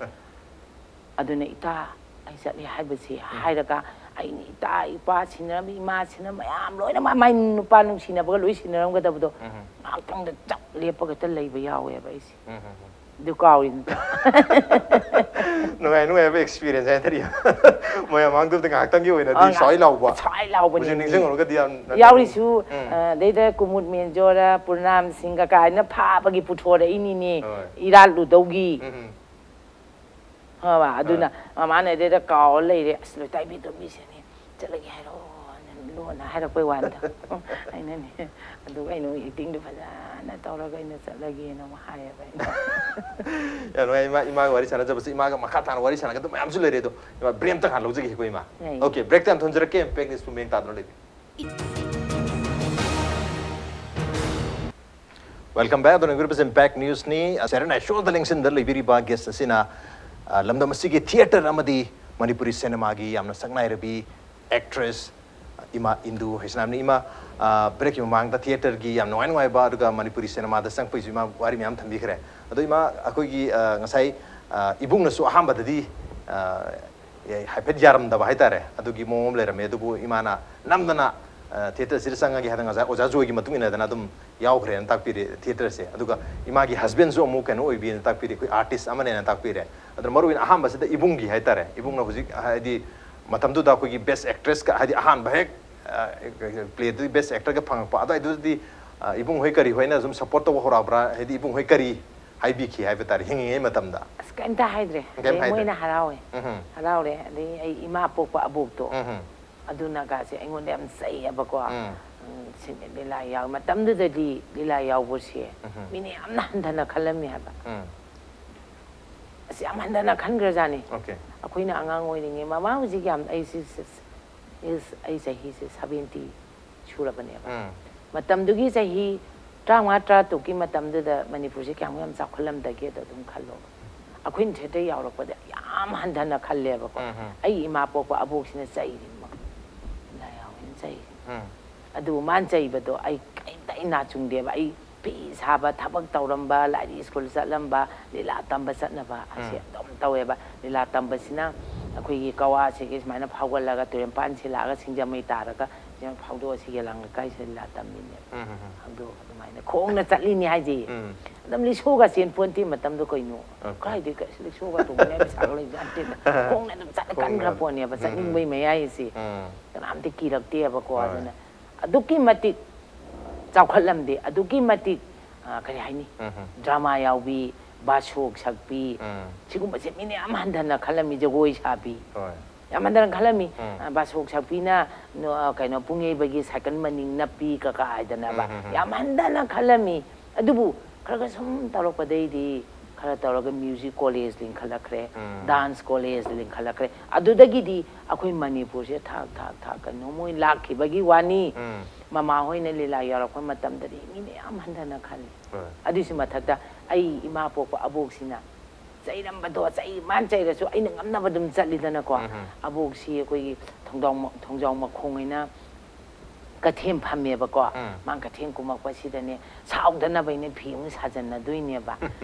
ꯑꯗꯨꯅ ꯏꯇꯥ ꯑꯩ ꯆꯠꯂꯦ ꯍꯥꯏꯕꯁꯦ ꯎꯝ꯫ ꯍꯥꯏꯔꯒ ꯑꯩꯅ ꯏꯇꯥ, ꯏꯄꯥ ꯁꯤꯟꯅꯔꯝꯕ, ꯏꯃꯥ ꯁꯤꯟꯅꯔꯝꯕ ꯃꯌꯥꯝ ꯂꯣꯏꯅꯃꯛ ꯃꯥꯏ ꯅꯨꯄꯥ ꯅꯨꯡꯁꯤꯅꯕꯒ ꯂꯣꯏ ꯁꯤꯟꯅꯔꯝꯒꯗꯕꯗꯣ ꯎꯝ꯫ ꯉꯥꯏꯍꯥꯛꯇꯪꯗ ꯆꯞ ꯂꯦꯞꯄꯒ ꯍꯦꯛꯇ ꯂꯩꯕ ꯌꯥꯎꯋꯦꯕ ꯑꯩꯁꯦ꯫ ꯎꯝ, ꯎꯝ, ꯎꯝ꯫ ꯑꯗꯨ ꯀꯥꯎꯔꯤꯅꯤ꯫ ꯅꯨꯡꯉꯥꯏ, ꯅꯨꯡꯉꯥꯏꯕ experience ꯍꯥꯏꯇꯥꯔꯦ꯫ ꯃꯌꯥꯝ ꯃꯥꯡꯗꯕꯗ ꯉꯥꯏꯍꯥꯛꯇꯪꯒꯤ ꯑꯣꯏꯅꯗꯤ ꯑ, ꯁ꯭ꯋꯥꯏ ꯂꯥꯎꯕ꯫ ꯁ꯭ꯋꯥꯏ ꯂꯥꯎꯕꯅꯤ꯫ ꯍꯧꯖꯤꯛ ꯅꯤꯡꯁꯤꯡꯉꯨꯔꯒꯗꯤ ꯌꯥꯝ ꯌꯥꯎꯔꯤꯁꯨ, ꯎꯝ꯫ ꯑ, ꯑꯗꯩꯗ ꯀꯨꯃꯨꯗ ꯃꯦꯟꯖꯣꯔ, ꯄꯨꯔꯅꯥꯝ ꯁꯤꯡꯒ ꯀꯥꯏꯅ ꯐꯥꯕꯒꯤ ꯄꯨꯊꯣꯔꯛꯏꯅꯤꯅꯦ꯫ ꯍꯣꯏ꯫ ꯏꯔꯥꯠꯂꯨꯗꯧꯒꯤ꯫ ꯎꯝ, ꯎꯝ꯫ ꯈꯪꯉꯕ? ꯑꯗꯨꯅ ꯑꯥ꯫ ꯃꯃꯥꯅ ꯑꯗꯩꯗ ꯀꯥꯎꯔ ꯂꯩꯔꯦ꯫ "ꯑꯁ, ꯂꯣꯏꯇꯥꯏꯕꯤ ꯇꯣꯝꯕꯤꯁꯦꯅꯦ, ꯆꯠꯂꯒꯦ ꯍꯥꯏꯔꯣ?" ꯂꯣꯟꯅ ꯍꯥꯏꯔꯛꯄꯩ ꯋꯥꯅꯤꯗ꯫ ꯑꯩꯅꯅꯦ, ꯑꯗꯨꯒ ꯑꯩꯅ ꯑꯃꯨꯛ acting ꯗꯣ ꯐꯖꯅ ꯇꯧꯔꯒ ꯑꯩꯅ ꯆꯠꯂꯒꯦꯅ ꯑꯃꯨꯛ ꯍꯥꯏꯌꯦꯕ ꯑꯩꯅ꯫ ꯌꯥꯝ ꯅꯨꯡꯉꯥꯏ, ꯏꯃꯥ, ꯏꯃꯥꯒ ꯋꯥꯔꯤ ꯁꯥꯟꯅꯖꯕꯁꯦ, ꯏꯃꯥꯒ ꯃꯈꯥ ꯇꯥꯅ ꯋꯥꯔꯤ ꯁꯥꯟꯅꯒꯗꯕ ꯃꯌꯥꯝꯁꯨ ꯂꯩꯔꯦ꯫ ꯑꯗꯣ ꯏꯃꯥ, break ꯑꯝꯇꯪ ꯍꯥꯟꯅ ꯂꯧꯖꯒꯦꯀꯣ, ꯏꯃꯥ꯫ ꯌꯥꯏꯌꯦ꯫ Okay, break ꯇ ꯌꯥꯝ ꯊꯝꯖꯔꯛꯀꯦ꯫ Impact News ꯄꯨꯝꯕ ꯌꯦꯡ ꯇꯥꯗꯨꯅ ꯂꯩꯕꯤꯌꯨ꯫ Welcome back. ꯑꯗꯨꯅ ꯒ꯭ꯔꯨꯞ ꯏꯝꯄꯦꯛ ꯅ꯭ꯌꯨꯁꯅꯤ꯫ ꯁꯦꯔꯦꯅꯥ ꯁꯣꯗ ꯂꯦꯡꯁꯤꯟꯗ ꯂꯩꯕꯤꯔꯤꯕ ꯒꯦꯁ ꯑꯁꯤꯅ, ꯑ, ꯂꯝꯗꯝ ꯑꯁꯤꯒꯤ ꯊꯤꯌꯦꯇꯔ ꯑꯃꯗꯤ ꯃꯅꯤꯄꯨꯔꯤ ꯁꯤꯅꯦꯃꯥꯒꯤ ꯌꯥꯝꯅ ꯁꯛꯅꯥꯏꯔꯕꯤ ꯑꯦꯛꯇ꯭ꯔꯦꯁ ꯏꯃꯥ ꯏꯟꯗꯨ ꯍꯩꯁꯅꯥꯝꯅꯤ꯫ ꯏꯃꯥ, ꯑ, ꯕ꯭ꯔꯦꯛꯀꯤ ꯃꯃꯥꯡꯗ ꯊꯤꯌꯦꯇꯔꯒꯤ ꯌꯥꯝ ꯅꯨꯡꯉꯥꯏ ꯅꯨꯡꯉꯥꯏꯕ, ꯑꯗꯨꯒ ꯃꯅꯤꯄꯨꯔꯤ ꯁꯤꯅꯦꯃꯥꯗ ꯆꯪꯉꯛꯄꯩꯁꯨ ꯏꯃꯥ ꯋꯥꯔꯤ ꯃꯌꯥꯝ ꯊꯝꯕꯤꯈ꯭ꯔꯦ꯫ ꯑꯗꯣ ꯏꯃꯥ, ꯑꯩꯈꯣꯏꯒꯤ, ꯑ, ꯉꯁꯥꯏ, ꯑ, ꯏꯕꯨꯡꯅꯁꯨ ꯑꯍꯥꯟꯕꯗꯗꯤ, ꯑ, ꯍꯥꯏꯐꯦꯠ ꯌꯥꯔꯝꯗꯕ ꯍꯥꯏꯇꯥꯔꯦ, ꯑꯗꯨꯒꯤ ꯃꯑꯣꯡ ꯑꯃ ꯂꯩꯔꯝꯃꯦ꯫ ꯑꯗꯨꯕꯨ ꯏꯃꯥꯅ ꯅꯝꯗꯅ, ꯑ, ꯊꯤꯌꯦꯇꯔꯁꯤꯗ ꯆꯪꯉꯒꯦ ꯍꯥꯏꯗꯅ ꯉꯁꯥꯏ ꯑꯣꯖꯥ ꯖꯣꯏꯒꯤ ꯃꯇꯨꯡ ꯏꯟꯅꯗꯅ ꯑꯗꯨꯝ ꯌꯥꯎꯈ꯭ꯔꯦꯅ ꯇꯥꯛꯄꯤꯔꯦ ꯊꯤꯌꯦꯇꯔꯁꯦ꯫ ꯑꯗꯨꯒ ꯏꯃꯥꯒꯤ ꯍꯁꯕꯦꯟꯁꯨ ꯑꯃꯨꯛ ꯀꯩꯅꯣ ꯑꯣꯏꯕꯤꯅ ꯇꯥꯛꯄꯤꯔꯦ, ꯑꯩꯈꯣꯏ ꯑꯥꯔꯇꯤꯁ ꯑꯃꯅꯦꯅ ꯇꯥꯛꯄꯤꯔꯦ꯫ ꯑꯗꯨꯅ ꯃꯔꯨ ꯑꯣꯏꯅ ꯑꯍꯥꯟꯕꯁꯤꯗ ꯏꯕꯨꯡꯒꯤ ꯍꯥꯏꯇꯥꯔꯦ, ꯏꯕꯨꯡꯅ ꯍꯧꯖꯤꯛ ꯍꯥꯏꯗꯤ ꯃꯇꯝꯗꯨꯗ ꯑꯩꯈꯣꯏꯒꯤ ꯕꯦꯁ ꯑꯦꯛꯇ꯭ꯔꯦꯁꯀ ꯍꯥꯏꯗꯤ ꯑꯍꯥꯟꯕ ꯍꯦꯛ, ꯑ, ꯄ꯭ꯂꯦꯗꯨꯒꯤ ꯕꯦꯁ ꯑꯦꯛꯇꯔꯒ ꯐꯪꯉꯛꯄ ꯑꯗꯨꯋꯥꯏꯗꯨꯗꯗꯤ, ꯑ, ꯏꯕꯨꯡ ꯍꯣꯏ ꯀꯔꯤ ꯍꯣꯏꯅ ꯁꯨꯝ ꯁꯞꯄꯣꯔꯠ ꯇꯧꯕ ꯍꯧꯔꯛꯑꯕ꯭ꯔꯥ? ꯍꯥꯏꯗꯤ ꯏꯕꯨꯡ ꯍꯣꯏ ꯀꯔꯤ ꯍꯥꯏꯕꯤꯈꯤ ꯍꯥꯏꯕ ꯇꯥꯔꯦ ꯍꯤꯡꯉꯤꯉꯩ ꯃꯇꯝꯗ? ꯑꯁ, ꯀꯩꯝꯇ ꯍꯥꯏꯗ꯭ꯔꯦ꯫ ꯀꯩꯝ ꯑꯗꯩ ꯍꯥꯏꯗ꯭ꯔꯦ? ꯃꯣꯏꯅ ꯍꯔꯥꯎꯋꯦ꯫ ꯎꯝ꯫ ꯍꯔꯥꯎꯔꯦ꯫ ꯑꯗꯩ ꯑꯩ ꯏꯃꯥ ꯄꯣꯛꯄ ꯑꯕꯣꯛꯇꯣ, ꯎꯝ꯫ ꯑꯗꯨꯅꯒꯁꯦ ꯑꯩꯉꯣꯟꯗ ꯌꯥꯝ ꯆꯩꯌꯦꯕꯀꯣ꯫ ꯎꯝ꯫ ꯎꯝ, ꯁꯤ ꯂꯤꯂꯥ ꯌꯥꯎ-, ꯃꯇꯝꯗꯨꯗꯗꯤ ꯂꯤꯂꯥ ꯌꯥꯎꯕꯁꯦ ꯎꯝ꯫ ꯃꯤꯅ ꯌꯥꯝꯅ ꯍꯟꯊꯅ ꯈꯜꯂꯝꯃꯤ ꯍꯥꯏꯕ꯫ ꯎꯝ꯫ ꯑꯁ, ꯌꯥꯝ ꯍꯟꯊꯅ ꯈꯟꯈ꯭ꯔꯖꯥꯠꯅꯤ꯫ ꯑꯣꯀꯦ꯫ ꯑꯩꯈꯣꯏꯅ ꯑꯉꯥꯡ ꯑꯣꯏꯔꯤꯉꯩ, ꯃꯃꯥ ꯍꯧꯖꯤꯛ ꯌꯥꯝ, ꯑꯩꯁꯤ ꯁ-, ꯁ-, ꯏꯁ, ꯑꯩ ꯆꯍꯤꯁꯦ ꯁꯚꯦꯟꯇꯤ ꯁꯨꯔꯕꯅꯦꯕ꯫ ꯎꯝ꯫ ꯃꯇꯝꯗꯨꯒꯤ ꯆꯍꯤ ꯇꯔꯥꯃꯉꯥ, ꯇꯔꯥꯇꯔꯨꯛꯀꯤ ꯃꯇꯝꯗꯨꯗ ꯃꯅꯤꯄꯨꯔꯁꯦ ꯀꯌꯥꯃꯨꯛ ꯌꯥꯝ ꯆꯥꯎꯈꯠꯂꯝꯗꯒꯦꯗꯣ ꯑꯗꯨꯝ ꯈꯜꯂꯣꯕ꯫ ꯑꯩꯈꯣꯏꯅ ꯊꯤꯌꯦꯇꯔ ꯌꯥꯎꯔꯛꯄꯗ ꯌꯥꯝ ꯍꯟꯊꯅ ꯈꯜꯂꯦꯕꯀꯣ꯫ ꯎꯝ, ꯎꯝ꯫ ꯑꯩ ꯏꯃꯥ ꯄꯣꯛꯄ ꯑꯕꯣꯛꯁꯤꯅ ꯆꯩꯔꯤꯃ, ꯂꯥꯏ ꯌꯥꯎꯋꯦꯅ ꯆꯩꯔꯤ꯫ ꯎꯝ꯫ ꯑꯗꯨꯕꯨ ꯃꯥꯅ ꯆꯩꯕꯗꯣ ꯑꯩ ꯀꯩꯝꯇ ꯑꯩ ꯅꯥ ꯆꯨꯡꯗꯦꯕ꯫ ꯑꯩ ꯐꯤ ꯁꯥꯕ, ꯊꯕꯛ ꯇꯧꯔꯝꯕ, ꯂꯥꯏꯔꯤꯛ ꯁ꯭ꯀꯨꯜ ꯆꯠꯂꯝꯕ, ꯂꯤꯂꯥ ꯇꯝꯕ ꯆꯠꯅꯕ ꯑꯁꯤ ꯎꯝ꯫ ꯑꯗꯨꯝ ꯇꯧꯋꯦꯕ꯫ ꯂꯤꯂꯥ ꯇꯝꯕꯁꯤꯅ ꯑꯩꯈꯣꯏꯒꯤ ꯀꯋꯥꯁꯤꯒꯤ ꯁꯨꯃꯥꯏꯅ ꯐꯥꯎꯒꯠꯂꯒ ꯇꯨꯔꯦꯟ ꯃꯄꯥꯟꯁꯤ ꯂꯥꯛꯑꯒ ꯁꯤꯡꯖꯃꯩ ꯇꯥꯔꯒ ꯁꯤꯡꯖꯃꯩ ꯐꯥꯎꯗꯣꯛꯑ ꯁꯤꯒꯤ ꯂꯥꯡ ꯂꯩꯀꯥꯏꯁꯤꯗ ꯂꯤꯂꯥ ꯇꯝꯃꯤꯅꯦꯕ꯫ ꯎꯝ, ꯎꯝ, ꯎꯝ꯫ ꯑꯗꯨ ꯑꯗꯨꯃꯥꯏꯅ ꯈꯣꯡꯅ ꯆꯠꯂꯤꯅꯤ ꯍꯥꯏꯁꯦ꯫ ꯎꯝ꯫ ꯑꯗꯨꯝ ꯔꯤꯛꯁꯣꯒ ꯆꯦꯟ ꯄꯣꯟꯇꯦ ꯃꯇꯝꯗꯣ ꯀꯩꯅꯣ꯫ ꯑꯣꯀꯦ꯫ ꯀꯥꯏꯗꯩ ꯀꯩꯁꯨ ꯔꯤꯛꯁꯣꯒ ꯇꯣꯡꯅꯤꯡꯉꯥꯏ ꯄꯩꯁꯥꯒ ꯂꯩꯕ ꯅꯠꯇꯦꯗ꯫ ꯈꯣꯡꯅ ꯑꯗꯨꯝ ꯆꯠꯂ ꯈꯣꯡꯅ꯫ ꯀꯟꯈ꯭ꯔ ꯄꯣꯠꯅꯦꯕ꯫ ꯎꯝ, ꯎꯝ꯫ ꯆꯠꯅꯤꯡꯕꯩ ꯃꯌꯥꯏꯁꯦ꯫ ꯎꯝ꯫ ꯀꯅꯥꯝꯇ ꯀꯤꯔꯛꯇꯦꯕꯀꯣ꯫ ꯍꯣꯏ꯫ ꯑꯗꯨꯅ ꯑꯗꯨꯛꯀꯤ ꯃꯇꯤꯛ ꯆꯥꯎꯈꯠꯂꯝꯗꯦ, ꯑꯗꯨꯛꯀꯤ ꯃꯇꯤꯛ, ꯑ, ꯀꯔꯤ ꯍꯥꯏꯅꯤ? ꯎꯝ, ꯎꯝ꯫ ꯗ꯭ꯔꯃꯥ ꯌꯥꯎꯕꯤ, ꯕꯥꯁꯣꯛ ꯁꯛꯄꯤ, ꯎꯝ꯫ ꯁꯤꯒꯨꯝꯕꯁꯦ ꯃꯤꯅ ꯌꯥꯝ ꯍꯟꯊꯅ ꯈꯜꯂꯝꯃꯤ, ꯖꯒꯣꯏ ꯁꯥꯕꯤ꯫ ꯍꯣꯏ꯫ ꯌꯥꯝ ꯍꯟꯊꯅ ꯈꯜꯂꯝꯃꯤ꯫ ꯎꯝ꯫ ꯑ, ꯕꯥꯁꯣꯛ ꯁꯛꯄꯤꯅ, ꯅꯣ-, ꯑ, ꯀꯩꯅꯣ, ꯄꯨꯡ ꯌꯩꯕꯒꯤ ꯁꯥꯏꯀꯜ ꯃꯅꯤꯡ ꯅꯞꯄꯤ ꯀꯀꯥ ꯍꯥꯏꯗꯅꯕ꯫ ꯎꯝ, ꯎꯝ, ꯎꯝ꯫ ꯌꯥꯝ ꯍꯟꯊꯅ ꯈꯜꯂꯝꯃꯤ꯫ ꯑꯗꯨꯕꯨ ꯈꯔ ꯈꯔ ꯁꯨꯝ ꯇꯧꯔꯛꯄꯗꯩꯗꯤ ꯈꯔ ꯇꯧꯔꯒ ꯃ꯭ꯌꯨꯖꯤꯛ ꯀꯣꯂꯦꯖ ꯂꯤꯡꯈꯠꯂꯛꯈ꯭ꯔꯦ, ꯗꯥꯟꯁ ꯀꯣꯂꯦꯖ ꯂꯤꯡꯈꯠꯂꯛꯈ꯭ꯔꯦ꯫ ꯑꯗꯨꯗꯒꯤꯗꯤ ꯑꯩꯈꯣꯏ ꯃꯅꯤꯄꯨꯔꯁꯦ ꯊꯥꯛ ꯊꯥꯛ ꯊꯥꯛ ꯀꯩꯅꯣ ꯃꯣꯏ ꯂꯥꯛꯈꯤꯕꯒꯤ ꯋꯥꯅꯤ꯫ ꯃꯃꯥ ꯍꯣꯏꯅ ꯂꯤꯂꯥ ꯌꯥꯎꯔꯛꯄ ꯃꯇꯝꯗꯗꯤ ꯃꯤ ꯃꯌꯥꯝ ꯍꯟꯊꯅ ꯈꯜꯂꯤ꯫ ꯑꯗꯨꯏꯁꯨ ꯃꯊꯛꯇ ꯑꯩ ꯏꯃꯥ ꯄꯣꯛꯄ ꯑꯕꯣꯛꯁꯤꯅ ꯆꯩꯔꯝꯕꯗꯣ, ꯆꯩ, ꯃꯥꯅ ꯆꯩꯔꯁꯨ ꯑꯩꯅ ꯉꯝꯅꯕ ꯑꯗꯨꯝ ꯆꯠꯂꯤꯗꯅꯀꯣ꯫ ꯑꯕꯣꯛꯁꯤ ꯑꯩꯈꯣꯏꯒꯤ ꯊꯣꯡꯖꯥꯎ ꯃ-, ꯊꯣꯡꯖꯥꯎ ꯃꯈꯣꯡ ꯍꯥꯏꯅ ꯀꯩꯊꯦꯜ ꯐꯝꯃꯦꯕꯀꯣ꯫ ꯃꯥ ꯀꯩꯊꯦꯜ ꯀꯨꯝꯃꯛꯄꯁꯤꯗꯅꯦ, ꯁꯥꯎꯗꯅꯕ ꯑꯩꯅ ꯐꯤ ꯑꯃꯨꯛ ꯁꯥꯖꯟꯅꯗꯣꯏꯅꯦꯕ꯫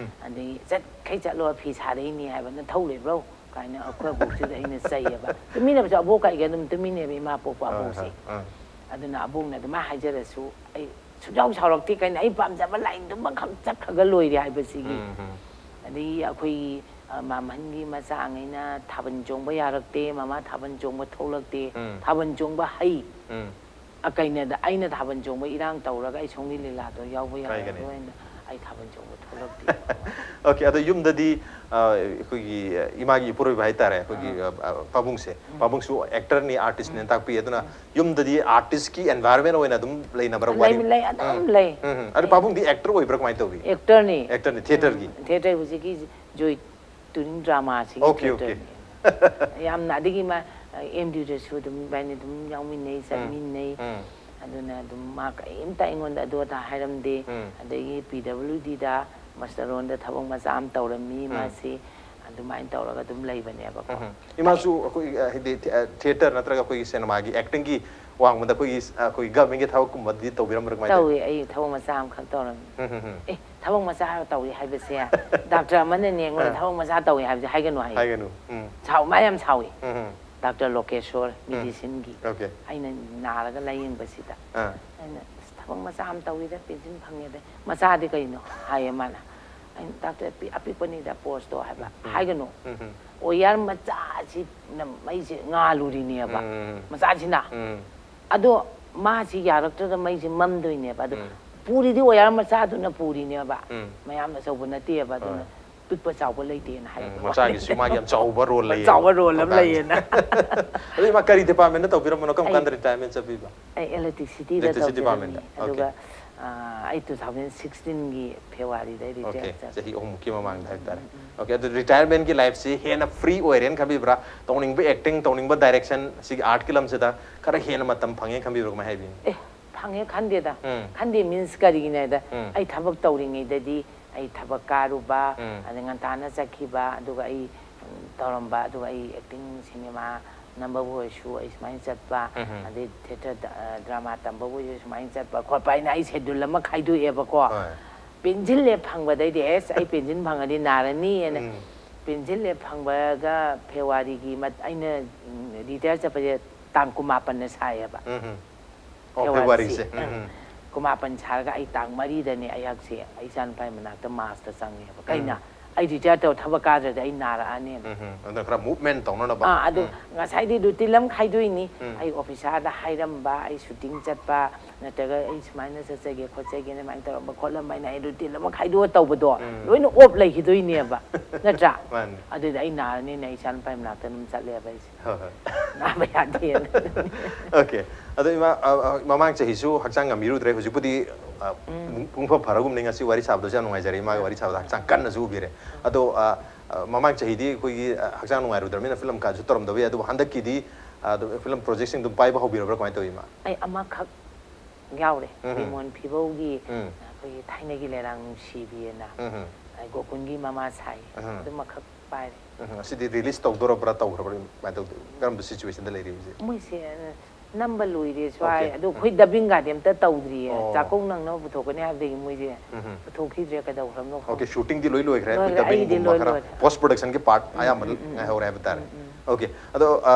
ꯑꯗꯒꯤ "ꯆꯠꯈꯩ ꯆꯠꯂꯣ, ꯐꯤ ꯁꯥꯔꯛꯏꯅꯤ ꯍꯥꯏꯕ, ꯅꯊꯧ ꯂꯩꯕ꯭ꯔꯣ?" ꯀꯥꯏꯅ ꯑꯩꯈꯣꯏ ꯑꯕꯣꯛꯁꯤꯗ ꯑꯩꯅ ꯆꯩꯌꯦꯕ꯫ ꯇꯨꯃꯤꯟꯅꯕꯁꯨ ꯑꯕꯣꯛꯀ ꯑꯩꯒ ꯑꯗꯨꯝ ꯇꯨꯃꯤꯟꯅꯩꯕ, ꯏꯃꯥ ꯄꯣꯛꯄ ꯑꯕꯣꯛꯁꯦ꯫ ꯑꯗꯨꯅ ꯑꯕꯣꯛꯅ ꯑꯗꯨꯃꯥꯏꯅ ꯍꯥꯏꯖꯔꯁꯨ ꯑꯩ ꯁꯨꯡꯁꯥꯎ ꯁꯥꯎꯔꯛꯇꯦ꯫ ꯀꯩꯅꯣ, ꯑꯩ ꯄꯥꯝꯖꯕ ꯂꯥꯏꯟꯗꯨꯃꯈꯛ ꯆꯠꯈ꯭ꯔꯒ ꯂꯣꯏꯔꯦ ꯍꯥꯏꯕꯁꯤꯒꯤ꯫ ꯑꯗꯒꯤ ꯑꯩꯈꯣꯏꯒꯤ, ꯑ, ꯃꯥꯝꯍꯟꯒꯤ ꯃꯆꯥꯉꯩꯅ ꯊꯥꯕꯜ ꯆꯣꯡꯕ ꯌꯥꯔꯛꯇꯦ, ꯃꯃꯥ ꯊꯥꯕꯜ ꯆꯣꯡꯕ ꯊꯣꯛꯂꯛꯇꯦ, ꯊꯥꯕꯜ ꯆꯣꯡꯕ ꯍꯩ꯫ ꯑ, ꯀꯩꯅꯣꯗ ꯑꯩꯅ ꯊꯥꯕꯜ ꯆꯣꯡꯕ ꯏꯔꯥꯡ ꯇꯧꯔꯒ ꯑꯩ ꯁꯣꯝꯒꯤ ꯂꯤꯂꯥꯗꯣ ꯌꯥꯎꯕ ꯌꯥꯔꯔꯣꯏꯅ ꯑꯩ ꯊꯥꯕꯜ ꯆꯣꯡꯕ ꯊꯣꯛꯂꯛꯇꯦ꯫ ꯑꯣꯀꯦ, ꯑꯗꯣ ꯌꯨꯝꯗꯗꯤ, ꯑ, ꯑꯩꯈꯣꯏꯒꯤ, ꯑ, ꯏꯃꯥꯒꯤ ꯏꯄꯨꯔꯣꯏꯕ ꯍꯥꯏꯇꯥꯔꯦ, ꯑꯩꯈꯣꯏꯒꯤ, ꯑ, ꯑ, ꯄꯥꯕꯨꯡꯁꯦ, ꯄꯥꯕꯨꯡꯁꯨ ꯑꯦꯛꯇꯔꯅꯤ, ꯑꯥꯔꯇꯤꯁꯅꯦꯅ ꯇꯥꯛꯄꯤ꯫ ꯑꯗꯨꯅ ꯌꯨꯝꯗꯗꯤ ꯑꯥꯔꯇꯤꯁꯀꯤ ꯑꯦꯟꯚꯥꯏꯔꯟꯃꯦꯟ ꯑꯣꯏꯅ ꯑꯗꯨꯝ ꯂꯩꯅꯕ꯭ꯔꯥ? ꯋꯥꯔꯤ ꯂꯩ, ꯂꯩ, ꯑꯗꯨꯝ ꯂꯩ꯫ ꯎꯝ, ꯎꯝ꯫ ꯑꯗꯣ ꯄꯥꯕꯨꯡꯗꯤ ꯑꯦꯛꯇꯔ ꯑꯣꯏꯕ꯭ꯔꯥ, ꯀꯃꯥꯏꯅ ꯇꯧꯏ? ꯑꯦꯛꯇꯔꯅꯤ꯫ ꯑꯦꯛꯇꯔꯅꯤ, ꯊꯤꯌꯦꯇꯔꯒꯤ? ꯎꯝ, ꯊꯤꯌꯦꯇꯔ ꯍꯧꯖꯤꯛꯀꯤ ꯖꯣꯏ ꯇꯨꯔꯤꯡ ꯗ꯭ꯔꯃꯥꯁꯤꯒꯤ ꯑꯣꯀꯦ, ꯑꯣꯀꯦ꯫ ꯊꯤꯌꯦꯇꯔꯅꯤ꯫ ꯌꯥꯝꯅ, ꯑꯗꯒꯤ ꯃꯥ, ꯑꯦꯝ ꯗꯤꯗꯁꯨ ꯑꯗꯨꯝ ꯏꯕꯥꯅꯤ ꯑꯗꯨꯝ ꯌꯥꯎꯃꯤꯟꯅꯩ, ꯆꯠꯃꯤꯟꯅꯩ꯫ ꯎꯝ꯫ ꯑꯗꯨꯅ ꯑꯗꯨꯝ ꯃꯥ ꯀꯔꯤꯝꯇ ꯑꯩꯉꯣꯟꯗ ꯑꯗꯨ ꯑꯗꯥ ꯍꯥꯏꯔꯝꯗꯦ꯫ ꯎꯝ꯫ ꯑꯗꯒꯤ ꯄꯤ ꯗꯕ꯭ꯂꯤꯎ ꯗꯤꯗ ꯃꯁꯇꯔ ꯔꯣꯟꯗ ꯊꯕꯛ ꯃꯆꯥ ꯑꯃ ꯇꯧꯔꯝꯃꯤ ꯃꯥꯁꯤ꯫ ꯑꯗꯨꯃꯥꯏꯅ ꯇꯧꯔꯒ ꯑꯗꯨꯝ ꯂꯩꯕꯅꯦꯕꯀꯣ꯫ ꯎꯝ꯫ ꯏꯃꯥꯁꯨ ꯑꯩꯈꯣꯏ, ꯑ, ꯍꯥꯏꯗꯤ ꯊꯤ-, ꯑ, ꯊꯤꯌꯦꯇꯔ ꯅꯠꯇ꯭ꯔꯒ ꯑꯩꯈꯣꯏꯒꯤ ꯁꯤꯅꯦꯃꯥꯒꯤ ꯑꯦꯛꯇꯤꯡꯒꯤ ꯋꯥꯡꯃꯗ ꯑꯩꯈꯣꯏꯒꯤ, ꯑ, ꯑꯩꯈꯣꯏ ꯒꯚꯔꯟꯃꯦꯟꯒꯤ ꯊꯕꯛꯀꯨꯝꯕꯗꯤ ꯇꯧꯕꯤꯔꯝꯕ꯭ꯔꯥ, ꯀꯃꯥꯏꯅ ꯇꯧꯋꯤ? ꯇꯧꯏ, ꯑꯩ ꯊꯕꯛ ꯃꯆꯥ ꯑꯃꯈꯛ ꯇꯧꯔꯝꯃꯤ꯫ ꯎꯝ, ꯎꯝ, ꯎꯝ꯫ ꯑꯦ, ꯊꯕꯛ ꯃꯆꯥ ꯇꯧꯏ ꯍꯥꯏꯕꯁꯦ, ꯗꯥꯛꯇꯔ ꯑꯃꯅꯅꯦ ꯑꯩꯉꯣꯟꯗ, "ꯊꯕꯛ ꯃꯆꯥ ꯇꯧꯏ ꯍꯥꯏꯕꯁꯦ ꯍꯥꯏꯒꯅꯨ" ꯍꯥꯏ꯫ ꯍꯥꯏꯒꯅꯨ꯫ ꯎꯝ꯫ ꯁꯥꯎ-, ꯃꯥ ꯌꯥꯝ ꯁꯥꯎꯏ꯫ ꯎꯝ, ꯎꯝ꯫ ꯗꯥꯛꯇꯔ ꯂꯣꯀꯦꯁꯣꯔ, ꯃꯦꯗꯤꯁꯤꯟꯒꯤ꯫ ꯑꯣꯀꯦ꯫ ꯑꯩꯅ ꯅꯥꯔꯒ ꯂꯥꯏꯌꯦꯡꯕꯁꯤꯗ꯫ ꯑꯥ꯫ ꯑꯩꯅ, "ꯑꯁ, ꯊꯕꯛ ꯃꯆꯥ ꯑꯃ ꯇꯧꯏꯗ, ꯄꯦꯟꯁꯤꯟ ꯐꯪꯉꯦꯗ꯫ ꯃꯆꯥꯗꯤ ꯀꯩꯅꯣ?" ꯍꯥꯏꯌꯦ ꯃꯥꯅ꯫ ꯑꯩꯅ, "ꯗꯥꯛꯇꯔ, ꯑꯄꯤ-, ꯑꯄꯤꯛꯄꯅꯤꯗ ꯄꯣꯁꯇꯣ" ꯍꯥꯏꯕ꯫ ꯍꯥꯏꯒꯅꯨ꯫ ꯎꯝ, ꯎꯝ꯫ ꯑꯣꯌꯥꯔ ꯃꯆꯥꯁꯤꯅ ꯃꯩꯁꯦ ꯉꯥꯜꯂꯨꯔꯤꯅꯦꯕ꯫ ꯎꯝ꯫ ꯃꯆꯥꯁꯤꯅ꯫ ꯎꯝ꯫ ꯑꯗꯣ ꯃꯥꯁꯤ ꯌꯥꯔꯛꯇ꯭ꯔꯒ ꯃꯩꯁꯦ ꯃꯝꯗꯣꯏꯅꯦꯕ꯫ ꯑꯗꯣ ꯎꯝ꯫ ꯄꯨꯔꯤꯗꯤ ꯑꯣꯌꯥꯔ ꯃꯆꯥꯗꯨꯅ ꯄꯨꯔꯤꯅꯦꯕ꯫ ꯎꯝ꯫ ꯃꯌꯥꯝꯅ ꯑꯆꯧꯕ ꯅꯠꯇꯦꯕ꯫ ꯑꯗꯨꯅ ꯍꯣꯏ꯫ ꯄꯤꯛꯄ ꯆꯥꯎꯕ ꯂꯩꯇꯦꯅ ꯍꯥꯏꯔꯛꯄ ꯎꯝ, ꯃꯆꯥꯒꯤꯁꯨ ꯃꯥꯒꯤ ꯌꯥꯝ ꯆꯥꯎꯕ ꯔꯣꯜ ꯂꯩꯌꯦ꯫ ꯆꯥꯎꯕ ꯔꯣꯜ ꯑꯃ ꯃꯆꯥꯒꯤ꯫ ꯂꯩꯌꯦꯅ꯫ ꯑꯗꯨ ꯏꯃꯥ ꯀꯔꯤ ꯗꯤꯄꯥꯔꯠꯃꯦꯟꯗ ꯇꯧꯕꯤꯔꯝꯕꯅꯣ? ꯀꯔꯝ ꯑꯩ ꯀꯥꯟꯗ ꯔꯤꯇꯥꯌꯔꯃꯦꯟ ꯆꯠꯄꯤꯕ? ꯑꯩ ꯏꯂꯦꯛꯇ꯭ꯔꯤꯁꯤꯇꯤꯗ Electricity ꯇꯧꯖꯔꯝꯃꯤ꯫ department ꯇ꯫ ꯑꯗꯨꯒ Okay꯫ ꯑꯩ ꯇꯨ ꯊꯥꯎꯖꯟ ꯁꯤꯛꯁꯇꯤꯟꯒꯤ ꯐꯦꯕꯋꯥꯔꯤꯗ ꯑꯩ ꯑꯣꯀꯦ ꯔꯤꯇꯥꯌꯔ ꯆꯠꯂꯦ꯫ ꯆꯍꯤ ꯑꯍꯨꯝꯃꯨꯛꯀꯤ ꯃꯃꯥꯡꯗ ꯍꯥꯏꯕ ꯇꯥꯔꯦ꯫ ꯑꯣꯀꯦ, ꯑꯗꯨ ꯔꯤꯇꯥꯌꯔꯃꯦꯟꯒꯤ ꯂꯥꯏꯐꯁꯤ ꯍꯦꯟꯅ ꯐ꯭ꯔꯤ ꯑꯣꯏꯔꯦꯅ ꯈꯟꯕꯤꯕ꯭ꯔꯥ? ꯇꯧꯅꯤꯡꯕ ꯑꯦꯛꯇꯤꯡ, ꯇꯧꯅꯤꯡꯕ ꯗꯥꯏꯔꯦꯛꯁꯟ, ꯁꯤꯒꯤ ꯑꯥꯔꯠꯀꯤ ꯂꯝꯁꯤꯗ ꯈꯔ ꯍꯦꯟꯅ ꯃꯇꯝ ꯐꯪꯉꯦꯅ ꯈꯟꯕꯤꯕ꯭ꯔꯥ? ꯀꯃꯥꯏꯅ ꯍꯥꯏꯕꯤꯅꯤ? ꯑꯦ, ꯐꯪꯉꯦ ꯈꯟꯗꯦꯗ꯫ ꯎꯝ꯫ ꯈꯟꯗꯦ ꯃꯤꯟꯁ ꯀꯔꯤꯒꯤꯅꯣ ꯍꯥꯏꯗ, ꯎꯝ꯫ ꯑꯩ ꯊꯕꯛ ꯇꯧꯔꯤꯉꯩꯗꯗꯤ ꯑꯩ ꯊꯕꯛ ꯀꯥꯔꯨꯕ, ꯎꯝ꯫ ꯑꯗꯩ ꯉꯟꯇꯥꯅ ꯆꯠꯈꯤꯕ, ꯑꯗꯨꯒ ꯑꯩ ꯎꯝ, ꯇꯧꯔꯝꯕ, ꯑꯗꯨꯒ ꯑꯩ ꯑꯦꯛꯇꯤꯡ ꯁꯤꯅꯦꯃꯥ ꯅꯝꯕꯕꯨ ꯑꯣꯏꯔꯁꯨ ꯑꯩ ꯁꯨꯃꯥꯏꯅ ꯆꯠꯄ, ꯎꯝ꯫ ꯑꯗꯩ ꯊꯤꯌꯦꯇꯔ ꯗ꯭ꯔꯃꯥ ꯇꯝꯕꯕꯨ ꯑꯣꯏꯔꯁꯨ ꯁꯨꯃꯥꯏꯅ ꯆꯠꯄ ꯈꯣꯠꯄ ꯍꯥꯏꯅ ꯑꯩ ꯁꯦꯗꯨꯜ ꯑꯃ ꯈꯥꯏꯗꯣꯛꯑꯦꯕꯀꯣ꯫ ꯍꯣꯏ꯫ ꯄꯦꯟꯁꯤꯜ ꯍꯦꯛ ꯐꯪꯕꯗꯩꯗꯤ ꯑꯦꯁ ꯑꯩ ꯄꯦꯟꯁꯤꯜ ꯐꯪꯉꯗꯤ ꯅꯥꯔꯅꯤꯅ꯫ ꯎꯝ꯫ ꯄꯦꯟꯁꯤꯜ ꯍꯦꯛ ꯐꯪꯕꯒ ꯐꯦꯕꯋꯥꯔꯤꯒꯤ ꯃꯠ- ꯑꯩꯅ ꯎꯝ, ꯔꯤꯇꯥꯌꯔ ꯆꯠꯄꯁꯦ ꯇꯥꯡ ꯀꯨꯟꯃꯥꯄꯟꯅ ꯁꯥꯏꯌꯦꯕ꯫ ꯎꯝ꯫ ꯑꯣ, ꯐꯦꯕꯋꯥꯔꯤꯁꯦ꯫ ꯐꯦꯕꯋꯥꯔꯤꯁꯦ꯫ ꯎꯝ꯫ ꯀꯨꯟꯃꯥꯄꯟ ꯁꯥꯔꯒ ꯑꯩ ꯇꯥꯡ ꯃꯔꯤꯗꯅꯦ ꯑꯩꯍꯥꯛꯁꯦ ꯑꯩ ꯏꯆꯥꯅꯨꯄꯥꯒꯤ ꯃꯅꯥꯛꯇ ꯃꯥꯔꯁꯇ ꯆꯪꯉꯦꯕ꯫ ꯀꯩꯅ ꯑꯩ ꯔꯤꯇꯥꯌꯔ ꯇꯧꯔ ꯊꯕꯛ ꯀꯥꯗ꯭ꯔꯗꯤ ꯑꯩ ꯅꯥꯔꯛꯑꯅꯦꯅ꯫ ꯎꯝ꯫ ꯑꯗꯨꯅ ꯈꯔ ꯃꯨꯚꯃꯦꯟ ꯇꯧꯅꯅꯕ꯫ ꯑꯥ ꯑꯗꯨ ꯎꯝ꯫ ꯉꯁꯥꯏꯗꯤ ꯔꯨꯇꯤꯟ ꯑꯃ ꯈꯥꯏꯗꯣꯛꯏꯅꯤ꯫ ꯎꯝ꯫ ꯑꯩ ꯑꯣꯐꯤꯁꯥꯔꯗ ꯍꯥꯏꯔꯝꯕ, ꯑꯩ ꯁꯨꯇꯤꯡ ꯆꯠꯄ, ꯅꯠꯇ꯭ꯔꯒ ꯑꯩ ꯁꯨꯃꯥꯏꯅ ꯆꯠꯆꯒꯦ ꯈꯣꯠꯆꯒꯦꯅ ꯑꯗꯨꯃꯥꯏꯅ ꯇꯧꯔꯝꯕ ꯈꯣꯠꯂꯝꯕ ꯍꯥꯏꯅ ꯑꯩ ꯔꯨꯇꯤꯟ ꯑꯃ ꯈꯥꯏꯗꯣꯛꯑ ꯇꯧꯕꯗꯣ ꯎꯝ꯫ ꯂꯣꯏꯅ ꯑꯣꯞ ꯂꯩꯈꯤꯗꯣꯏꯅꯦꯕ꯫ ꯅꯠꯇ꯭ꯔꯥ? ꯃꯥꯅꯤ꯫ ꯑꯗꯨꯗꯤ ꯑꯩ ꯅꯥꯔꯅꯤꯅ ꯑꯩ ꯏꯆꯥꯅꯨꯄꯥꯒꯤ ꯃꯅꯥꯛꯇ ꯑꯗꯨꯝ ꯆꯠꯂꯦꯕ ꯑꯩꯁꯦ꯫ ꯍꯣꯏ ꯍꯣꯏ꯫ ꯅꯥꯕ ꯌꯥꯗꯦꯅ꯫ ꯑꯣꯀꯦ꯫ ꯑꯗꯣ ꯏꯃꯥ, ꯑ, ꯑ, ꯃꯃꯥꯡ ꯆꯍꯤꯁꯨ ꯍꯛꯆꯥꯡ ꯉꯝꯕꯤꯔꯨꯗ꯭ꯔꯦ, ꯍꯧꯖꯤꯛꯄꯨꯗꯤ, ꯑ, ꯄꯨꯡ- ꯄꯨꯡꯐ ꯐꯔꯒꯨꯝꯅꯤ꯫ ꯉꯁꯤ ꯋꯥꯔꯤ ꯁꯥꯕꯗꯁꯨ ꯌꯥꯝ ꯅꯨꯡꯉꯥꯏꯖꯔꯦ꯫ ꯏꯃꯥꯒ ꯋꯥꯔꯤ ꯁꯥꯕꯗ ꯍꯛꯆꯥꯡ ꯀꯟꯅꯁꯨ ꯎꯕꯤꯔꯦ꯫ ꯑꯗꯣ, ꯑ, ꯑ, ꯃꯃꯥꯡ ꯆꯍꯤꯗꯤ ꯑꯩꯈꯣꯏꯒꯤ, ꯑ, ꯍꯛꯆꯥꯡ ꯅꯨꯡꯉꯥꯏꯔꯨꯗ꯭ꯔꯕꯅꯤꯅ ꯐꯤꯂꯝ ꯀꯥꯁꯨ ꯇꯧꯔꯝꯗꯕ ꯌꯥꯏ, ꯑꯗꯨꯕꯨ ꯍꯟꯗꯛꯀꯤꯗꯤ, ꯑ, ꯑꯗꯨꯝ ꯐꯤꯂꯝ ꯄ꯭ꯔꯣꯖꯦꯛꯁꯤꯡ ꯑꯗꯨꯝ ꯄꯥꯏꯕ ꯍꯧꯕꯤꯔꯕ꯭ꯔꯥ, ꯀꯃꯥꯏꯅ ꯇꯧꯏ, ꯏꯃꯥ? ꯑꯩ ꯑꯃꯈꯛ ꯌꯥꯎꯔꯦ꯫ ꯎꯝ꯫ ꯕꯤꯃꯣꯟ ꯐꯤꯕꯧꯒꯤ ꯎꯝ꯫ ꯑꯩꯈꯣꯏꯒꯤ ꯊꯥꯏꯅꯒꯤ ꯂꯩꯔꯥꯡ ꯅꯨꯡꯁꯤꯕꯤꯑꯅ ꯎꯝ꯫ ꯑꯩ ꯒꯣꯀꯨꯟꯒꯤ ꯃꯃꯥ ꯁꯥꯏ꯫ ꯎꯝ꯫ ꯑꯗꯨꯃꯈꯛ ꯄꯥꯏꯔꯦ꯫ ꯎꯝ, ꯑꯁꯤꯗꯤ ꯔꯤꯂꯤꯁ ꯇꯧꯗꯣꯔꯕ꯭ꯔꯥ, ꯇꯧꯈ꯭ꯔꯕ꯭ꯔꯥ, ꯀꯃꯥꯏꯅ ꯇꯧꯗꯣꯏ? ꯀꯔꯝꯕ ꯁꯤꯆꯨꯋꯦꯁꯟꯗ ꯂꯩꯔꯤ ꯍꯧꯖꯤꯛ? ꯃꯣꯏꯁꯦ ꯑ, ꯅꯝꯕ ꯂꯣꯏꯔꯦꯁꯨ ꯍꯥꯏ꯫ ꯑꯣꯀꯦ꯫ ꯑꯗꯣ ꯑꯩꯈꯣꯏ ꯗꯕꯤꯡꯒꯥꯗꯤ ꯑꯝꯇ ꯇꯧꯗ꯭ꯔꯤꯌꯦ꯫ ꯑꯣ꯫ ꯆꯥꯛꯀꯧ ꯅꯪꯅꯕ ꯄꯨꯊꯣꯛꯀꯅꯤ ꯍꯥꯏꯕꯗꯒꯤ ꯃꯣꯏꯁꯦ ꯎꯝ꯫ ꯄꯨꯊꯣꯛꯈꯤꯗ꯭ꯔꯦ꯫ ꯀꯩꯗꯧꯈ꯭ꯔꯕꯅꯣ ꯈꯪꯗꯦ꯫ ꯑꯣꯀꯦ, ꯁꯨꯇꯤꯡꯗꯤ ꯂꯣꯏ ꯂꯣꯏꯈ꯭ꯔꯦ꯫ ꯑꯩꯈꯣꯏ ꯂꯣꯏꯈ꯭ꯔꯦ꯫ ꯑꯩꯒꯤꯗꯤ ꯗꯕꯤꯡꯒꯨꯝꯕ ꯂꯣꯏ ꯈꯔ, ꯂꯣꯏꯔꯦ꯫ ꯄꯣꯁ ꯄ꯭ꯔꯣꯗꯛꯁꯟꯒꯤ ꯄꯥꯔꯠ ꯑꯌꯥꯝꯕ ꯉꯥꯏꯍꯧꯔꯦ ꯍꯥꯏꯕ ꯇꯥꯔꯦ꯫ ꯑꯣꯀꯦ꯫ ꯑꯗꯣ, ꯑ,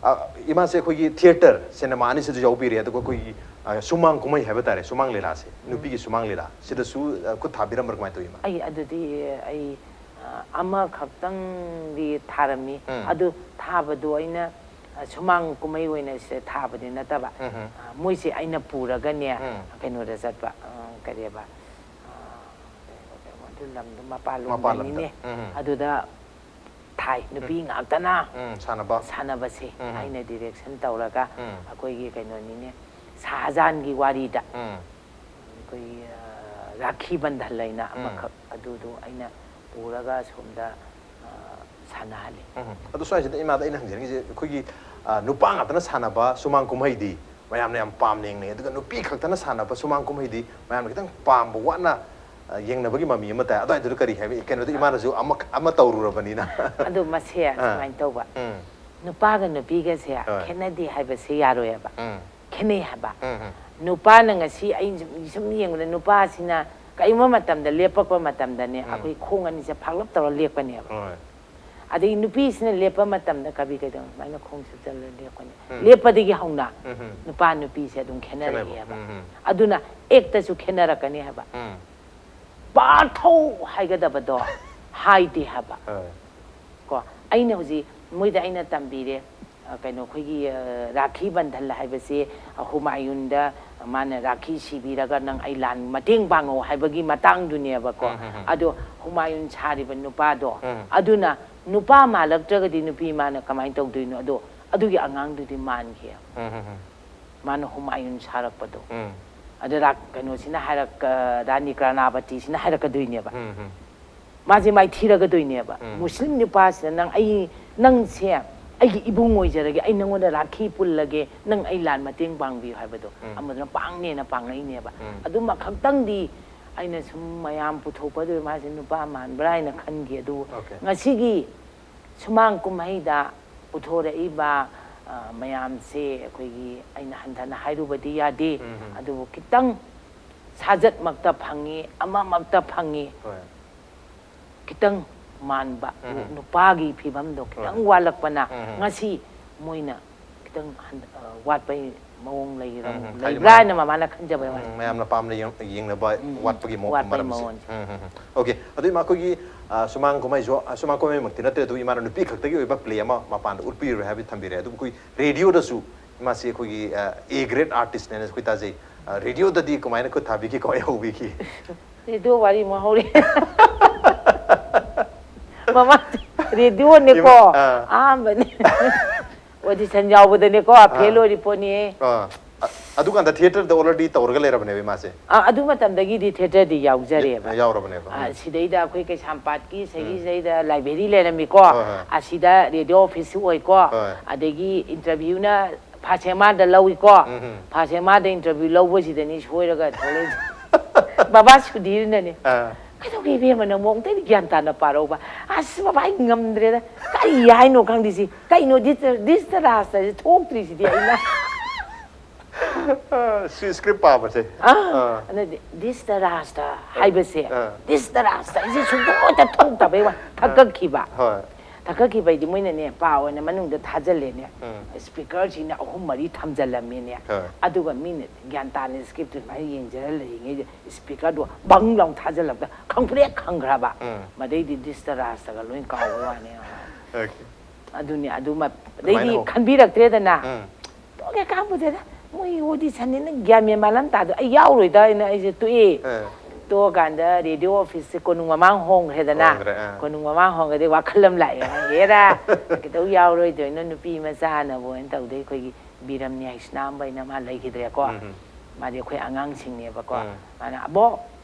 ꯑ, ꯏꯃꯥꯁꯦ ꯑꯩꯈꯣꯏꯒꯤ ꯊꯤꯌꯦꯇꯔ, ꯁꯤꯅꯦꯃꯥ ꯑꯅꯤꯁꯤꯗ ꯌꯥꯎꯕꯤꯔꯦ, ꯑꯗꯨꯒ ꯑꯩꯈꯣꯏꯒꯤ, ꯑ, ꯁꯨꯃꯥꯡ ꯀꯨꯝꯍꯩ ꯍꯥꯏꯕ ꯇꯥꯔꯦ, ꯁꯨꯃꯥꯡ ꯂꯤꯂꯥꯁꯦ, ꯅꯨꯄꯤꯒꯤ ꯁꯨꯃꯥꯡ ꯂꯤꯂꯥ, ꯁꯤꯗꯁꯨ, ꯑ, ꯈꯨꯠ ꯊꯥꯕꯤꯔꯝꯕ꯭ꯔꯥ, ꯀꯃꯥꯏꯅ ꯇꯧꯏ, ꯏꯃꯥ? ꯑꯩ ꯑꯗꯨꯗꯤ ꯑꯩ, ꯑ, ꯑꯃꯈꯛꯇꯪꯗꯤ ꯊꯥꯔꯝꯃꯤ꯫ ꯎꯝ꯫ ꯑꯗꯨ ꯊꯥꯕꯗꯣ ꯑꯩꯅ, ꯑ, ꯁꯨꯃꯥꯡ ꯀꯨꯝꯍꯩ ꯑꯣꯏꯅ ꯁꯤꯗ ꯊꯥꯕꯗꯤ ꯅꯠꯇꯕ꯫ ꯎꯝ꯫ ꯑ, ꯃꯣꯏꯁꯦ ꯑꯩꯅ ꯄꯨꯔꯒꯅꯦ, ꯎꯝ꯫ ꯀꯩꯅꯣꯗ ꯆꯠꯄ, ꯑ, ꯀꯔꯤꯕ, ꯑ, ꯑꯗꯨ ꯂꯝꯗꯣ ꯃꯄꯥꯟ ꯃꯄꯥꯟ ꯂꯝꯗ꯫ ꯂꯣꯝꯗꯅꯤꯅꯦ꯫ ꯎꯝ꯫ ꯑꯗꯨꯗ ꯊꯥꯏ꯫ ꯅꯨꯄꯤ ꯉꯥꯛꯇꯅ ꯎꯝ, ꯁꯥꯟꯅꯕ꯫ ꯁꯥꯟꯅꯕꯁꯦ ꯎꯝ꯫ ꯑꯩꯅ ꯗꯤꯔꯦꯛꯁꯟ ꯇꯧꯔꯒ ꯎꯝ꯫ ꯑꯩꯈꯣꯏꯒꯤ ꯀꯩꯅꯣꯅꯤꯅꯦ, ꯁꯍꯥꯖꯥꯟꯒꯤ ꯋꯥꯔꯤꯗ꯫ ꯎꯝ꯫ ꯑꯩꯈꯣꯏ ꯔꯥꯈꯤ ꯕꯟꯙꯟ ꯍꯥꯏꯅ ꯑꯃꯈꯛ, ꯑꯗꯨꯗꯣ ꯑꯩꯅ ꯄꯨꯔꯒ ꯁꯣꯝꯗ ꯁꯥꯟꯅꯍꯜꯂꯤ꯫ ꯎꯝ꯫ ꯑꯗꯣ ꯁ꯭ꯋꯥꯏꯁꯤꯗ ꯏꯃꯥꯗ ꯑꯩꯅ ꯍꯪꯖꯅꯤꯡꯉꯤꯁꯦ, ꯑꯩꯈꯣꯏꯒꯤ ꯅꯨꯄꯥ ꯉꯥꯛꯇꯅ ꯁꯥꯟꯅꯕ ꯁꯨꯃꯥꯡ ꯀꯨꯝꯍꯩꯗꯤ ꯃꯌꯥꯝꯅ ꯌꯥꯝ ꯄꯥꯝꯅ ꯌꯦꯡꯅꯩ, ꯑꯗꯨꯒ ꯅꯨꯄꯤ ꯈꯛꯇꯅ ꯁꯥꯟꯅꯕ ꯁꯨꯃꯥꯡ ꯀꯨꯝꯍꯩꯗꯤ ꯃꯌꯥꯝꯅ ꯈꯤꯇꯪ ꯄꯥꯝꯕ ꯋꯥꯠꯅ ꯌꯦꯡꯅꯕꯒꯤ ꯃꯃꯤ ꯑꯃ ꯇꯥꯏ꯫ ꯑꯗꯨꯋꯥꯏꯗꯨꯗ ꯀꯔꯤ ꯍꯥꯏꯕ? ꯀꯩꯅꯣꯗ ꯏꯃꯥꯅꯁꯨ ꯑꯃ ꯑꯃ ꯇꯧꯔꯨꯔꯕꯅꯤꯅ꯫ ꯑꯗꯣ ꯃꯁꯦ ꯁꯨꯃꯥꯏꯅ ꯇꯧꯕ, ꯎꯝ꯫ ꯅꯨꯄꯥꯒ ꯅꯨꯄꯤꯒꯁꯦ ꯍꯣꯏ꯫ ꯈꯦꯠꯅꯗꯦ ꯍꯥꯏꯕꯁꯦ ꯌꯥꯔꯣꯏꯕ꯫ ꯎꯝ꯫ ꯈꯦꯠꯅꯩ ꯍꯥꯏꯕ꯫ ꯎꯝ, ꯎꯝ꯫ ꯅꯨꯄꯥꯅ ꯉꯁꯤ ꯑꯩ ꯁꯨꯝ, ꯁꯨꯝ ꯌꯦꯡꯕꯗ ꯅꯨꯄꯥꯁꯤꯅ ꯀꯔꯤꯒꯨꯝꯕ ꯃꯇꯝꯗ ꯂꯦꯞꯄꯛꯄ ꯃꯇꯝꯗꯅꯦ, ꯎꯝ꯫ ꯑꯩꯈꯣꯏ ꯈꯣꯡ ꯑꯅꯤꯁꯦ ꯐꯥꯛꯂꯞ ꯇꯧꯔ ꯂꯦꯞꯀꯅꯦꯕ꯫ ꯍꯣꯏ꯫ ꯑꯗꯒꯤ ꯅꯨꯄꯤꯁꯤꯅ ꯂꯦꯞꯄ ꯃꯇꯝꯗ ꯀꯕꯤ ꯀꯩꯗꯧꯅ ꯁꯨꯃꯥꯏꯅ ꯈꯣꯡ ꯁꯨꯞꯆꯜꯂ ꯂꯦꯞꯀꯅꯤ꯫ ꯎꯝ꯫ ꯂꯦꯞꯄꯗꯒꯤ ꯍꯧꯅ ꯎꯝ, ꯎꯝ꯫ ꯅꯨꯄꯥ ꯅꯨꯄꯤꯁꯦ ꯑꯗꯨꯝ ꯈꯦꯠꯅꯩꯕ꯫ ꯈꯦꯠꯅꯔꯛꯑꯦꯕ꯫ ꯎꯝ, ꯎꯝ꯫ ꯑꯗꯨꯅ ꯑꯦꯛꯇꯁꯨ ꯈꯦꯠꯅꯔꯛꯀꯅꯤ ꯍꯥꯏꯕ꯫ ꯎꯝ꯫ ꯄꯥꯊꯧ ꯍꯥꯏꯒꯗꯕꯗꯣ ꯍꯥꯏꯗꯦ ꯍꯥꯏꯕ꯫ ꯍꯣꯏ꯫ ꯀꯣ, ꯑꯩꯅ ꯍꯧꯖꯤꯛ ꯃꯣꯏꯗ ꯑꯩꯅ ꯇꯝꯕꯤꯔꯦ, ꯑ, ꯀꯩꯅꯣ, ꯑꯩꯈꯣꯏꯒꯤ, ꯑ, ꯔꯥꯈꯤ ꯕꯟꯙꯟ ꯍꯥꯏꯕꯁꯤ ꯍꯨꯃꯥꯌꯨꯟꯗ ꯃꯥꯅ ꯔꯥꯈꯤ ꯁꯤꯕꯤꯔꯒ ꯅꯪ ꯑꯩ ꯂꯥꯟ ꯃꯇꯦꯡ ꯄꯥꯡꯉꯛꯑꯣ ꯍꯥꯏꯕꯒꯤ ꯃꯇꯥꯡꯗꯨꯅꯦꯕꯀꯣ꯫ ꯎꯝ, ꯎꯝ, ꯎꯝ꯫ ꯑꯗꯣ ꯍꯨꯃꯥꯌꯨꯟ ꯁꯥꯔꯤꯕ ꯅꯨꯄꯥꯗꯣ, ꯎꯝ꯫ ꯑꯗꯨꯅ ꯅꯨꯄꯥ ꯃꯥꯜꯂꯛꯇ꯭ꯔꯒꯗꯤ ꯅꯨꯄꯤ ꯃꯥꯅ ꯀꯃꯥꯏꯅ ꯇꯧꯗꯣꯏꯅꯣ? ꯑꯗꯣ ꯑꯗꯨꯒꯤ ꯑꯉꯥꯡꯗꯨꯗꯤ ꯃꯥꯟꯈꯤ꯫ ꯎꯝ, ꯎꯝ, ꯎꯝ꯫ ꯃꯥꯅ ꯍꯨꯃꯥꯌꯨꯟ ꯁꯥꯔꯛꯄꯗꯣ꯫ ꯎꯝ꯫ ꯑꯗ ꯔꯥ-, ꯀꯩꯅꯣꯁꯤꯅ ꯍꯥꯏꯔꯛ-, ꯑ, ꯔꯥꯅꯤ ꯀ꯭ꯔꯅꯥꯕꯇꯤꯁꯤꯅ ꯍꯥꯏꯔꯛꯀꯗꯣꯏꯅꯦꯕ꯫ ꯎꯝ, ꯎꯝ꯫ ꯃꯥꯁꯦ ꯃꯥꯏꯊꯤꯔꯒꯗꯣꯏꯅꯦꯕ꯫ ꯎꯝ꯫ ꯃꯨꯁꯂꯤꯝ ꯅꯨꯄꯥꯁꯤꯅ ꯅꯪ ꯑꯩ, ꯅꯪꯁꯦ ꯑꯩꯒꯤ ꯏꯕꯨꯡ ꯑꯣꯏꯖꯔꯒꯦ, ꯑꯩ ꯅꯪꯉꯣꯟꯗ ꯔꯥꯈꯤ ꯄꯨꯜꯂꯒꯦ, ꯅꯪ ꯑꯩ ꯂꯥꯟ ꯃꯇꯦꯡ ꯄꯥꯡꯕꯤꯌꯨ ꯍꯥꯏꯕꯗꯣ꯫ ꯎꯝ꯫ ꯑꯃꯗꯨꯅ ꯄꯥꯡꯅꯦꯅ ꯄꯥꯡꯉꯛꯏꯅꯦꯕ꯫ ꯎꯝ꯫ ꯑꯗꯨꯃ ꯈꯛꯇꯪꯗꯤ ꯑꯩꯅ ꯁꯨꯝ ꯃꯌꯥꯝ ꯄꯨꯊꯣꯛꯄꯗꯨ ꯃꯥꯁꯦ ꯅꯨꯄꯥ ꯃꯥꯟꯕ꯭ꯔꯥ ꯍꯥꯏꯅ ꯈꯟꯈꯤ꯫ ꯑꯗꯨꯕꯨ Okay. ꯉꯁꯤꯒꯤ ꯁꯨꯃꯥꯡ ꯀꯨꯝꯍꯩꯗ ꯄꯨꯊꯣꯔꯛꯏꯕ, ꯑ, ꯃꯌꯥꯝꯁꯦ ꯑꯩꯈꯣꯏꯒꯤ ꯑꯩꯅ ꯍꯟꯊꯅ ꯍꯥꯏꯔꯨꯕꯗꯤ ꯌꯥꯗꯦ꯫ ꯎꯝ, ꯎꯝ꯫ ꯑꯗꯨꯕꯨ ꯈꯤꯇꯪ ꯁꯥꯖꯠꯃꯛꯇ ꯐꯪꯉꯤ, ꯑꯃꯃꯛꯇ ꯐꯪꯉꯤ꯫ ꯍꯣꯏ꯫ ꯈꯤꯇꯪ ꯃꯥꯟꯕ, ꯎꯝ, ꯎꯝ꯫ ꯅꯨꯄꯥꯒꯤ ꯐꯤꯕꯝꯗꯣ ꯈꯤꯇꯪ ꯍꯣꯏ꯫ ꯋꯥꯠꯂꯛꯄꯅ ꯎꯝ, ꯎꯝ꯫ ꯉꯁꯤ ꯃꯣꯏꯅ ꯈꯤꯇꯪ ꯍꯟ-, ꯑ, ꯋꯥꯠꯄꯩ ꯃꯑꯣꯡ ꯂꯩꯔꯝ-, ꯎꯝ, ꯎꯝ꯫ ꯍꯥꯏꯗꯤ ꯂꯩꯕ꯭ꯔꯥ ꯃꯥ-, ꯍꯥꯏꯅ ꯃꯃꯥꯅ ꯈꯟꯖꯕꯩ ꯋꯥꯅꯤ꯫ ꯎꯝ, ꯃꯌꯥꯝꯅ ꯄꯥꯝꯅ ꯌꯦꯡ-, ꯌꯦꯡꯅꯕ ꯎꯝ, ꯎꯝ꯫ ꯋꯥꯠꯄꯒꯤ ꯃꯑꯣꯡ ꯋꯥꯠꯄꯩ ꯃꯔꯝꯁꯦ꯫ ꯃꯑꯣꯡꯁꯦ꯫ ꯎꯝ, ꯎꯝ, ꯎꯝ꯫ Okay꯫ ꯑꯗꯨ ꯏꯃꯥ, ꯑꯩꯈꯣꯏꯒꯤ, ꯑ, ꯁꯨꯃꯥꯡ ꯀꯨꯝꯍꯩꯁꯨ, ꯑ, ꯁꯨꯃꯥꯡ ꯀꯨꯝꯍꯩꯃꯛꯇꯤ ꯅꯠꯇ꯭ꯔꯦ, ꯑꯗꯨꯕꯨ ꯏꯃꯥꯅ ꯅꯨꯄꯤ ꯈꯛꯇꯒꯤ ꯑꯣꯏꯕ play ꯑꯃ ꯃꯄꯥꯟꯗ ꯎꯠꯄꯤꯔꯨꯔꯦ ꯍꯥꯏꯕꯗꯤ ꯊꯝꯕꯤꯔꯦ꯫ ꯑꯗꯨꯕꯨ ꯑꯩꯈꯣꯏ radioꯗꯁꯨ ꯏꯃꯥꯁꯤ ꯑꯩꯈꯣꯏꯒꯤ, ꯑ, A grade artistꯅꯦꯅ ꯑꯩꯈꯣꯏ ꯇꯥꯖꯩ꯫ ꯑ, radioꯗꯗꯤ ꯀꯃꯥꯏꯅ ꯈꯨꯠ ꯊꯥꯕꯤꯒꯦ, ꯀꯃꯥꯏꯅ ꯍꯧꯕꯤꯒꯦ? Radio ꯋꯥꯔꯤ ꯑꯃꯨꯛ ꯍꯧꯔꯦ꯫ ꯃꯃꯥꯡ radioꯅꯦꯀꯣ꯫ ꯏꯃꯥ-, ꯑꯥ꯫ ꯑꯍꯥꯟꯕꯅꯦ꯫ Audition ꯌꯥꯎꯕꯗꯅꯦꯀꯣ, fail ꯑꯥ꯫ ꯑꯣꯏꯔꯤ ꯄꯣꯠꯅꯤꯍꯦ꯫ ꯑ, ꯑ, ꯑꯗꯨꯀꯥꯟꯗ ꯊꯤꯌꯦꯇꯔꯗ ꯑꯣꯜꯔꯦꯗꯤ ꯇꯧꯔꯒ ꯂꯩꯔꯕꯅꯦꯕ ꯏꯃꯥꯁꯦ? ꯑ, ꯑꯗꯨ ꯃꯇꯝꯗꯒꯤꯗꯤ ꯊꯤꯌꯦꯇꯔꯗꯤ ꯌꯥꯎꯖꯔꯦꯕ꯫ ꯌꯥꯎꯔꯕꯅꯦꯕ꯫ ꯑ, ꯁꯤꯗꯩꯗ ꯑꯩꯈꯣꯏ ꯀꯩꯁꯥꯝꯄꯥꯠꯀꯤ ꯁꯤꯒꯤꯁꯤꯗꯩꯗ ꯂꯥꯏꯕ꯭ꯔꯦꯔꯤ ꯂꯩꯔꯝꯃꯤꯀꯣ꯫ ꯍꯣꯏ, ꯍꯣꯏ꯫ ꯑꯁꯤꯗ ꯔꯦꯗꯤꯑꯣ ꯑꯣꯐꯤꯁꯁꯨ ꯑꯣꯏꯀꯣ꯫ ꯍꯣꯏ꯫ ꯑꯗꯒꯤ ꯏꯟꯇꯔꯚꯤꯌꯨꯅ ꯐꯥꯁꯦꯃꯥꯗ ꯂꯧꯏꯀꯣ꯫ ꯎꯝ꯫ ꯐꯥꯁꯦꯃꯥꯗ ꯏꯟꯇꯔꯚꯤꯌꯨ ꯂꯧꯕꯁꯤꯗꯅꯤ ꯁꯣꯏꯔꯒ ꯊꯣꯛꯂꯛꯏꯁꯦ꯫ ꯕꯕꯥ ꯁꯨꯙꯤꯔꯅꯅꯦ꯫ ꯑꯥ꯫ "ꯀꯩꯗꯧꯒꯦ ꯏꯕꯦꯝꯃ ꯅꯪꯕꯨ ꯑꯃꯨꯛꯇꯗꯤ ꯒ꯭ꯌꯥꯟ ꯇꯥꯅ ꯄꯥꯔꯛꯎꯕ?" "ꯑꯁ ꯕꯕꯥ ꯑꯩ ꯉꯝꯗ꯭ꯔꯦꯗ, ꯀꯔꯤ ꯍꯥꯏꯅꯣ ꯈꯪꯗꯦ ꯁꯤ, ꯀꯩꯅꯣ ꯙ꯭ꯔꯤꯇ-, ꯙ꯭ꯔꯤꯇꯔꯥꯁꯇ꯭ꯔꯁꯦ ꯊꯣꯛꯇ꯭ꯔꯤꯁꯤꯗꯤ ꯑꯩꯅ?" ꯑꯥ, ꯁꯤ ꯁ꯭ꯀ꯭ꯔꯤꯞ ꯄꯥꯕꯁꯦ꯫ ꯑꯥ, ꯑꯗꯨꯗꯤ ꯙ꯭ꯔꯤꯇꯔꯥꯁꯇ꯭ꯔ ꯍꯥꯏꯕꯁꯦ, ꯑꯥ꯫ ꯙ꯭ꯔꯤꯇꯔꯥꯁꯇ꯭ꯔ ꯍꯥꯏꯁꯦ ꯁꯨꯡꯊꯣꯛꯇ ꯊꯣꯛꯇꯕꯩ ꯋꯥ, ꯊꯛꯀꯛꯈꯤꯕ꯫ ꯍꯣꯏ꯫ ꯊꯛꯀꯛꯈꯤꯕ ꯍꯥꯏꯗꯤ ꯃꯣꯏꯅꯅꯦ ꯄꯥ ꯑꯣꯏꯅ ꯃꯅꯨꯡꯗ ꯊꯥꯖꯤꯜꯂꯦꯅꯦ꯫ ꯎꯝ꯫ ꯁ꯭ꯄꯤꯀꯔꯁꯤꯅ ꯑꯍꯨꯝ ꯃꯔꯤ ꯊꯝꯖꯤꯜꯂꯝꯃꯦꯅꯦ꯫ ꯍꯣꯏ꯫ ꯑꯗꯨꯒ ꯃꯤꯅ ꯒ꯭ꯌꯥꯟ ꯇꯥꯅ ꯁ꯭ꯀ꯭ꯔꯤꯞꯇꯨ ꯁꯨꯃꯥꯏꯅ ꯌꯦꯡꯖꯔ ꯂꯩꯔꯤꯉꯩꯗ ꯁ꯭ꯄꯤꯀꯔꯗꯣ ꯕꯪ ꯂꯥꯎ ꯊꯥꯖꯤꯜꯂꯛꯇ ꯈꯪꯄ꯭ꯔꯦꯛ ꯈꯪꯈ꯭ꯔꯕ꯫ ꯎꯝ꯫ ꯃꯗꯩꯗꯤ ꯙ꯭ꯔꯤꯇꯔꯥꯁꯇ꯭ꯔꯒ ꯂꯣꯏ ꯀꯥꯎꯕ ꯋꯥꯅꯦ꯫ Okay꯫ ꯑꯗꯨꯅꯤ ꯑꯗꯨꯃ ꯑꯗꯨꯃꯥꯏꯅ ꯑꯗꯩꯗꯤ ꯍꯧ- ꯈꯟꯕꯤꯔꯛꯇ꯭ꯔꯦꯗꯅ꯫ ꯎꯝ꯫ ꯇꯣꯛꯑꯦ ꯀꯥꯟꯕꯨꯗꯦꯗ ꯃꯣꯏ ꯑꯣꯗꯤꯁꯟꯅꯤꯅ ꯒ꯭ꯌꯥꯟ ꯃꯦꯟ ꯃꯥꯟ ꯑꯃ ꯇꯥꯗꯣ ꯑꯩ ꯌꯥꯎꯔꯣꯏꯗ ꯍꯥꯏꯅ ꯑꯩꯁꯦ ꯇꯣꯛꯑꯦ꯫ ꯑꯥ꯫ ꯇꯣꯛꯑꯀꯥꯟꯗ ꯔꯦꯗꯤꯑꯣ ꯑꯣꯐꯤꯁꯁꯦ ꯀꯣꯅꯨꯡ ꯃꯃꯥꯡ ꯍꯣꯡꯈ꯭ꯔꯦꯗꯅ꯫ ꯍꯣꯡꯈ꯭ꯔꯦ, ꯑꯥ꯫ ꯀꯣꯅꯨꯡ ꯃꯃꯥꯡ ꯍꯣꯡꯈ꯭ꯔꯗꯤ ꯋꯥꯈꯜ ꯑꯃ ꯂꯥꯛꯑꯦ꯫ ꯍꯦꯔꯥ, ꯀꯩꯗꯧ ꯌꯥꯎꯔꯣꯏꯗꯣꯏꯅꯣ ꯅꯨꯄꯤ ꯃꯆꯥꯅꯕꯨ ꯍꯥꯏꯅ ꯇꯧꯗꯦ꯫ ꯑꯩꯈꯣꯏꯒꯤ ꯕꯤꯔꯝꯅꯤ ꯍꯥꯏꯁꯅꯥꯝꯕ ꯍꯥꯏꯅ ꯃꯥ ꯂꯩꯈꯤꯗ꯭ꯔꯦꯀꯣ꯫ ꯎꯝ꯫ ꯃꯥꯗꯤ ꯑꯩꯈꯣꯏ ꯑꯉꯥꯡꯁꯤꯡꯅꯦꯕꯀꯣ꯫ ꯎꯝ꯫ ꯃꯥꯅ ꯑꯕꯣꯛ,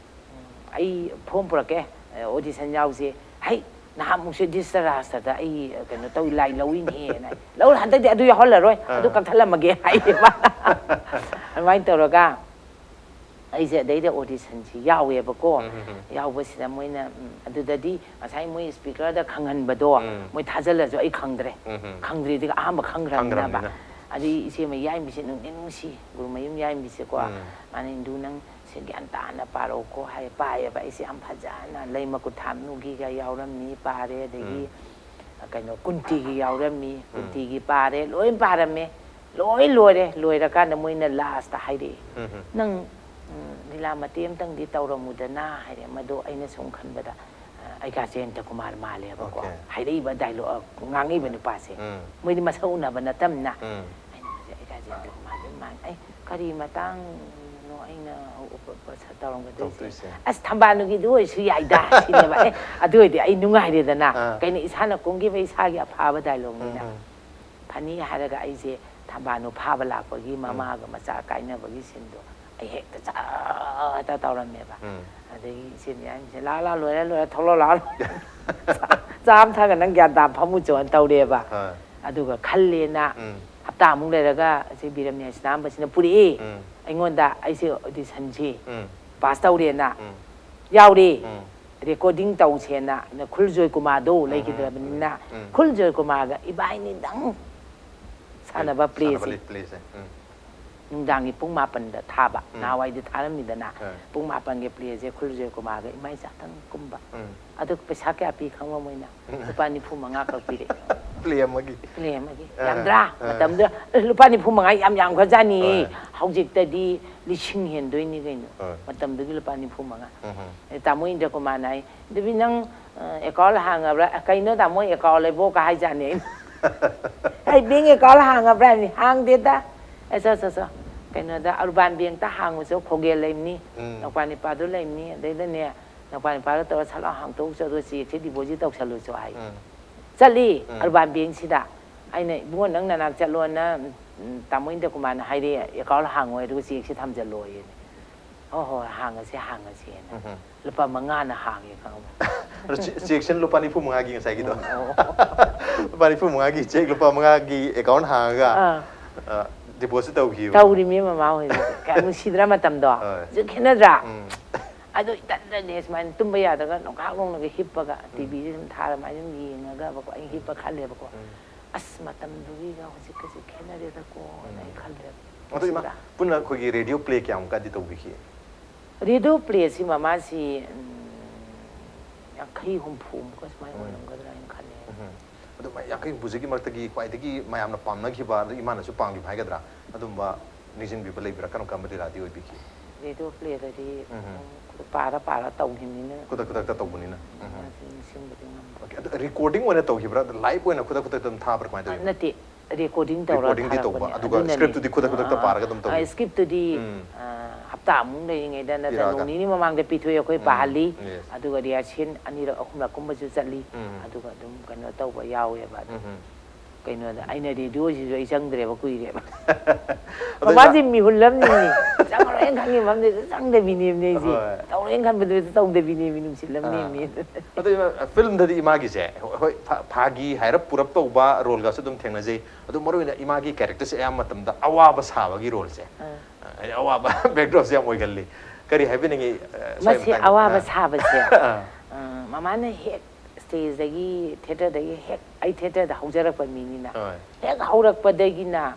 ꯎꯝ, ꯑꯩ ꯐꯣꯝ ꯄꯨꯔꯛꯀꯦ, ꯑꯣꯗꯤꯁꯟ ꯌꯥꯎꯁꯦ꯫ "ꯍꯩ, ꯅꯍꯥꯟꯃꯨꯛꯁꯦ ꯙ꯭ꯔꯤꯇꯔꯥꯁꯇ꯭ꯔꯗ ꯑꯩ ꯀꯩꯅꯣ ꯇꯧ, ꯂꯥꯏ ꯂꯧꯏꯅꯦꯅ ꯂꯧꯔ ꯍꯟꯗꯛꯇꯤ ꯑꯗꯨ ꯌꯥꯎꯍꯜꯂꯔꯣꯏ, ꯑꯗꯨ ꯑꯥ꯫ ꯀꯛꯊꯠꯂꯝꯃꯒꯦ" ꯍꯥꯏꯌꯦꯕ꯫ ꯑꯗꯨꯃꯥꯏꯅ ꯇꯧꯔꯒ ꯑꯩꯁꯦ ꯑꯗꯩꯗ ꯑꯣꯗꯤꯁꯟꯁꯤ ꯌꯥꯎꯋꯦꯕꯀꯣ꯫ ꯎꯝ, ꯎꯝ, ꯎꯝ꯫ ꯌꯥꯎꯕꯁꯤꯗ ꯃꯣꯏꯅ, ꯎꯝ, ꯑꯗꯨꯗꯗꯤ ꯉꯁꯥꯏ ꯃꯣꯏ ꯁ꯭ꯄꯤꯀꯔꯗ ꯈꯪꯍꯟꯕꯗꯣ ꯎꯝ꯫ ꯃꯣꯏ ꯊꯥꯖꯤꯜꯂꯁꯨ ꯑꯩ ꯈꯪꯗ꯭ꯔꯦ꯫ ꯎꯝ, ꯎꯝ꯫ ꯈꯪꯗ꯭ꯔꯤꯗꯨꯒ ꯑꯍꯥꯟꯕ ꯈꯪꯈ꯭ꯔꯕꯅꯤꯅ꯫ ꯈꯪꯈ꯭ꯔꯕꯅꯤꯅ꯫ ꯑꯗꯩ ꯏꯆꯦ ꯃꯌꯥꯏꯝꯕꯤꯁꯦ ꯅꯨꯡꯗꯤ ꯅꯨꯡꯁꯤ, ꯒꯨꯔꯨꯃꯌꯨꯝ ꯌꯥꯏꯝꯕꯤꯁꯦꯀꯣ꯫ ꯎꯝ꯫ ꯃꯥꯅ, "ꯏꯟꯗꯨ ꯅꯪ ꯁꯦ ꯒ꯭ꯌꯥꯟ ꯇꯥꯅ ꯄꯥꯔꯛꯎꯀꯣ" ꯍꯥꯏ, ꯄꯥꯏꯌꯦꯕ꯫ ꯑꯩꯁꯦ ꯌꯥꯝ ꯐꯖꯅ ꯂꯩꯃ ꯀꯨꯊꯥꯝꯅꯨꯒꯤꯒ ꯌꯥꯎꯔꯝꯃꯤ, ꯄꯥꯔꯦ꯫ ꯑꯗꯒꯤ ꯎꯝ꯫ ꯀꯩꯅꯣ ꯀꯨꯟꯇꯤꯒꯤ ꯌꯥꯎꯔꯝꯃꯤ, ꯀꯨꯟꯇꯤꯒꯤ ꯄꯥꯔꯦ, ꯂꯣꯏ ꯄꯥꯔꯝꯃꯦ꯫ ꯂꯣꯏ ꯂꯣꯏꯔꯦ꯫ ꯂꯣꯏꯔꯀꯥꯟꯗ ꯃꯣꯏꯅ ꯂꯥꯁꯇ ꯍꯥꯏꯔꯛꯑꯦ, ꯎꯝ, ꯎꯝ꯫ "ꯅꯪ, ꯎꯝ, ꯂꯤꯂꯥ ꯃꯇꯦꯛ ꯑꯃꯇꯪꯗꯤ ꯇꯧꯔꯝꯃꯨꯗꯅ" ꯍꯥꯏꯔꯦ꯫ ꯃꯗꯣ ꯑꯩꯅ ꯁꯨꯝ ꯈꯟꯕꯗ, ꯑ, ꯑꯩꯒ ꯖꯌꯟꯇ ꯀꯨꯃꯥꯔ ꯃꯥꯜꯂꯦꯕꯀꯣ꯫ Okay꯫ ꯍꯥꯏꯔꯛꯏꯕ ꯗꯥꯏꯂꯣꯛ, ꯑ, ꯉꯥꯡꯉꯛꯏꯕ ꯅꯨꯄꯥꯁꯦ꯫ ꯎꯝ꯫ ꯃꯣꯏꯗꯤ ꯃꯁꯛ ꯎꯅꯕ ꯅꯠꯇꯕꯅꯤꯅ꯫ ꯎꯝ꯫ ꯑꯩꯅ ꯈꯜꯂꯤꯁꯦ, "ꯑꯩꯒ ꯖꯌꯟꯇ ꯀꯨꯃꯥꯔꯁꯦ ꯃꯥꯜꯂꯦ꯫ ꯑꯩ ꯀꯔꯤ ꯃꯇꯥꯡꯅꯣ ꯑꯩꯅ ꯎ-, ꯎ-, ꯎ-, ꯇꯧꯔꯝꯒꯗꯣꯏꯁꯦ?" ꯇꯧꯗꯣꯏꯁꯦ꯫ "ꯑꯁ, ꯊꯝꯕꯥꯜꯅꯨꯒꯤꯗꯨ ꯑꯣꯏꯔꯁꯨ ꯌꯥꯏꯗ" ꯁꯤꯅꯦꯕ꯫ ꯑꯦ, ꯑꯗꯨ ꯑꯣꯏꯔꯗꯤ ꯑꯩ ꯅꯨꯡꯉꯥꯏꯔꯦꯗꯅ꯫ ꯑꯥ꯫ ꯀꯩꯅꯣ, ꯏꯁꯥꯅ ꯀꯨꯝꯈꯤꯕ ꯏꯁꯥꯒꯤ ꯑꯐꯥꯕ ꯗꯥꯏꯂꯣꯛꯅꯤꯅ꯫ ꯎꯝ, ꯎꯝ꯫ ꯐꯅꯤ ꯍꯥꯏꯔꯒ ꯑꯩꯁꯦ ꯊꯝꯕꯥꯜꯗꯣ ꯐꯥꯕ ꯂꯥꯛꯄꯒꯤ ꯃꯃꯥꯒ ꯃꯆꯥ ꯀꯥꯏꯅꯕꯒꯤ ꯁꯤꯟꯗꯣ ꯑꯩ ꯍꯦꯛꯇ ꯆꯥ ꯍꯦꯛꯇ ꯇꯧꯔꯝꯃꯦꯕ꯫ ꯎꯝ꯫ ꯑꯗꯒꯤ ꯏꯆꯦ ꯃꯌꯥꯝꯁꯦ, "ꯂꯥꯛꯑꯣ, ꯂꯥꯛꯑꯣ, ꯂꯣꯏꯔꯦ, ꯂꯣꯏꯔꯦ, ꯊꯣꯛꯂꯛꯑꯣ, ꯂꯥꯛꯑꯣ, ꯂꯥꯛꯑꯣ꯫ ꯆꯥ, ꯆꯥ ꯑꯃ ꯊꯛꯑꯒ ꯅꯪ ꯒ꯭ꯌꯥꯟ ꯇꯥꯅ ꯐꯝꯃꯨ ꯆꯣꯅ" ꯇꯧꯔꯦꯕ꯫ ꯍꯣꯏ꯫ ꯑꯗꯨꯒ ꯈꯜꯂꯦꯅ ꯎꯝ꯫ ꯍꯞꯇꯥꯃꯨꯛ ꯂꯩꯔꯒ ꯑꯁꯤ ꯕꯤꯔꯝꯅꯤꯌꯥ ꯁꯤꯅꯥꯝꯕꯁꯤꯅ ꯄꯨꯔꯛꯏ ꯎꯝ꯫ ꯑꯩꯉꯣꯟꯗ, ꯑꯩꯁꯦ ꯑꯣꯗꯤꯁꯟꯁꯤ ꯎꯝ꯫ ꯄꯥꯁ ꯇꯧꯔꯦꯅ ꯎꯝ꯫ ꯌꯥꯎꯔꯦ꯫ ꯎꯝ꯫ ꯔꯦꯀꯣꯔꯗꯤꯡ ꯇꯧꯁꯦꯅ ꯈꯨꯜ ꯖꯣꯏꯀꯨꯃꯥꯔꯗꯣ ꯎꯝ꯫ ꯂꯩꯈꯤꯗ꯭ꯔꯕꯅꯤꯅ ꯎꯝ꯫ ꯈꯨꯜ ꯖꯣꯏꯀꯨꯃꯥꯔꯒ ꯏꯕꯥꯏꯅꯤꯗꯪ ꯁꯥꯟꯅꯕ ꯄ꯭ꯂꯦꯁꯦ꯫ ꯁꯥꯟꯅꯕ ꯄ꯭ꯂꯦꯁꯦ꯫ ꯎꯝ꯫ ꯅꯨꯡꯗꯥꯡꯒꯤ ꯄꯨꯡ ꯃꯥꯄꯟꯗ ꯊꯥꯕ꯫ ꯎꯝ꯫ ꯅꯍꯥꯟꯋꯥꯏꯗꯤ ꯊꯥꯔꯝꯃꯤꯗꯅ꯫ ꯍꯣꯏ꯫ ꯄꯨꯡ ꯃꯥꯄꯟꯒꯤ ꯄ꯭ꯂꯦꯁꯦ ꯈꯨꯜ ꯖꯣꯏꯀꯨꯃꯥꯔꯒ ꯏꯃꯥ ꯏꯆꯥꯇꯪ ꯀꯨꯝꯕ꯫ ꯎꯝ꯫ ꯑꯗꯨ ꯄꯩꯁꯥ ꯀꯌꯥ ꯄꯤ ꯈꯪꯕ ꯃꯣꯏꯅ? ꯎꯝ꯫ ꯂꯨꯄꯥ ꯅꯤꯐꯨ ꯃꯉꯥ ꯈꯛ ꯄꯤꯔꯛꯑꯦ꯫ ꯄ꯭ꯂꯦ ꯑꯃꯒꯤ꯫ ꯄ꯭ꯂꯦ ꯑꯃꯒꯤ꯫ ꯑ, ꯌꯥꯝꯗ꯭ꯔꯥ? ꯑ꯫ ꯃꯇꯝꯗꯨꯗ, ꯑꯦ, ꯂꯨꯄꯥ ꯅꯤꯐꯨ ꯃꯉꯥ ꯌꯥꯝ ꯌꯥꯝꯈ꯭ꯔꯖꯥꯠꯅꯤ꯫ ꯍꯣꯏ꯫ ꯍꯧꯖꯤꯛꯇꯗꯤ ꯂꯤꯁꯤꯡ ꯍꯦꯟꯗꯣꯏꯅꯤ ꯀꯩꯅꯣ꯫ ꯍꯣꯏ꯫ ꯃꯇꯝꯗꯨꯒꯤ ꯂꯨꯄꯥ ꯅꯤꯐꯨ ꯃꯉꯥ꯫ ꯎꯝ ꯍꯝ꯫ ꯑꯦ, ꯇꯥꯃꯣ ꯏꯟꯗ꯭ꯔ ꯀꯨꯃꯥꯔꯅ ꯍꯥꯏ, "ꯗꯦꯕꯤ, ꯅꯪ, ꯑ, ꯑꯦꯀꯥꯎꯟ ꯍꯥꯡꯉꯕ꯭ꯔꯥ?" "ꯑ, ꯀꯩꯅꯣ ꯇꯥꯃꯣ, ꯑꯦꯀꯥꯎꯟ ꯂꯩꯕꯣ?" ꯀ ꯍꯥꯏꯖꯥꯠꯅꯤ ꯑꯩꯅ꯫ "ꯑꯩ ꯕꯦꯡ ꯑꯦꯀꯥꯎꯟ ꯍꯥꯡꯉꯕ꯭ꯔꯥ?" ꯍꯥꯏꯕꯅꯤ꯫ "ꯍꯥꯡꯗꯦꯗ"꯫ "ꯑꯦ, ꯆꯣ, ꯆꯣ, ꯆꯣ꯫ ꯀꯩꯅꯣꯗ, ꯑꯔꯕꯥꯟ ꯕꯦꯡꯇ ꯍꯥꯡꯉꯨꯆꯣ, ꯈꯣꯒꯦꯜ ꯂꯩꯕꯅꯤ, ꯎꯝ꯫ ꯅꯧꯄꯥ ꯅꯤꯄꯥꯗꯣ ꯂꯩꯕꯅꯤ, ꯑꯗꯩꯗꯅꯦ, ꯅꯧꯄꯥ ꯅꯤꯄꯥꯗꯣ ꯇꯧꯔ ꯁꯠ ꯂꯥꯎ ꯍꯥꯡꯇꯣꯛꯎꯆꯣ, ꯑꯗꯨꯒ ꯆꯦꯛꯁꯦ ꯗꯤꯄꯣꯖꯤꯠ ꯇꯧꯁꯜꯂꯨꯆꯣ" ꯍꯥꯏ꯫ ꯎꯝ꯫ ꯆꯠꯂꯤ, ꯎꯝ꯫ ꯑꯔꯕꯥꯟ ꯕꯦꯡꯁꯤꯗ꯫ ꯑꯩꯅ, "ꯏꯕꯨꯡꯉꯣ, ꯅꯪ ꯅꯅꯥꯛ ꯆꯠꯂꯣꯅ, ꯎꯝ, ꯇꯥꯃꯣ ꯏꯟꯗ꯭ꯔ ꯀꯨꯃꯥꯔꯅ ꯍꯥꯏꯔꯛꯑꯦ, ꯑꯦꯀꯥꯎꯟ ꯍꯥꯡꯉꯣ, ꯑꯗꯨꯒ ꯆꯦꯛꯁꯦ ꯊꯝꯖꯜꯂꯣꯌꯦ"꯫ "ꯍꯣꯏ, ꯍꯣꯏ, ꯍꯥꯡꯉꯁꯦ, ꯍꯥꯡꯉꯁꯦꯅ"꯫ ꯎꯝ ꯍꯝ꯫ ꯂꯨꯄꯥ ꯃꯉꯥꯅ ꯍꯥꯡꯉꯦ, ꯈꯪꯉꯕ? ꯑꯗꯣ ꯆꯦ-, ꯆꯦꯛꯁꯤꯅ ꯂꯨꯄꯥ ꯅꯤꯐꯨ ꯃꯉꯥꯒꯤ ꯉꯁꯥꯏꯒꯤꯗꯣ꯫ ꯑꯣ, ꯑꯣ, ꯑꯣ꯫ ꯂꯨꯄꯥ ꯅꯤꯐꯨ ꯃꯉꯥꯒꯤ ꯆꯦꯛ ꯂꯨꯄꯥ ꯃꯉꯥꯒꯤ ꯑꯦꯀꯥꯎꯟ ꯍꯥꯡꯉꯒ, ꯑꯥ꯫ ꯑ, ꯗꯤꯄꯣꯖꯤꯠ ꯇꯧꯈꯤꯕ꯫ ꯇꯧꯔꯤꯃꯤ ꯃꯃꯥ ꯍꯣꯏꯅ꯫ ꯀꯌꯥ ꯅꯨꯡꯁꯤꯗ꯭ꯔꯥ ꯃꯇꯝꯗꯣ? ꯍꯣꯏ꯫ ꯍꯧꯖꯤꯛ ꯈꯦꯠꯅꯗ꯭ꯔꯥ? ꯎꯝ꯫ ꯑꯗꯣ ꯏꯇꯟꯗꯅꯦ ꯁꯨꯃꯥꯏꯅ ꯇꯨꯝꯕ ꯌꯥꯗ꯭ꯔꯒ ꯅꯣꯡꯈꯥꯛ ꯅꯣꯡꯅꯒ ꯍꯤꯞꯄꯒ, ꯎꯝ꯫ ꯇꯤꯚꯤꯁꯦ ꯁꯨꯝ ꯊꯥꯔ ꯑꯗꯨꯃꯥꯏꯅ ꯁꯨꯝ ꯌꯦꯡꯉꯒꯕꯀꯣ, ꯑꯩ ꯍꯤꯞꯄ ꯈꯜꯂꯦꯕꯀꯣ꯫ ꯎꯝ꯫ "ꯑꯁ, ꯃꯇꯝꯗꯨꯒꯤꯒ ꯍꯧꯖꯤꯛꯀꯁꯦ ꯈꯦꯠꯅꯔꯦꯗꯀꯣ"ꯅ ꯑꯩ ꯎꯝ꯫ ꯈꯜꯂꯦꯕ꯫ ꯑꯗꯣ ꯏꯃꯥ, ꯅꯨꯡꯁꯤꯗ꯭ꯔꯥ? ꯄꯨꯟꯅ ꯑꯩꯈꯣꯏꯒꯤ ꯔꯦꯗꯤꯑꯣ ꯄ꯭ꯂꯦ ꯀꯌꯥꯃꯨꯛꯀꯗꯤ ꯇꯧꯕꯤꯈꯤ? ꯔꯦꯗꯤꯑꯣ ꯄ꯭ꯂꯦꯁꯤ ꯃꯃꯥꯁꯤ, ꯎꯝ, ꯌꯥꯡꯈꯩ ꯍꯨꯝꯐꯨꯃꯨꯛꯀ ꯁꯨꯃꯥꯏꯅ ꯎꯝ꯫ ꯑꯣꯏꯔꯝꯒꯗ꯭ꯔꯥ ꯍꯥꯏꯅ ꯈꯜꯂꯦ꯫ ꯎꯝ꯫ ꯑꯗꯨ ꯃ-, ꯌꯥꯡꯈꯩ ꯍꯨꯝꯐꯨꯁꯤꯒꯤ ꯃꯔꯛꯇꯒꯤ ꯈ꯭ꯋꯥꯏꯗꯒꯤ ꯃꯌꯥꯝꯅ ꯄꯥꯝꯅꯈꯤꯕ, ꯑꯗ ꯏꯃꯥꯅꯁꯨ ꯄꯥꯝꯈꯤꯕ ꯍꯥꯏꯒꯗ꯭ꯔꯥ, ꯑꯗꯨꯝꯕ ꯅꯤꯡꯁꯤꯡꯕꯤꯕ ꯂꯩꯕ꯭ꯔꯥ? ꯀꯔꯝ ꯀꯔꯝꯕ ꯂꯤꯂꯥꯗꯤ ꯑꯣꯏꯕꯤꯈꯤ? ꯔꯦꯗꯤꯑꯣ ꯄ꯭ꯂꯦꯗꯗꯤ ꯎꯝ꯫ ꯑꯗꯨꯝ ꯈꯨꯠ ꯄꯥꯔ ꯄꯥꯔ ꯇꯧꯈꯤꯕꯅꯤꯅ ꯈꯨꯗꯛ ꯈꯨꯗꯛꯇ ꯇꯧꯕꯅꯤꯅ꯫ ꯎꯝ꯫ ꯃꯥꯁꯤ ꯅꯤꯡꯁꯤꯡꯕꯗꯤ ꯉꯝꯗꯦ꯫ ꯑꯣꯀꯦ, ꯑꯗꯨ ꯔꯦꯀꯣꯔꯗꯤꯡ ꯑꯣꯏꯅ ꯇꯧꯈꯤꯕ꯭ꯔꯥ? ꯑꯗ ꯂꯥꯏꯚ ꯑꯣꯏꯅ ꯈꯨꯗꯛ ꯈꯨꯗꯛꯇ ꯑꯗꯨꯝ ꯊꯥꯕ꯭ꯔꯥ? ꯀꯃꯥꯏꯅ ꯑ, ꯇꯧꯋꯤ? ꯅꯠꯇꯦ, ꯔꯦꯀꯣꯔꯗꯤꯡ ꯇꯧꯔ ꯔꯦꯀꯣꯔꯗꯤꯡꯗꯤ ꯊꯥꯔꯛꯄꯅꯦ꯫ ꯇꯧꯕ, ꯑꯗꯨꯒ ꯑꯗꯨꯅꯅꯦ꯫ ꯁ꯭ꯀ꯭ꯔꯤꯞꯇꯨꯗꯤ ꯈꯨꯗꯛ ꯈꯨꯗꯛꯇ ꯑꯥ, ꯑꯥ, ꯄꯥꯔꯒ ꯑꯗꯨꯝ ꯑꯥ, ꯇꯧꯕꯤꯕ? ꯁ꯭ꯀ꯭ꯔꯤꯞꯇꯨꯗꯤ, ꯎꯝ꯫ ꯑꯥ, ꯍꯞꯇꯥ ꯑꯃꯨꯛ ꯂꯩꯔꯤꯉꯩꯗ ꯅꯠꯇ꯭ꯔ ꯏꯔꯥꯒ? ꯅꯣꯡ ꯅꯤꯅꯤ ꯃꯃꯥꯡꯗ ꯄꯤꯊꯣꯛꯑꯦ, ꯑꯩꯈꯣꯏ ꯎꯝ, ꯄꯥꯍꯜꯂꯤ꯫ Yes꯫ ꯑꯗꯨꯒ ꯔꯤꯍꯥꯔꯁꯦꯜ ꯑꯅꯤꯔꯛ ꯑꯍꯨꯝꯂꯛ ꯀꯨꯝꯕꯁꯨ ꯆꯠꯂꯤ꯫ ꯎꯝ꯫ ꯑꯗꯨꯒ ꯑꯗꯨꯝ ꯀꯩꯅꯣ ꯇꯧꯕ ꯌꯥꯎꯋꯦꯕ ꯑꯗꯨꯝ꯫ ꯎꯝ꯫ ꯀꯩꯅꯣꯗ ꯑꯩꯅ ꯔꯦꯗꯤꯑꯣꯁꯤꯁꯨ ꯑꯩ ꯆꯪꯗ꯭ꯔꯦꯕ ꯀꯨꯏꯔꯦꯕ꯫ ꯃꯃꯥꯁꯦ ꯃꯤꯍꯨꯜꯂꯝꯅꯤꯅꯦ꯫ ꯆꯪꯉꯔꯣꯏꯅ ꯈꯪꯉꯤꯕ ꯑꯃꯗꯤ ꯆꯪꯗꯕꯤꯅꯦꯕꯅꯦ ꯑꯩꯁꯦ꯫ ꯍꯣꯏ꯫ ꯇꯧꯔꯦꯅ ꯈꯟꯕꯗꯨꯗ ꯇꯧꯗꯕꯤꯅꯦꯕ, ꯅꯨꯡꯁꯤꯜꯂꯝꯅꯦꯕꯅꯦ꯫ ꯑꯗꯣ ꯏꯃꯥ, ꯐꯤꯂꯝꯗꯗꯤ ꯏꯃꯥꯒꯤꯁꯦ ꯍꯣꯏ, ꯍꯣꯏ, ꯐꯥ- ꯐꯥꯒꯤ ꯍꯥꯏꯔꯞ ꯄꯨꯔꯞ ꯇꯧꯕ ꯔꯣꯜꯒꯁꯨ ꯑꯗꯨꯝ ꯊꯦꯡꯅꯖꯩ꯫ ꯑꯗꯣ ꯃꯔꯨꯑꯣꯏꯅ ꯏꯃꯥꯒꯤ ꯀꯦꯔꯦꯛꯇꯔꯁꯦ ꯑꯌꯥꯝꯕ ꯃꯇꯝꯗ ꯑꯋꯥꯕ ꯁꯥꯕꯒꯤ ꯔꯣꯜꯁꯦ, ꯍꯥꯏꯗꯤ ꯑꯋꯥꯕ ꯕꯦꯛꯗ꯭ꯔꯣꯞꯁꯦ ꯌꯥꯝ ꯑꯣꯏꯒꯜꯂꯤ꯫ ꯀꯔꯤ ꯍꯥꯏꯕꯤꯅꯤꯡꯉꯤ? ꯑ, ꯁ꯭ꯋꯥꯏ ꯃꯁꯤ ꯃꯇꯥꯡꯗ? ꯑꯋꯥꯕ ꯑꯥ꯫ ꯁꯥꯕꯁꯦ, ꯑꯥ꯫ ꯑ, ꯃꯃꯥꯅ ꯍꯦꯛ ꯁ꯭ꯇꯦꯖꯇꯒꯤ, ꯊꯤꯌꯦꯇꯔꯗꯒꯤ ꯍꯦꯛ, ꯑꯩ ꯊꯤꯌꯦꯇꯔꯗ ꯍꯧꯖꯔꯛꯄ ꯃꯤꯅꯤꯅ, ꯍꯣꯏ꯫ ꯍꯦꯛ ꯍꯧꯔꯛꯄꯗꯒꯤꯅ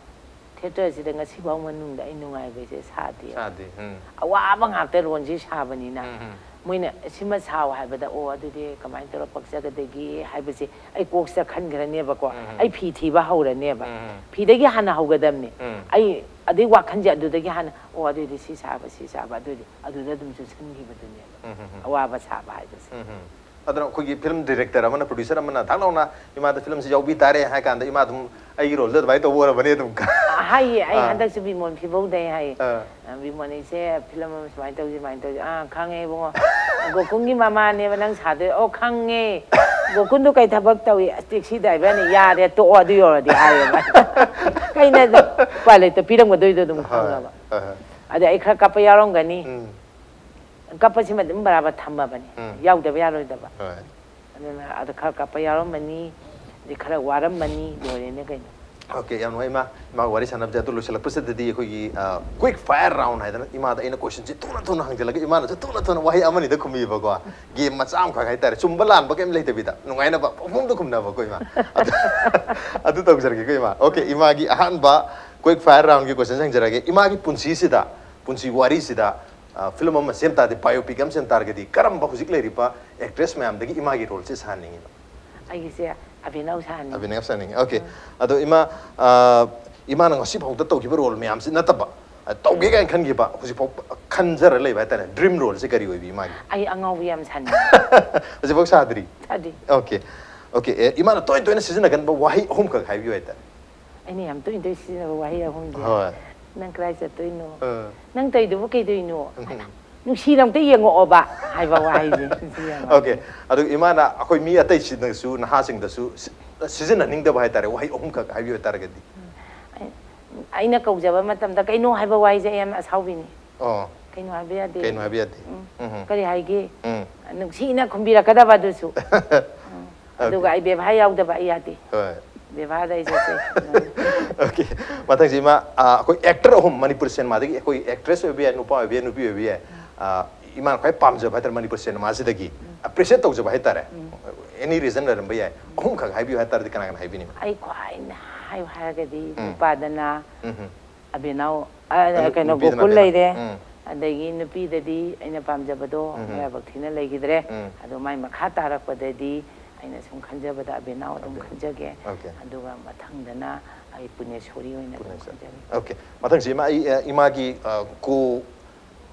ꯊꯤꯌꯦꯇꯔꯁꯤꯗ ꯉꯁꯤꯐꯥꯎ ꯃꯅꯨꯡꯗ ꯑꯩ ꯅꯨꯡꯉꯥꯏꯕꯁꯦ ꯁꯥꯗꯦ꯫ ꯁꯥꯗꯦ꯫ ꯎꯝ꯫ ꯑꯋꯥꯕ ꯉꯥꯛꯇ ꯔꯣꯜꯁꯤ ꯁꯥꯕꯅꯤꯅ, ꯎꯝ, ꯎꯝ꯫ ꯃꯣꯏꯅ ꯁꯤꯃ ꯁꯥꯎ ꯍꯥꯏꯕꯗ, ꯑꯣ, ꯑꯗꯨꯗꯤ ꯀꯃꯥꯏꯅ ꯇꯧꯔ ꯄꯛꯆꯒꯗꯒꯦ ꯍꯥꯏꯕꯁꯦ ꯑꯩ ꯀꯣꯛꯁꯤꯗ ꯈꯟꯈ꯭ꯔꯅꯦꯕꯀꯣ꯫ ꯎꯝ, ꯎꯝ꯫ ꯑꯩ ꯐꯤ ꯊꯤꯕ ꯍꯧꯔꯅꯦꯕ꯫ ꯎꯝ, ꯎꯝ꯫ ꯐꯤꯗꯒꯤ ꯍꯥꯟꯅ ꯍꯧꯒꯗꯕꯅꯤ꯫ ꯎꯝ꯫ ꯑꯩ ꯑꯗꯩ ꯋꯥꯈꯜꯁꯦ ꯑꯗꯨꯗꯒꯤ ꯍꯥꯟꯅ, ꯑꯣ, ꯑꯗꯨꯑꯣꯏꯗꯤ ꯁꯤ ꯁꯥꯕ, ꯁꯤ ꯁꯥꯕ, ꯑꯗꯨꯑꯣꯏꯗꯤ ꯑꯗꯨꯗ ꯑꯗꯨꯝ ꯆꯨꯁꯟꯈꯤꯕꯗꯨꯅꯦꯕ꯫ ꯎꯝ, ꯎꯝ, ꯎꯝ꯫ ꯑꯋꯥꯕ ꯁꯥꯕ ꯍꯥꯏꯕꯁꯦ꯫ ꯎꯝ, ꯎꯝ꯫ ꯑꯗꯨꯅ ꯑꯩꯈꯣꯏꯒꯤ ꯐꯤꯂꯝ ꯗꯤꯔꯦꯛꯇꯔ ꯑꯃꯅ, ꯄ꯭ꯔꯣꯗ꯭ꯌꯨꯁꯔ ꯑꯃꯅ ꯊꯛ ꯂꯥꯎꯅ ꯏꯃꯥꯗ ꯐꯤꯂꯝꯁꯤ ꯌꯥꯎꯕꯤ ꯇꯥꯔꯦ ꯍꯥꯏ ꯀꯥꯟꯗ ꯏꯃꯥ ꯑꯗꯨꯝ ꯑꯩꯒꯤ ꯔꯣꯜꯗ ꯑꯗꯨꯃꯥꯏꯅ ꯇꯧꯕ ꯑꯣꯏꯔꯕꯅꯤ ꯑꯗꯨꯝ꯫ ꯍꯥꯏꯌꯦ, ꯑꯩ ꯑꯥ꯫ ꯍꯟꯗꯛꯁꯨ ꯕꯤꯃꯣꯟ ꯐꯤꯕꯧꯗꯩ ꯍꯥꯏꯌꯦ꯫ ꯑꯥ꯫ "ꯑ, ꯕꯤꯃꯣꯟ, ꯑꯩꯁꯦ ꯐꯤꯂꯝ ꯑꯃ ꯁꯨꯃꯥꯏꯅ ꯇꯧꯁꯤ, ꯁꯨꯃꯥꯏꯅ ꯇꯧꯁꯤ"꯫ "ꯑꯥ, ꯈꯪꯉꯦ ꯏꯕꯨꯡꯉꯣ꯫ ꯒꯣꯀꯨꯟꯒꯤ ꯃꯃꯥꯅꯦꯕ ꯅꯪ ꯁꯥꯗꯣꯏ"꯫ "ꯑꯣ, ꯈꯪꯉꯦ꯫ ꯒꯣꯀꯨꯟꯗꯣ ꯀꯩ ꯊꯕꯛ ꯇꯧꯏ?" "ꯑꯁ, ꯇꯦꯛꯁꯤ ꯗ꯭ꯔꯥꯏꯚꯔꯅꯤ"꯫ "ꯌꯥꯔꯦ, ꯇꯣꯛꯑꯣ, ꯑꯗꯨ ꯌꯧꯔꯗꯤ"꯫ ꯍꯥꯏꯌꯦꯕ꯫ ꯀꯩꯅꯣ ꯑꯗꯨꯝ ꯎꯄꯥꯏ ꯂꯩꯇ, ꯄꯤꯔꯝꯒꯗꯣꯏꯗꯣ ꯑꯗꯨꯝ ꯍꯣꯏ, ꯈꯪꯉꯕ꯫ ꯍꯣꯏ, ꯍꯣꯏ꯫ ꯑꯗꯩ ꯑꯩ ꯈꯔ ꯀꯞꯄ ꯌꯥꯎꯔꯝꯒꯅꯤ꯫ ꯎꯝ꯫ ꯀꯞꯄꯁꯤꯃ ꯑꯗꯨꯝ ꯕꯔꯥꯕꯔ ꯊꯝꯃꯕꯅꯤ꯫ ꯎꯝ꯫ ꯌꯥꯎꯗꯕ ꯌꯥꯔꯣꯏꯗꯕ꯫ ꯍꯣꯏ꯫ ꯑꯗꯨꯅ ꯑꯗ ꯈꯔ ꯀꯞꯄ ꯌꯥꯎꯔꯝꯃꯅꯤ, ꯑꯗꯩ ꯈꯔ ꯋꯥꯔꯝꯃꯅꯤ, ꯂꯣꯏꯔꯦꯅꯦ ꯀꯩꯅꯣ꯫ ꯑꯣꯀꯦ, ꯌꯥꯝ ꯅꯨꯡꯉꯥꯏ ꯏꯃꯥ꯫ ꯏꯃꯥ ꯋꯥꯔꯤ ꯁꯥꯟꯅꯕꯁꯦ ꯑꯗꯨ ꯂꯣꯏꯁꯤꯜꯂꯛꯄꯁꯤꯗꯗꯤ ꯑꯩꯈꯣꯏꯒꯤ, ꯑ, quick fire round ꯍꯥꯏꯗꯅ ꯏꯃꯥꯗ ꯑꯩꯅ ꯀꯣꯏꯁꯟꯁꯦ ꯊꯨꯅ ꯊꯨꯅ ꯍꯪꯖꯤꯜꯂꯒ ꯏꯃꯥꯅꯁꯨ ꯊꯨꯅ ꯊꯨꯅ ꯋꯥꯍꯩ ꯑꯃꯅꯤꯗ ꯈꯨꯝꯕꯤꯕꯀꯣ꯫ ꯒꯦꯝ ꯃꯆꯥ ꯑꯃꯈꯛ ꯍꯥꯏꯇꯥꯔꯦ꯫ ꯆꯨꯝꯕ ꯂꯥꯟꯕ ꯀꯩꯝ ꯂꯩꯇꯕꯤꯗ ꯅꯨꯡꯉꯥꯏꯅꯕ ꯄꯪꯈꯨꯝꯗ ꯈꯨꯝꯅꯕꯀꯣ ꯏꯃꯥ꯫ ꯑꯗꯨ, ꯑꯗꯨ ꯇꯧꯖꯔꯒꯦꯀꯣ ꯏꯃꯥ꯫ ꯑꯣꯀꯦ, ꯏꯃꯥꯒꯤ ꯑꯍꯥꯟꯕ quick fire roundꯒꯤ ꯀꯣꯏꯁꯟ ꯍꯪꯖꯔꯒꯦ꯫ ꯏꯃꯥꯒꯤ ꯄꯨꯟꯁꯤꯁꯤꯗ, ꯄꯨꯟꯁꯤ ꯋꯥꯔꯤꯁꯤꯗ, ꯑ, ꯐꯤꯂꯝ ꯑꯃ ꯁꯦꯝ ꯇꯥꯔꯗꯤ, ꯕꯥꯏꯑꯣꯄꯤꯛ ꯑꯃ ꯁꯦꯝ ꯇꯥꯔꯒꯗꯤ ꯀꯔꯝꯕ ꯍꯧꯖꯤꯛ ꯂꯩꯔꯤꯕ ꯑꯦꯛꯇ꯭ꯔꯦꯁ ꯃꯌꯥꯝꯗꯒꯤ ꯏꯃꯥꯒꯤ ꯔꯣꯜꯁꯦ ꯁꯥꯍꯟꯅꯤꯡꯉꯤꯅꯣ? ꯑꯩꯒꯤꯁꯦ ꯑꯕꯤꯅꯧ ꯁꯥꯍꯟꯅꯤꯡꯉꯤ꯫ ꯑꯕꯤꯅꯌ ꯁꯥꯍꯟꯅꯤꯡꯉꯤ꯫ ꯑꯣꯀꯦ꯫ ꯑꯗꯣ ꯏꯃꯥ, ꯑ, ꯏꯃꯥꯅ ꯉꯁꯤ ꯐꯥꯎꯗ ꯇꯧꯈꯤꯕ ꯔꯣꯜ ꯃꯌꯥꯝꯁꯤ ꯅꯠꯇꯕ, ꯑ, ꯇꯧꯒꯦ ꯀꯥꯏꯅ ꯈꯟꯈꯤꯕ, ꯍꯧꯖꯤꯛꯐꯥꯎ ꯈꯟꯖꯔ ꯂꯩꯕ ꯍꯥꯏꯇꯥꯔꯦ, ꯗ꯭ꯔꯤꯝ ꯔꯣꯜꯁꯦ ꯀꯔꯤ ꯑꯣꯏꯕꯤ ꯏꯃꯥꯒꯤ? ꯑꯩ ꯑꯉꯥꯎꯕꯤ ꯌꯥꯝ ꯁꯥꯟꯅꯤꯡꯉꯤ꯫ ꯍꯧꯖꯤꯛꯐꯥꯎ ꯁꯥꯗ꯭ꯔꯤ? ꯁꯥꯗ꯭ꯔꯤ꯫ ꯑꯣꯀꯦ꯫ ꯑꯣꯀꯦ, ꯑꯦ, ꯏꯃꯥꯅ ꯇꯣꯏ ꯇꯣꯏꯅ ꯁꯤꯖꯤꯟꯅꯒꯟꯕ ꯋꯥꯍꯩ ꯑꯍꯨꯝꯈꯛ ꯍꯥꯏꯕꯤꯌꯨ ꯍꯥꯏꯇꯥꯔꯦ꯫ ꯑꯩꯅ ꯌꯥꯝ ꯇꯣꯏꯅ ꯇꯣꯏꯅ ꯁꯤꯖꯤꯟꯅꯕ ꯋꯥꯍꯩ ꯑꯍꯨꯝꯁꯦ꯫ ꯍꯣꯏ꯫ "ꯅꯪ ꯀꯗꯥꯏ ꯆꯠꯇꯣꯏꯅꯣ? ꯑꯥ꯫ ꯅꯪ ꯇꯧꯔꯤꯗꯨꯕꯨ ꯀꯩꯗꯣꯏꯅꯣ?" ꯎꯝ꯫ ꯍꯥꯏꯅ, "ꯅꯨꯡꯁꯤꯅ ꯑꯝꯇ ꯌꯦꯡꯉꯛꯑꯣꯕ" ꯍꯥꯏꯕ ꯋꯥꯍꯩꯁꯦ꯫ ꯁꯤ ꯌꯥꯝ ꯑꯣꯀꯦ꯫ ꯑꯗꯨ ꯏꯃꯥꯅ ꯑꯩꯈꯣꯏ ꯃꯤ ꯑꯇꯩꯁꯤꯡꯗꯁꯨ, ꯅꯍꯥꯁꯤꯡꯗꯁꯨ ꯁꯤ-, ꯁꯤꯖꯤꯟꯅꯅꯤꯡꯗꯕ ꯍꯥꯏꯇꯥꯔꯦ, ꯋꯥꯍꯩ ꯑꯍꯨꯝꯈꯛ ꯍꯥꯏꯕꯤꯌꯨ ꯍꯥꯏꯇꯥꯔꯒꯗꯤ? ꯑꯩ- ꯑꯩꯅ ꯀꯧꯖꯕ ꯃꯇꯝꯗ "ꯀꯩꯅꯣ" ꯍꯥꯏꯕ ꯋꯥꯍꯩꯁꯦ ꯑꯩ ꯌꯥꯝ ꯑꯁꯥꯎꯕꯤꯅꯤ꯫ ꯑꯣ, "ꯀꯩꯅꯣ" ꯍꯥꯏꯕ ꯌꯥꯗꯦ꯫ ꯀꯩꯅꯣ ꯍꯥꯏꯕ ꯌꯥꯗꯦ꯫ ꯎꯝ꯫ ꯎꯝ꯫ "ꯀꯔꯤ ꯍꯥꯏꯒꯦ?" ꯎꯝ꯫ ꯅꯨꯡꯁꯤꯅ ꯈꯨꯝꯕꯤꯔꯛꯀꯗꯕ ꯑꯗꯨꯁꯨ꯫ ꯎꯝ꯫ ꯑꯗꯨꯒ ꯑꯩ ꯕꯦꯕꯥꯔ ꯌꯥꯎꯗꯕ ꯑꯩ ꯌꯥꯗꯦ꯫ ꯍꯣꯏ꯫ ꯕꯦꯕꯥꯔꯗ ꯑꯩ ꯆꯠꯆꯩ꯫ Okay, ꯃꯊꯪꯁꯤ ꯏꯃꯥ, ꯑ, ꯑꯩꯈꯣꯏ actor ꯑꯍꯨꯝ ꯃꯅꯤꯄꯨꯔ ꯁꯤꯅꯦꯃꯥꯗꯒꯤ, ꯑꯩꯈꯣꯏ actress ꯑꯣꯏꯕ ꯌꯥꯏ, ꯅꯨꯄꯥ ꯑꯣꯏꯕ ꯌꯥꯏ, ꯅꯨꯄꯤ ꯑꯣꯏꯕ ꯌꯥꯏ, ꯑ, ꯏꯃꯥꯅ ꯈ꯭ꯋꯥꯏ ꯄꯥꯝꯖꯕ ꯍꯥꯏꯇꯥꯔꯦ ꯃꯅꯤꯄꯨꯔ ꯁꯤꯅꯦꯃꯥꯁꯤꯗꯒꯤ, appreciate ꯇꯧꯖꯕ ꯍꯥꯏꯇꯥꯔꯦ, any reason ꯂꯩꯔꯝꯕ ꯌꯥꯏ, ꯑꯍꯨꯝꯈꯛ ꯍꯥꯏꯕꯤꯌꯨ ꯍꯥꯏꯇꯥꯔꯗꯤ ꯀꯅꯥ ꯀꯅꯥ ꯍꯥꯏꯕꯤꯅꯤꯡꯕ? ꯑꯩ ꯈ꯭ꯋꯥꯏꯅ ꯍꯥꯏꯌꯨ ꯍꯥꯏꯔꯒꯗꯤ ꯅꯨꯄꯥꯗꯅ ꯎꯝ꯫ ꯑꯕꯦꯅꯥꯎ, ꯑ, ꯅꯨ- ꯀꯩꯅꯣ, ꯅꯨꯄꯤꯗꯅ ꯒꯣꯀꯨꯜ ꯑꯕꯦꯅꯥꯎ꯫ ꯂꯩꯔꯦ꯫ ꯎꯝ꯫ ꯑꯗꯒꯤ ꯅꯨꯄꯤꯗꯗꯤ ꯑꯩꯅ ꯄꯥꯝꯖꯕꯗꯣ ꯎꯝ꯫ ꯃꯔꯥꯏꯕꯛ ꯊꯤꯅ ꯂꯩꯈꯤꯗ꯭ꯔꯦ꯫ ꯎꯝ꯫ ꯑꯗꯣ ꯃꯥꯏ ꯃꯈꯥ ꯇꯥꯔꯛꯄꯗꯗꯤ ꯑꯩꯅ ꯁꯨꯝ ꯈꯟꯖꯕꯗ ꯑꯕꯦꯅꯥꯎ ꯑꯗꯨꯝ ꯑꯕꯦ-, ꯈꯟꯖꯒꯦ꯫ okay꯫ ꯑꯗꯨꯒ ꯃꯊꯪꯗꯅ ꯑꯩ ꯄꯨꯅꯦꯁꯣꯔꯤ ꯑꯣꯏꯅ ꯑꯗꯨꯝ ꯈꯟꯖꯒꯦ꯫ Okay, ꯃꯊꯪꯁꯤ ꯏꯃꯥ, ꯑꯩ, ꯑ, ꯏꯃꯥꯒꯤ, ꯑ, co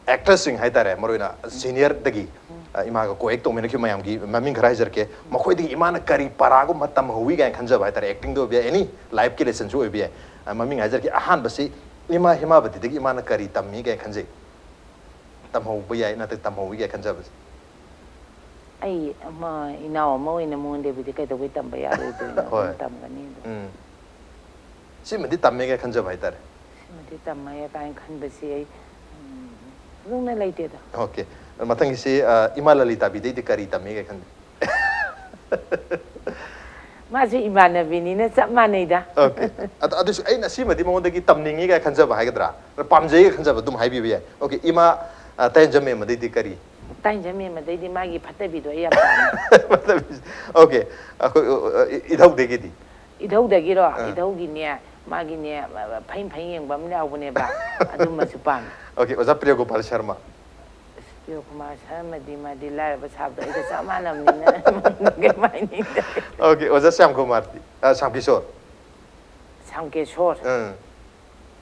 actors ꯁꯤꯡ ꯍꯥꯏꯇꯥꯔꯦ, ꯃꯔꯨꯑꯣꯏꯅ senior ꯗꯒꯤ, ꯑ, ꯏꯃꯥꯒ co act ꯇꯧꯃꯤꯟꯅꯈꯤꯕ ꯃꯌꯥꯝꯒꯤ ꯃꯃꯤꯡ ꯈꯔ ꯍꯥꯏꯖꯔꯛꯀꯦ꯫ ꯃꯈꯣꯏꯗꯒꯤ ꯏꯃꯥꯅ ꯀꯔꯤ ꯄꯔꯥꯒꯨꯝꯕ ꯇꯝꯍꯧꯋꯤ ꯀꯥꯏꯅ ꯈꯟꯖꯕ ꯍꯥꯏꯇꯥꯔꯦ, acting ꯗ ꯑꯣꯏꯕ ꯌꯥꯏ, any life ꯀꯤ lesson ꯁꯨ ꯑꯣꯏꯕ ꯌꯥꯏ꯫ ꯑ, ꯃꯃꯤꯡ ꯍꯥꯏꯖꯔꯛꯀꯦ, ꯑꯍꯥꯟꯕꯁꯤ ꯏꯃꯥ ꯍꯦꯃꯥꯕꯇꯤꯗꯒꯤ ꯏꯃꯥꯅ ꯀꯔꯤ ꯇꯝꯃꯤ ꯀꯥꯏꯅ ꯈꯟꯖꯩ? ꯇꯝꯍꯧꯕ ꯌꯥꯏ, ꯅꯠꯇ꯭ꯔꯒ ꯇꯝꯍꯧꯋꯤ ꯀꯥꯏꯅ ꯈꯟꯖꯕꯁꯦ? ꯑꯩ ꯑꯃ, ꯏꯅꯥꯎ ꯑꯃ ꯑꯣꯏꯅ ꯃꯉꯣꯟꯗꯒꯤꯗꯤ ꯀꯩꯗꯧꯕꯩ ꯇꯝꯕ ꯌꯥꯔꯣꯏꯗꯣꯏꯅꯣ? ꯍꯣꯏ꯫ ꯑꯗꯨꯝ ꯇꯝꯒꯅꯤ ꯑꯗꯨꯝ꯫ ꯎꯝ꯫ ꯁꯤꯃꯗꯤ ꯇꯝꯃꯦ ꯀꯥꯏꯅ ꯈꯟꯖꯕ ꯍꯥꯏꯇꯥꯔꯦ꯫ ꯁꯤꯃꯗꯤ ꯇꯝꯃꯦ ꯀꯥꯏꯅ ꯈꯟꯕꯁꯤ ꯑꯩ, ꯎꯝ, ꯊꯣꯏꯗꯣꯛꯅ ꯂꯩꯇꯦꯗ꯫ Okay꯫ ꯃꯊꯪꯒꯤꯁꯤ, ꯑ, ꯏꯃꯥ ꯂꯂꯤꯇꯥꯕꯤꯗꯩꯗꯤ ꯀꯔꯤ ꯇꯝꯃꯤ ꯀꯥꯏꯅ ꯈꯟꯖꯩ? ꯃꯥꯁꯨ ꯏꯃꯥꯟꯅꯕꯤꯅꯤꯅ ꯆꯞ ꯃꯥꯟꯅꯩꯗ꯫ Okay꯫ ꯑꯗ-, ꯑꯗꯨꯁꯨ ꯑꯩꯅ ꯁꯤꯃꯗꯤ ꯃꯉꯣꯟꯗꯒꯤ ꯇꯝꯅꯤꯡꯉꯤ ꯀꯥꯏꯅ ꯈꯟꯖꯕ ꯍꯥꯏꯒꯗ꯭ꯔꯥ? ꯄꯥꯝꯖꯩ ꯀꯥꯏꯅ ꯈꯟꯖꯕ ꯑꯗꯨꯝ ꯍꯥꯏꯕꯤꯕ ꯌꯥꯏ꯫ Okay, ꯏꯃꯥ, ꯑ, ꯇꯥꯍꯦꯟꯖꯝ ꯃꯦꯝꯃꯗꯩꯗꯤ ꯀꯔꯤ? ꯇꯥꯍꯦꯟꯖꯝ ꯃꯦꯝꯃꯗꯩꯗꯤ ꯃꯥꯒꯤ ꯐꯠꯇꯕꯤꯗꯣ ꯑꯩ ꯌꯥꯝ ꯄꯥꯝꯃꯦ꯫ Okay꯫ ꯑꯩꯈꯣꯏ, ꯑ, ꯑ, ꯏꯙꯧꯗꯒꯤꯗꯤ? ꯏꯙꯧꯗꯒꯤꯔꯣ? ꯑꯥ꯫ ꯏꯙꯧꯒꯤꯅꯦ, ꯃꯥꯒꯤꯅꯦ, ꯐꯩ ꯐꯩ ꯌꯦꯡꯕ ꯑꯃ ꯌꯥꯎꯕꯅꯦꯕ꯫ ꯑꯗꯨꯃꯁꯨ ꯄꯥꯝꯃꯦ꯫ Okay, ꯑꯣꯖꯥ ꯄ꯭ꯔꯤꯌ ꯒꯣꯄꯥꯜ ꯁꯔꯃ? ꯑꯁ, ꯄ꯭ꯔꯤꯌ ꯀꯨꯃꯥꯔ ꯁꯔꯃꯗꯤ ꯃꯥꯗꯤ ꯂꯥꯏꯔꯕ ꯁꯥꯕꯗꯣ ꯑꯩꯒ ꯆꯞ ꯃꯥꯟꯅꯕꯅꯤꯅ ꯀꯩꯝ ꯍꯥꯏꯅꯤꯡꯗꯦ꯫ Okay, ꯑꯣꯖꯥ ꯁ꯭ꯌꯥꯝ ꯀꯨꯃꯥꯔꯗꯤ? ꯑ, ꯁ꯭ꯌꯥꯝ ꯀꯤꯁꯣꯔ? ꯁ꯭ꯌꯥꯝ ꯀꯤꯁꯣꯔ꯫ ꯎꯝ꯫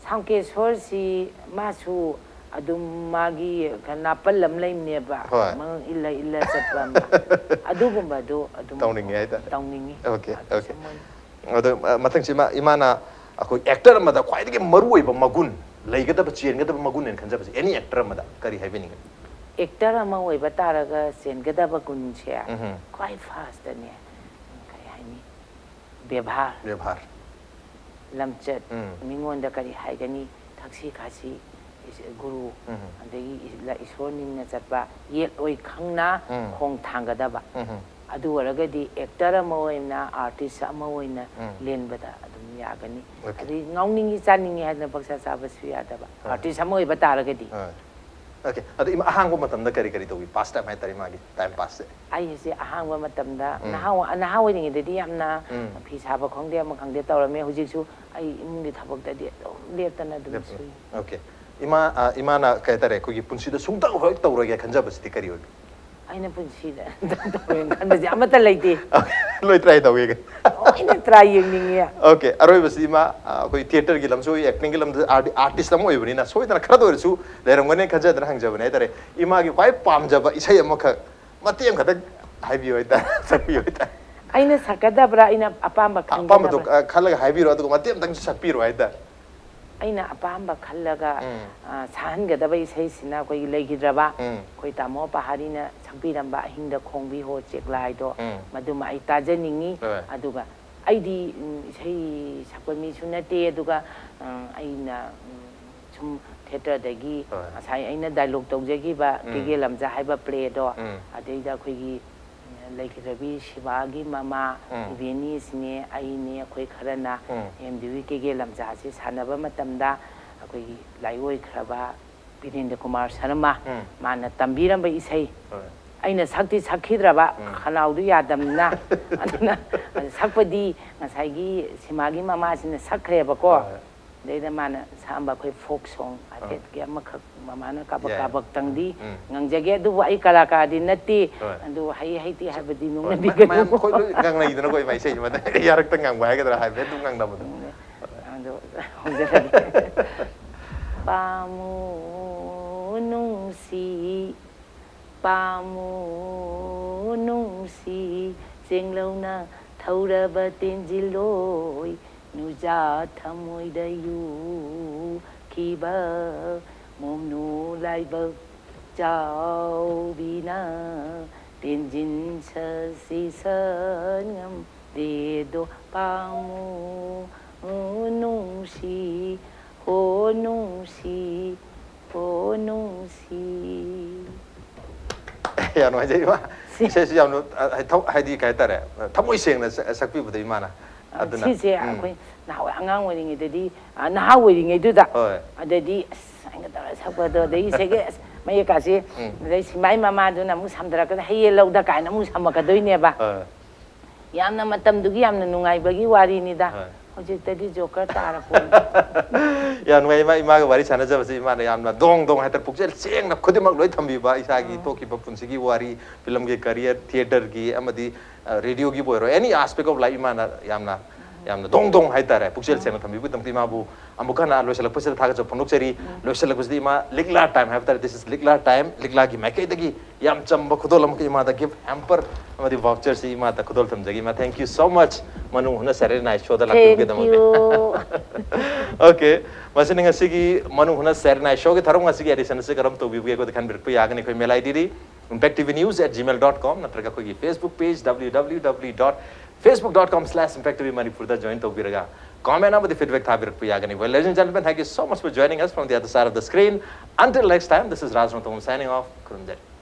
ꯁ꯭ꯌꯥꯝ ꯀꯤꯁꯣꯔꯁꯤ ꯃꯥꯁꯨ ꯑꯗꯨꯝ ꯃꯥꯒꯤ ꯅꯥꯄꯜ ꯑꯃ ꯂꯩꯕꯅꯦꯕ꯫ ꯍꯣꯏ꯫ ꯃꯉꯛ ꯏꯜꯂ ꯏꯜꯂ ꯆꯠꯄ ꯑꯃ꯫ ꯑꯗꯨꯒꯨꯝꯕꯗꯨ ꯑꯗꯨꯝ ꯇꯧꯅꯤꯡꯉꯤ ꯍꯥꯏꯇꯥꯔꯦ꯫ ꯇꯧꯅꯤꯡꯉꯤ꯫ Okay, ꯑꯗꯨꯁꯨ okay꯫ ꯃꯣꯏ ꯑꯗꯣ, ꯑ, ꯃꯊꯪꯁꯤ ꯏꯃꯥ, ꯏꯃꯥꯅ ꯑꯩꯈꯣꯏ actor ꯑꯃꯗ ꯈ꯭ꯋꯥꯏꯗꯒꯤ ꯃꯔꯨꯑꯣꯏꯕ ꯃꯒꯨꯟ, ꯂꯩꯒꯗꯕ, ꯆꯦꯟꯒꯗꯕ ꯃꯒꯨꯟ ꯍꯥꯏꯅ ꯈꯟꯖꯕꯁꯦ, any actor ꯑꯃꯗ ꯀꯔꯤ ꯍꯥꯏꯕꯤꯅꯤꯡꯉꯤ? Actor ꯑꯃ ꯑꯣꯏꯕ ꯇꯥꯔꯒ ꯆꯦꯟꯒꯗꯕ ꯒꯨꯟꯁꯦ, ꯎꯝꯍꯨꯝ꯫ ꯈ꯭ꯋꯥꯏ first ꯇꯅꯦ, ꯀꯔꯤ ꯍꯥꯏꯅꯤ? ꯕꯦꯕꯥꯔ, ꯕꯦꯕꯥꯔ꯫ ꯂꯝꯆꯠ, ꯎꯝ꯫ ꯃꯤꯉꯣꯟꯗ ꯀꯔꯤ ꯍꯥꯏꯒꯅꯤ, ꯊꯛꯁꯤ ꯈꯥꯁꯤ, ꯏꯁ- ꯒꯨꯔꯨ, ꯎꯝ꯫ ꯑꯗꯒꯤ ꯏꯁ- ꯏꯁꯣꯔ ꯅꯤꯡꯅ ꯆꯠꯄ, ꯌꯦꯠ ꯑꯣꯏ ꯈꯪꯅ ꯎꯝ꯫ ꯈꯣꯡ ꯊꯥꯡꯒꯗꯕ꯫ ꯎꯝ꯫ ꯑꯗꯨ ꯑꯣꯏꯔꯒꯗꯤ ꯑꯦꯛꯇꯔ ꯑꯃ ꯑꯣꯏꯅ, ꯑꯥꯔꯇꯤꯁ ꯑꯃ ꯑꯣꯏꯅ ꯎꯝ꯫ ꯂꯦꯟꯕꯗ ꯑꯗꯨꯝ ꯌꯥꯒꯅꯤ꯫ ꯑꯣꯀꯦ꯫ ꯑꯗꯩ ꯉꯥꯎꯅꯤꯡꯉꯤ ꯆꯥꯅꯤꯡꯉꯤ ꯍꯥꯏꯗꯅ ꯄꯪꯆꯥ ꯆꯥꯕꯁꯨ ꯌꯥꯗꯕ, ꯍꯣꯏ꯫ ꯑꯥꯔꯇꯤꯁ ꯑꯃ ꯑꯣꯏꯕ ꯇꯥꯔꯒꯗꯤ꯫ ꯍꯣꯏ꯫ ꯑꯣꯀꯦ꯫ ꯑꯗꯣ ꯏꯃꯥ ꯑꯍꯥꯡꯕ ꯃꯇꯝꯗ ꯀꯔꯤ ꯀꯔꯤ ꯇꯧꯏ? ꯄꯥꯁ ꯇꯥꯏꯝ ꯍꯥꯏꯇꯥꯔꯦ, ꯏꯃꯥꯒꯤ ꯇꯥꯏꯝ ꯄꯥꯁꯁꯦ꯫ ꯑꯩꯁꯦ ꯑꯍꯥꯡꯕ ꯃꯇꯝꯗ ꯎꯝ꯫ ꯅꯍꯥ ꯅꯍꯥ ꯑꯣꯏꯔꯤꯉꯩꯗꯗꯤ ꯌꯥꯝꯅ ꯎꯝ꯫ ꯐꯤ ꯁꯥꯕ ꯈꯪꯗꯦ, ꯑꯃ ꯈꯪꯗꯦ ꯇꯧꯔꯝꯃꯦ꯫ ꯍꯧꯖꯤꯛꯁꯨ ꯑꯩ ꯏꯃꯨꯡꯒꯤ ꯊꯕꯛꯇꯗꯤ ꯑꯗꯨꯝ ꯂꯦꯞꯇꯅ ꯑꯗꯨꯝ ꯁꯨꯏ꯫ ꯑꯣꯀꯦ꯫ ꯏꯃꯥ, ꯑ, ꯏꯃꯥꯅ ꯀꯩ ꯍꯥꯏꯇꯥꯔꯦ, ꯑꯩꯈꯣꯏꯒꯤ ꯄꯨꯟꯁꯤꯗ ꯁꯨꯡꯇꯧ ꯍꯦꯛ ꯇꯧꯔꯣꯏꯒꯦ ꯈꯟꯖꯕꯁꯤꯗꯤ ꯀꯔꯤ ꯑꯣꯏꯕꯤ? ꯑꯩꯅ ꯄꯨꯟꯁꯤꯗ ꯇꯧꯔꯦꯅ ꯈꯟꯕꯁꯦ ꯑꯃꯠꯇ ꯂꯩꯇꯦ꯫ ꯂꯣꯏ ꯇ꯭ꯔꯥꯏ ꯇꯧꯒꯦ꯫ ꯂꯣꯏꯅ ꯇ꯭ꯔꯥꯏ ꯌꯦꯡꯅꯤꯡꯉꯤ꯫ ꯑꯣꯀꯦ, ꯑꯔꯣꯏꯕꯁꯤ ꯏꯃꯥ, ꯑ, ꯑꯩꯈꯣꯏ ꯊꯤꯌꯦꯇꯔꯒꯤ ꯂꯝꯁꯨ, ꯑꯦꯛꯇꯤꯡꯒꯤ ꯂꯝꯗ, ꯑꯥꯔꯇꯤ-, ꯑꯥꯔꯇꯤꯁ ꯑꯃ ꯑꯣꯏꯕꯅꯤꯅ ꯁꯣꯏꯗꯅ ꯈꯔꯗ ꯑꯣꯏꯔꯁꯨ ꯂꯩꯔꯝꯒꯅꯤ ꯈꯟꯖꯗꯅ ꯍꯪꯖꯕꯅꯦ ꯍꯥꯏꯇꯥꯔꯦ꯫ ꯏꯃꯥꯒꯤ ꯈ꯭ꯋꯥꯏ ꯄꯥꯝꯖꯕ ꯏꯁꯩ ꯑꯃꯈꯛ ꯃꯇꯦꯛ ꯑꯃꯈꯛꯇꯪ ꯍꯥꯏꯕꯤꯌꯨ ꯍꯥꯏꯇꯥꯔꯦ, ꯁꯛꯄꯤꯌꯨ ꯍꯥꯏꯇꯥꯔꯦ꯫ ꯑꯩꯅ ꯁꯛꯀꯗꯕ꯭ꯔꯥ, ꯑꯩꯅ ꯑꯄꯥꯝꯕ ꯑꯄꯥꯝꯕꯗꯣ, ꯈꯟꯒꯗꯕ꯭ꯔꯥ? ꯑ, ꯈꯜꯂꯒ ꯍꯥꯏꯕꯤꯔꯣ, ꯑꯗꯨꯒ ꯃꯇꯦꯛ ꯑꯃꯇꯪꯁꯨ ꯁꯛꯄꯤꯔꯣ ꯍꯥꯏꯇꯥꯔꯦ꯫ ꯑꯩꯅ ꯑꯄꯥꯝꯕ ꯈꯜꯂꯒ ꯎꯝ꯫ ꯑ, ꯁꯛꯍꯟꯒꯗꯕ ꯏꯁꯩꯁꯤꯅ ꯑꯩꯈꯣꯏꯒꯤ ꯂꯩꯈꯤꯗ꯭ꯔꯕ ꯎꯝ꯫ ꯑꯩꯈꯣꯏ ꯇꯥꯃꯣ ꯄꯍꯥꯔꯤꯅ ꯁꯛꯄꯤꯔꯝꯕ ꯑꯍꯤꯡꯗ ꯈꯣꯡꯕꯤ ꯍꯣ ꯆꯦꯛꯂꯥꯏꯗꯣ, ꯎꯝ꯫ ꯃꯗꯨꯃ ꯑꯩ ꯇꯥꯖꯅꯤꯡꯉꯤ꯫ ꯍꯣꯏ꯫ ꯑꯗꯨꯒ ꯑꯩꯗꯤ, ꯎꯝ, ꯏꯁꯩ ꯁꯛꯄ ꯃꯤꯁꯨ ꯅꯠꯇꯦ, ꯑꯗꯨꯒ, ꯎꯝ, ꯑꯩꯅ, ꯎꯝ, ꯁꯨꯝ ꯊꯤꯌꯦꯇꯔꯗꯒꯤ ꯍꯣꯏ꯫ ꯉꯁꯥꯏ ꯑꯩꯅ ꯗꯥꯏꯂꯣꯛ ꯇꯧꯖꯈꯤꯕ ꯎꯝ꯫ ꯀꯦꯒꯦ ꯂꯝꯖꯥ ꯍꯥꯏꯕ ꯄ꯭ꯂꯦꯗꯣ, ꯎꯝ꯫ ꯑꯗꯩꯗ ꯑꯩꯈꯣꯏꯒꯤ ꯂꯩꯈꯤꯗ꯭ꯔꯕꯤ ꯁꯤꯕꯥꯒꯤ ꯃꯃꯥ, ꯎꯝ꯫ ꯏꯕꯦꯅꯤꯁꯅꯦ, ꯑꯩꯅꯦ, ꯑꯩꯈꯣꯏ ꯈꯔꯅ ꯎꯝ꯫ ꯑꯦꯝ ꯗꯤ ꯌꯨꯒꯤ ꯀꯦꯒꯦ ꯂꯝꯖꯥꯁꯤ ꯁꯥꯟꯅꯕ ꯃꯇꯝꯗ ꯑꯩꯈꯣꯏꯒꯤ ꯂꯥꯏꯑꯣꯏꯈ꯭ꯔꯕ ꯕꯤꯔꯦꯟꯗ꯭ꯔ ꯀꯨꯃꯥꯔ ꯁꯔꯃ, ꯎꯝ꯫ ꯃꯥꯅ ꯇꯝꯕꯤꯔꯝꯕ ꯏꯁꯩ, ꯍꯣꯏ꯫ ꯑꯩꯅ ꯁꯛꯇꯤ ꯁꯛꯈꯤꯗ꯭ꯔꯕ, ꯎꯝ꯫ ꯈꯅꯥꯎꯗꯨ ꯌꯥꯗꯝꯅꯤꯅ, ꯑꯗꯨꯅ ꯁꯛꯄꯗꯤ ꯉꯁꯥꯏꯒꯤ ꯁꯤꯃꯥꯒꯤ ꯃꯃꯥꯁꯤꯅ ꯁꯛꯈ꯭ꯔꯦꯕꯀꯣ꯫ ꯍꯣꯏ꯫ ꯑꯗꯩꯗ ꯃꯥꯅ ꯁꯛꯑꯝꯕ ꯑꯩꯈꯣꯏ ꯐꯣꯛ ꯁꯣꯡ ꯍꯥꯏꯐꯦꯠꯀꯤ ꯑꯃꯈꯛ ꯃꯃꯥꯅ ꯀꯥꯕꯛ ꯌꯥꯏ꯫ ꯀꯥꯕꯛꯇꯪꯗꯤ ꯎꯝ꯫ ꯉꯪꯖꯒꯦ, ꯑꯗꯨꯕꯨ ꯑꯩ ꯀꯂꯥꯀꯥꯔꯗꯤ ꯅꯠꯇꯦ꯫ ꯍꯣꯏ꯫ ꯑꯗꯨ ꯍꯩ ꯍꯩꯇꯦ ꯍꯥꯏꯕꯗꯤ ꯍꯣꯏ, ꯅꯣꯛꯅꯕꯤꯒꯅꯨ꯫ ꯃꯌꯥꯝ ꯑꯩꯈꯣꯏ ꯂꯣꯏ ꯉꯥꯡꯅꯩꯗꯅꯀꯣ, ꯏꯃꯥ ꯏꯁꯩꯁꯤ ꯃꯇꯪ ꯌꯥꯔꯛꯇ ꯉꯥꯡꯕ ꯍꯥꯏꯒꯗ꯭ꯔꯥ, ꯍꯥꯏꯐꯦꯠ ꯑꯗꯨꯝ ꯉꯥꯡꯅꯕꯗꯣ꯫ ꯑꯗꯣ ꯍꯧꯖꯔꯒꯦ꯫ ꯄꯥꯝꯃꯨ ꯅꯨꯡꯁꯤ, ꯄꯥꯝꯃꯨ ꯅꯨꯡꯁꯤ, ꯆꯦꯡꯂꯧꯅ ꯊꯧꯔꯕ ꯇꯦꯟꯖꯤꯜꯂꯣꯏ, ꯅꯨꯖꯥ ꯊꯃꯣꯏꯗ ꯌꯨꯈꯤꯕ, ꯃꯣꯝꯅꯨ ꯂꯥꯏꯕꯛ ꯆꯥꯎꯕꯤꯅ, ꯇꯦꯟꯖꯤꯟ ꯁꯁꯤ ꯁꯟꯉꯝ ꯗꯦꯗꯣ ꯄꯥꯝꯃꯨ ꯅꯨꯡꯁꯤ ꯍꯣ ꯅꯨꯡꯁꯤ ꯍꯣ ꯅꯨꯡꯁꯤ꯫ ꯌꯥꯝ ꯅꯨꯡꯉꯥꯏꯖꯩ ꯏꯃꯥ꯫ ꯏꯁꯩꯁꯨ ꯌꯥꯝꯅ ꯍꯥꯏꯗꯤ ꯀꯩ ꯍꯥꯏꯇꯥꯔꯦ, ꯊꯃꯣꯏ ꯁꯦꯡꯅ ꯁꯛꯄꯤꯕꯗꯣ ꯏꯃꯥꯅ꯫ ꯑꯗꯨꯅ ꯁꯤꯁꯦ ꯑꯩꯈꯣꯏ ꯅꯍꯥꯟꯋꯥꯏ ꯑꯉꯥꯡ ꯑꯣꯏꯔꯤꯉꯩꯗꯗꯤ, ꯅꯍꯥ ꯑꯣꯏꯔꯤꯉꯩꯗꯨꯗ, ꯍꯣꯏ꯫ ꯑꯗꯩꯗꯤ ꯑꯁ ꯑꯩꯅ ꯇꯧꯔ ꯁꯛꯄꯗꯣ, ꯑꯗꯩ ꯏꯁꯩꯒꯤ ꯑꯁ ꯃꯌꯦꯛꯀꯥꯁꯦ, ꯑꯗꯩ ꯁꯤꯃꯥꯏ ꯃꯃꯥꯗꯨꯅ ꯑꯃꯨꯛ ꯁꯝꯗꯔꯛꯀꯗ ꯍꯌꯦꯜ ꯂꯧꯗ ꯀꯥꯏꯅ ꯑꯃꯨꯛ ꯁꯝꯃꯛꯀꯗꯣꯏꯅꯦꯕ꯫ ꯍꯣꯏ꯫ ꯌꯥꯝꯅ ꯃꯇꯝꯗꯨꯒꯤ ꯌꯥꯝꯅ ꯅꯨꯡꯉꯥꯏꯕꯒꯤ ꯋꯥꯔꯤꯅꯤꯗ꯫ ꯍꯣꯏ꯫ ꯍꯧꯖꯤꯛꯇꯗꯤ ꯖꯣꯀꯔ ꯇꯥꯔꯛꯄ꯫ ꯌꯥꯝ ꯅꯨꯡꯉꯥꯏ ꯏꯃꯥ, ꯏꯃꯥꯒ ꯋꯥꯔꯤ ꯁꯥꯟꯅꯖꯕꯁꯦ ꯏꯃꯥꯅ ꯌꯥꯝꯅ ꯗꯣꯡ ꯗꯣꯡ ꯍꯥꯏꯇꯥꯔꯦ, ꯄꯨꯛꯆꯦꯜ ꯁꯦꯡꯅ ꯈꯨꯗꯤꯡꯃꯛ ꯂꯣꯏ ꯊꯝꯕꯤꯕ, ꯏꯁꯥꯒꯤ ꯊꯣꯛꯈꯤꯕ ꯄꯨꯟꯁꯤꯒꯤ ꯋꯥꯔꯤ, ꯐꯤꯂꯝꯒꯤ ꯀꯦꯔꯤꯌꯔ, ꯊꯤꯌꯦꯇꯔꯒꯤ ꯑꯃꯗꯤ ꯔꯦꯗꯤꯑꯣꯒꯤꯕꯨ ꯑꯣꯏꯔꯣ, any aspect of life ꯏꯃꯥꯅ ꯌꯥꯝꯅ ꯌꯥꯝꯅ ꯗꯣꯡ ꯗꯣꯡ ꯍꯥꯏꯇꯥꯔꯦ, ꯄꯨꯛꯆꯦꯜ ꯁꯦꯡꯅ ꯊꯝꯕꯤꯕꯒꯤꯗꯃꯛꯇ ꯏꯃꯥꯕꯨ ꯑꯃꯨꯛ ꯍꯟꯅ ꯂꯣꯏꯁꯤꯜꯂꯛꯄꯁꯤꯗ ꯊꯥꯒꯠꯆꯕ ꯐꯣꯡꯗꯣꯛꯆꯔꯤ꯫ ꯂꯣꯏꯁꯤꯜꯂꯛꯄꯁꯤꯗ ꯏꯃꯥ, ꯂꯤꯛꯂꯥ ꯇꯥꯏꯝ ꯍꯥꯏꯕ ꯇꯥꯔꯦ, this is ꯂꯤꯛꯂꯥ ꯇꯥꯏꯝ, ꯂꯤꯛꯂꯥꯒꯤ ꯃꯥꯏꯀꯩꯗꯒꯤ ꯌꯥꯝ ꯆꯝꯕ ꯈꯨꯗꯣꯜ ꯑꯃꯈꯛ ꯏꯃꯥꯗ ꯒꯤꯐ ꯍꯦꯝꯄꯔ ꯑꯃꯗꯤ ꯚꯥꯎꯆꯔꯁꯤ ꯏꯃꯥꯗ ꯈꯨꯗꯣꯜ ꯊꯝꯖꯒꯦ ꯏꯃꯥ, thank you so much꯫ ꯃꯅꯨꯡ ꯍꯨꯠꯅ ꯁꯦꯇꯔꯗꯦ ꯅꯥꯏꯠ ꯁꯣꯗ ꯂꯥꯛꯄꯤꯕꯒꯤꯗꯃꯛꯇ꯫ Okay, ꯃꯁꯤꯅ ꯉꯁꯤꯒꯤ ꯃꯅꯨꯡ ꯍꯨꯠꯅ ꯁꯦꯇꯔꯗꯦ ꯅꯥꯏꯠ ꯁꯣꯒꯤ ꯊꯧꯔꯝ ꯑꯁꯤꯒꯤ ꯑꯦꯗꯤꯁꯟ ꯑꯁꯤ ꯀꯔꯝ ꯇꯧꯕꯤꯕꯒꯦ ꯑꯩꯈꯣꯏꯗ ꯈꯟꯕꯤꯔꯛꯄ ꯌꯥꯒꯅꯤ꯫ ꯑꯩꯈꯣꯏ ꯃꯦꯜ ꯑꯥꯏ ꯗꯤꯗꯤ impact T V news at gmail dot com ꯅꯠꯇ꯭ꯔꯒ ꯑꯩꯈꯣꯏꯒꯤ Facebook page W W W dot facebook dot com slash impact T V Manipur ꯗ ꯖꯣꯏꯟ ꯇꯧꯕꯤꯔꯒ ꯀꯣꯃꯦꯟ ꯑꯃꯗꯤ ꯐꯤꯗꯕꯦꯛ ꯊꯥꯕꯤꯔꯛꯄ ꯌꯥꯒꯅꯤ꯫ Well, ladies and gentlemen, thank you so much for joining us from the other side of the screen. Until next time, this is Raj Ranthambore signing off. ꯈꯨꯔꯨꯝꯖꯔꯤ꯫